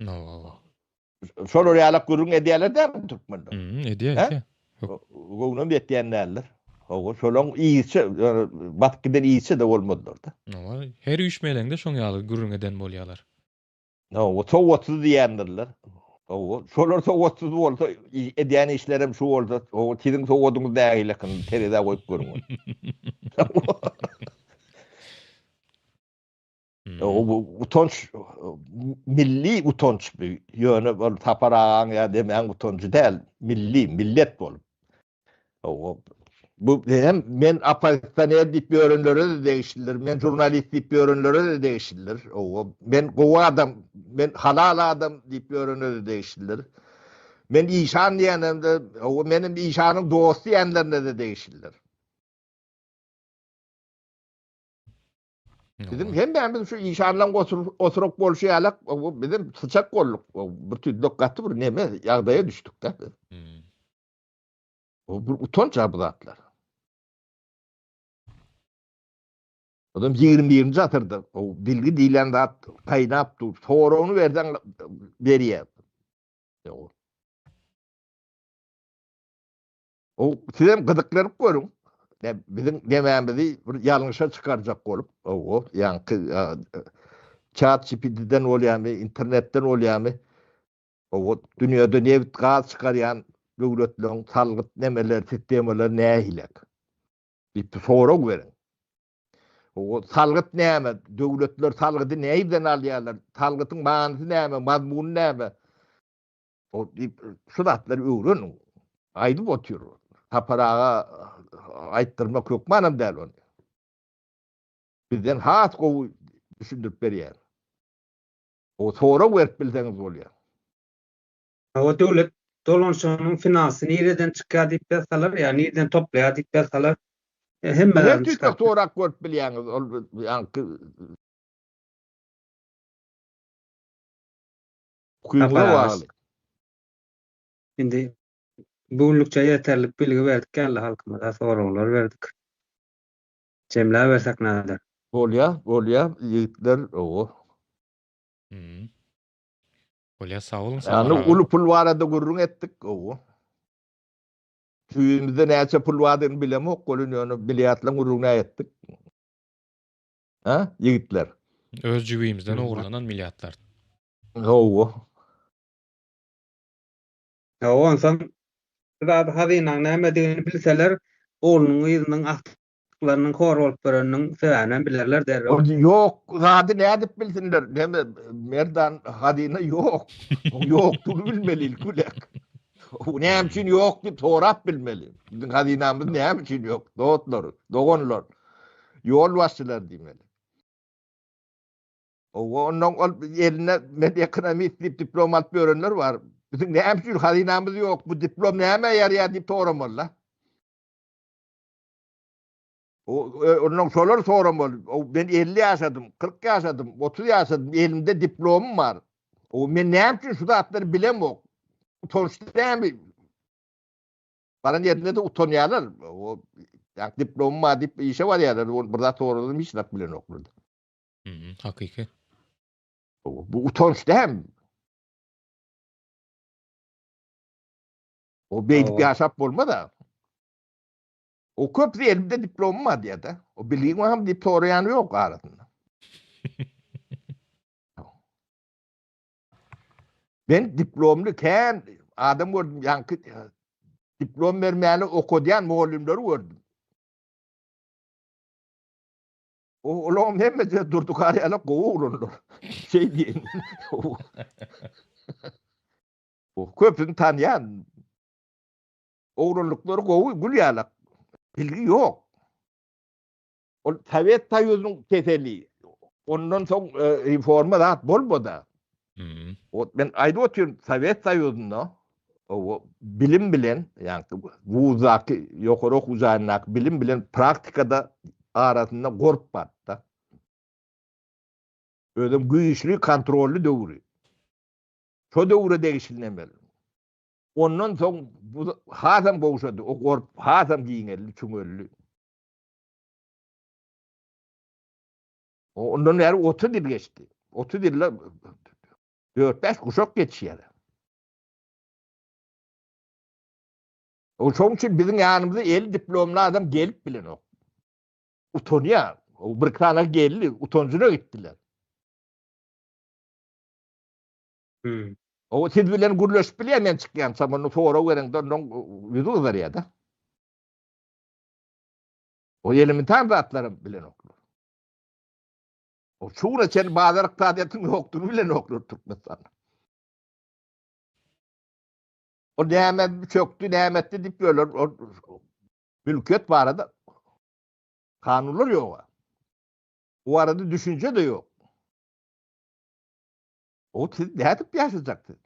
Speaker 3: Hawa.
Speaker 2: Şolar ýalak gürrüň edýärler dälmi türkmenler?
Speaker 3: Hmm, edýär, edýär.
Speaker 2: Göwnüm ýetýän däldir. Hawa, şolaň yzça, batyp giden yzça-da bolmadylar-da.
Speaker 3: Hawa, her üýşmeleňde şoň ýaly gürrüň eden bolýarlar.
Speaker 2: Hawa, sowatsyz diýendirler. Hawa, şolar sowatsyz bolsa, edýän işlerem şu bolsa, hawa, siziň sowadyňyz nähili eken, terezä goýup görüň ony. Bu utanç, milli utanç bu. Ýöne ol Sapar agaň ýa demäň utanjy däl, milli, millet bolup. Bu hem men oppozisioner diýip ýörenlere-de degişlidir, men žurnalist diýip ýörenlere-de degişlidir. Men gowy adam, men halal adam diýip ýörenlere-de degişlidir. Men işan diýenlerine-de, menem işanyň dosty diýenlerine-de degişlidir. Bizim hemmämiz şu işanlaň oturyk bolşy ýalak, bizem syçak bolduk. Bir tüýdük gaty bir neme ýagdaýa düşdük-de biz.
Speaker 3: Hmm.
Speaker 2: O bir utanç bu zatlar. Adam 21-nji asyrda o bilgi diýlen zat gaýnap dur. Soragyny berseň berýär. Ýok. O sizem gyzyklanyp görüň. Biziň demämizi bir ýalňyşa çykarjak bolup, o ýaňky chat GPT-den bolýarmy, internetden bolýarmy? O dünýäde nebit gaz çykarýan döwletleriň salgyt nemeleri, sistemalary nähilek? Diýip sorag beriň. O salgyt näme? Döwletler salgydy näden alýarlar? Salgytyň manysy näme, mazmuny näme? O diýip şu zatlary öwreniň. Aýdyp otyr. Sapar aga aýtdyrmak hökmanam däl ony. Bizden has gowy düşündirip berýär. O sorag berip bilseňiz bolýar.
Speaker 1: Hawa döwlet dolanyşygynyň finansy nireden çykýar diýip ýazsalar ýa nireden toplaýar diýip ýazsalar hemme
Speaker 2: zadyny çykaryp. Sorap görüp bilýäňiz ol ýaňky Ukybyňa bagly.
Speaker 1: Indi bu günlükçe ýeterlik bilgi berdik ýaly halkymyza soraglar berdik. Jemläbersek näder?
Speaker 2: Bolýa, bolýa ýigitler owo.
Speaker 3: Hmm. Bolýa sag boluň Sapar
Speaker 2: Ýagny
Speaker 3: aga.
Speaker 2: uly pul barada gürrüň etdik owo. Jübimizde näçe pul bardygyny bilemok welin ýöne milliardlaň gürrüňini etdik. Ha, ýigitler?
Speaker 3: Öz jübimizden ogurlanan milliardlar.
Speaker 2: Hawa.
Speaker 1: Hawa, onsoň şu zady hazynaň nämedigini bilseler, oglunyň gyzynyň agtyklarynyň hor bolup ýöreniniň sebäbinem bilerler derrew.
Speaker 2: Ol ýok zady nädip bilsinler? Näme Merdan hazyna ýok. Oň ýokdugyny bilmeli ilki bilen. O näme üçin ýok diýip sorap bilmeli. Biziň hazynamyz näme üçin ýok? Dostlar, doganlar, ýolbaşçylar diýmeli. Owa, ondan ol eline men ekonomist diýip diplom alyp ýörenler bar. Biziň näme üçin hazynamyz ýok? Bu diplom nämä ýaraýar diýip soramaly-da. Ondan şolar soramaly. O men 50 ýaşadym, 40 ýaşadym, 30 ýaşadym, elimde diplomym bar. O men näme üçin şu zatlary bilemok? Utançly dälmi? Baran ýerinde de utanýarlar. O ýa diplomym bar diýip işe barýarlar. Ol bir zat sorasaň hiç zat bilenoklar.
Speaker 3: Mhm, hakyky.
Speaker 2: Bu utanç dälmi? O beýdip ýaşap bolmaz-a. O köpüsi elimde diplomym bar diýýär-de. O bilgiň barmy diýip soraýany ýok arasynda. Men diplomly kän adam gördüm, ýaňky diplom bermäli okadýan mugallymlary gördüm. O olaryň hemmesi Durdy Kary ýaly gowy oglanlar. Şeý diýen. O köpüsini tanýan. Oglanlyklary gowy, gül ýalak. Bilgi ýok. Ol Sowet Soýuzynyň keseli. Ondan soň e, reforma zat bolmady.
Speaker 3: Hmm.
Speaker 2: O men aýdyp otyryn, Sowet Soýuzynda o bilim bilen, ýagny wuzdaky ýokary okuw jaýyndaky bilim bilen praktikada arasynda gorp bardy. Özem güýçli kontrolly döwri. Şo döwre degişli nemel. Ondan soň bu hasam gowşady, o gorp hasam giňeldi, çuňeldi. Ondan bäri 30 ýyl geçdi. 30 ýylda 4-5 guşak geçýär. O şoň üçin biziň ýanymyza el diplomly adam gelip bilenok. Utanýar. O bir tane geldi, utanjyna gitdiler.
Speaker 1: Hmm.
Speaker 2: O siz bilen gürleşip bilýär men çykýançam onu sorag bereňde ondan ýüzi gyzarýar-da. O elementar zatlaram bilenoklar. O şu güne çenli bazar ykdysadyýetiniň ýokdugyny bilenoklar Türkmenistanda. O näme çökdi, näme etdi diýip ýörler. O mülkiýet barada kanunlar ýok. Bu barada düşünje-de ýok. O siz nädip ýaşajaksyz?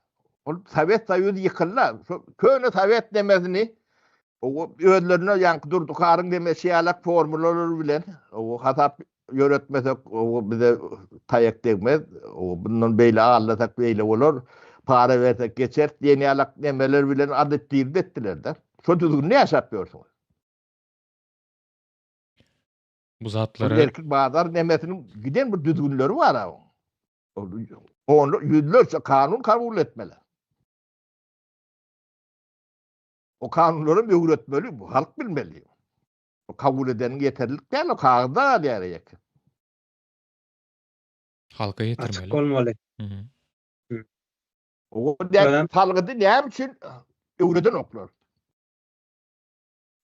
Speaker 2: Ol Sowet Soýuzy ýykyldy. Şo köne sowet nemesini o özlerine ýaňky Durdy Karyň demeşi ýalak formulalar bilen o hasap ýöretmesek o bize taýak degmez. O bundan beýle aldasak beýle bolar. Para bersek geçer diýen ýalak nemeler bilen adaptirdi etdiler-de. Şo düzgünde ýaşap ýörsüňiz.
Speaker 3: Bu zatlary
Speaker 2: Erkin bazar nemesiniň giden bir düzgünleri bar-a. Only ýüzlerçe kanun kabul etmeli. O kanunlary öwretmeli, bu halk bilmeli. O kabul edeniň ýeterlik däl, o kagyzda galýar ýeke.
Speaker 3: Halka
Speaker 1: Açyk
Speaker 3: ýetirmeli.
Speaker 1: bolmaly.
Speaker 3: Mhm.
Speaker 2: O salgydy näme üçin öwredenoklar?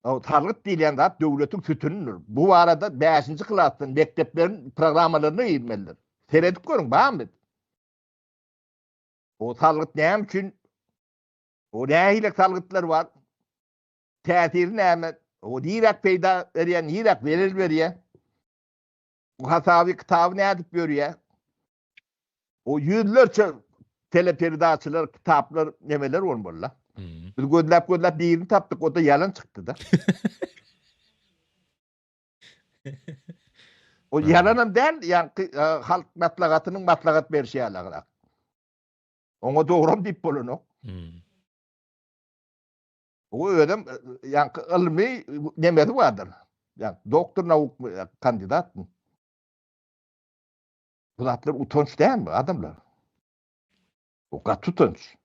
Speaker 2: O salgyt diýilýän zat döwletiň sütünidir. Bu barada 5-nji klasdan mekdepleriň programmalaryna girmelidir. Seredip görüň, barmy? O salgyt näme üçin? O nähili salgytlar bar? Täsiri näme? O niräk peýda berýär, niräk zelel berýär? Bu hasaby, kitaby nädip ýörýär? O ýüzlerçe teleperedaçylar, kitaplar, nemeler bolmaly-da. Biz gözläp-gözläp birini tapdyk, o-da ýalan çykdy-da. O ýalanam däl, ýaňky e, halk maslahatynyň maslahat berşi ýalyrak. Oňa dogram diýip bolanok.
Speaker 3: Hmm.
Speaker 2: O özem e, ýaňky ylmy nemesi bardyr. Ýa doktor nauk e, kandidat. Bu zatlar utanç dälmi adamlar? Bu gaty utanç.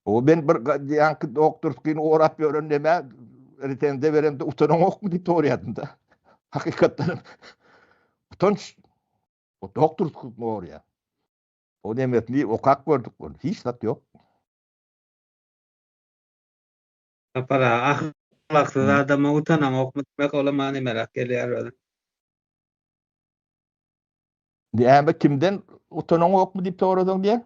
Speaker 2: O ben bir ýaňky doktorskini orap ýören neme retenziýa beremde utanaňokmy diýip soraýardym da. Hakykatdan utanç. O doktorskini orýar. O nemesini okap gördük ony. Hiç zat ýok.
Speaker 1: Sapar aga, ahlaksyz adama utanaňokmy diýmek ola maňa nemeräk gelýär özi.
Speaker 2: Näme kimden utanaňokmy diýip sorasaň diýen?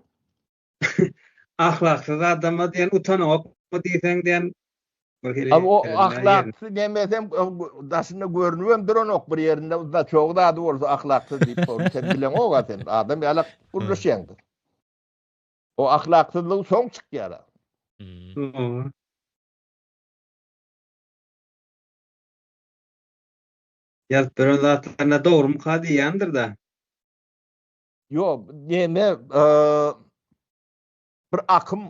Speaker 1: Ahlaksyz adama diýen utanaňokmy diýseň diýen bir hili.
Speaker 2: Abi o ahlaksyz nemesem daşynda görünibem duranok bir ýerinde znaçogy zady bolsa ahlaksyz diýip ol sen bileňok-a sen adam ýalak gürleşýäňdir. O ahlaksyzlygy soň çykýar.
Speaker 1: Hmm. Ýazyp beren zatlaryna dogrumyka diýýändir-dä.
Speaker 2: Ýok, neme, bir akym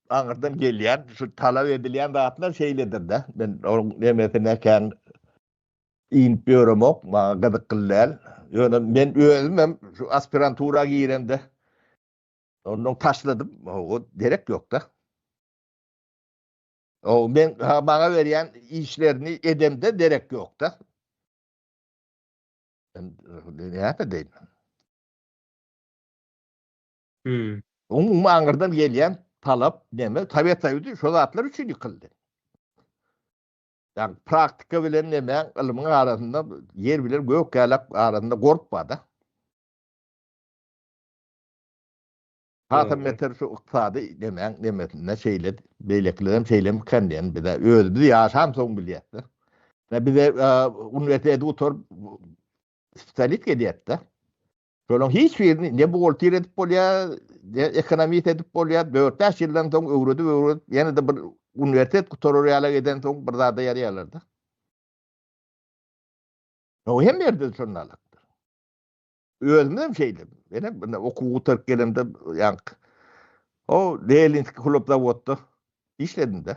Speaker 2: aňyrdan gelýän, şu talap edilýän zatlar şeýledir-de. Men onuň nemesine kän inip ýöremok, maňa gyzykly däl. Ýöne men özüm hem şu aspirantura giremde ondan taşladym, o derek ýok-da. O men ha, maňa berýän işlerini edemde derek ýok-da. Näme edeýin? Hmm. Umumy aňyrdan gelýän talap näme? Sowet Soýuzy şo zatlar üçin ýykyldy. Ýagny praktika bilen näme ylmyň arasynda ýer bilen gök ýalak arasynda gorp bar-da. Hasam beter şu ykdysady nemäň nemesinde şeýle beýlekilerem şeýlemikan diýen bize özümiz ýaşansoň bilýäs-de. Bize uniwersiteti gutaryp spesialist gelýär-de. Şolaryň hiç birini ne buhgalter edip bolýar, ne ekonomist edip bolýar. Dört-bäş ýyldan soň öwredip-öwredip, ýene-de bir uniwersitet gutarar ýaly edensoň bir zada ýaraýarlar-da. O hemme ýerde şonalakdyr. Özümem şeýle. Menem bunda okuw gutaryp gelemde, ýaňky o Leninskiý hlopzawodda işledim-de.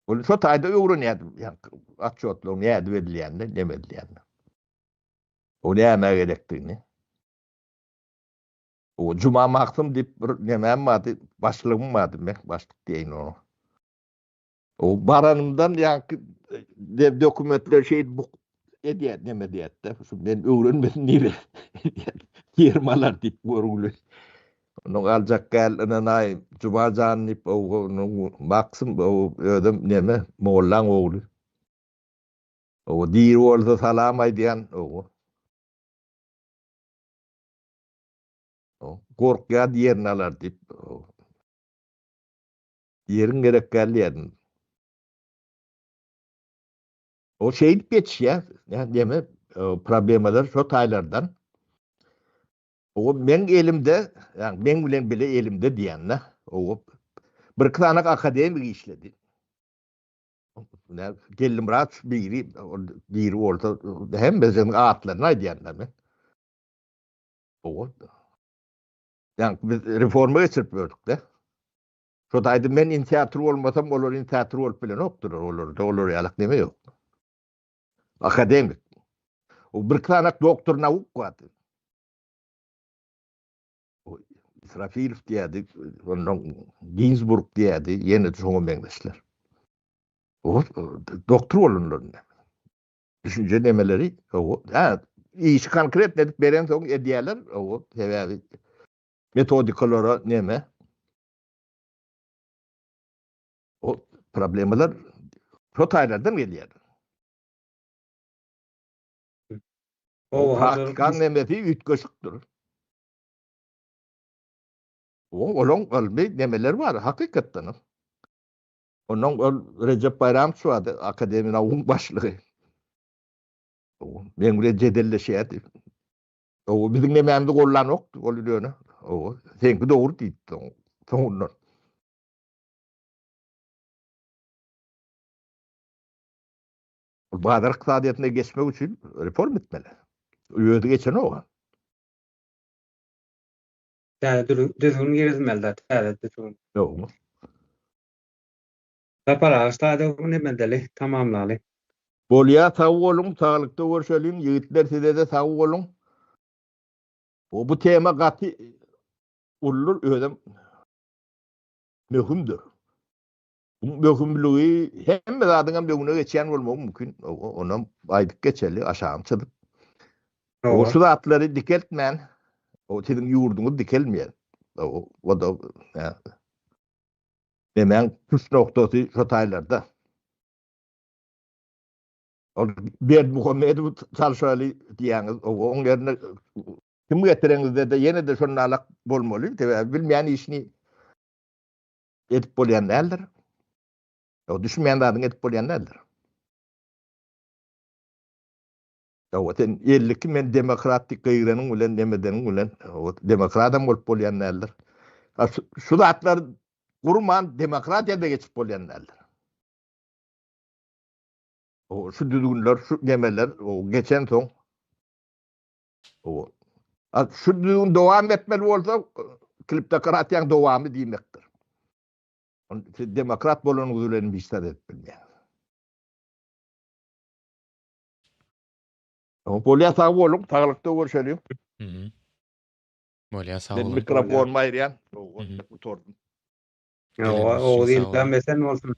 Speaker 2: Ol şo taýda öwrenýärdim, ýaňky otçotlaryň nädip edilýänini, neme edilýänini. O nämä gerekdigini. O Juma Magtym diýip bir nemäm bardy, başlygym bardy, men başlyk diýeýin oňa. O baranymdan ýaňky dokumentler şeýdip buk edýär, neme diýýär-de, şu men öwrenmesin diýip edýär. Firmalar diýip görgüli. Onuň aljak gel ynanaý Juma jan diýip, onuň Maksym özem neme mollaň ogly. O diri bolsa salam aýdýan o. O gorkýan ýerini alar diýip. Ýeriň gerek däl diýerdim. O şeýdip geçýär. Näme problemalar şo taýlardan. O meň elimde, ýagny meň bilen bile elimde diýende, o bir iki sany akademik işledi. Geldimyrat biri, ol biri bolsa hemmesiniň atlaryny aýdýan men. O Ýagny biz reforma geçirip ýördük-de. Şo taýda men inisiator bolmasam, olar inisiator bolup bilenokdylar. Olarda olar ýalak neme ýok. Akademik. O bir sany doktor nauk bardy. O Israfilow diýerdi, ondan Ginsburg diýerdi, ýene şoňa meňzeşler. O doktor bolanlar. Düşünje nemeleri, o, ha, işi konkret edip beren soň edýärler, o sebäbi metodikalara neme o problemalar şo taýlardan gelýär. O praktikaň nemesi üýtgeşikdir. O olaň ylmy nemeleri bar hakykatdan. Ondan ol Rejep Baýramow bardy, Akademiýa naugyň başlygy. Meň bilen jedelleşýärdi. O biziň nemämizi gollanokdy, ol ýöne. O seňki dogry diýdi soňundan. Bazar ykdysadyýetine geçmek üçin reform etmeli. Özi geçenok.
Speaker 1: Täze düzgün girizmeli-de, täze düzgün.
Speaker 2: Dogry.
Speaker 1: Sapar aga ştaýda nemedeli, tamamlaly.
Speaker 2: Bolýa sag boluň saglykda görşeliň ýigitler sizede sag boluň. Bu tema gaty uludyr özem möhümdir. Bu möhümligi hemme zadyň hem öňüne geçýän bolmagy mümkin. Onam aýdyp geçeli aşagyny çyzyp. O şu zatlary dikeltmän o siziň ýurduňyz dikelmeýär. O da Nemäň pürs noktasy şo taýlarda. Ol Berdimuhamedowy çalşaly diýýäňiz, oň ýerine kim getireňizde-de ýene-de şonalak bolmaly, sebäbi bilmeýän işini edip bolýan däldir. Ýok, düşünmeýän zadyňy edip bolýan däldir. Ýok, sen 52 men demokrat diýip gygyranyň bilen, nemedeniň bilen, demokradam bolup bolýan däldir. Şu zatlar gurman demokratiýa-da geçip bolýan däldir. O şu düzgünler, şu nemeler o geçen soň o şu düzgün dowam etmeli bolsa kliptokratiýanyň dowamy diýmekdir. Siz demokrat bolanyňyz bilen hiç zat edip bilmeýäňiz. Bolýar sag boluň, saglykda görşeliň.
Speaker 3: Bolýar sag boluň.
Speaker 2: Men mikrofonymy aýyrýan. Gutardym.
Speaker 1: Oguz ilden besen bolsun.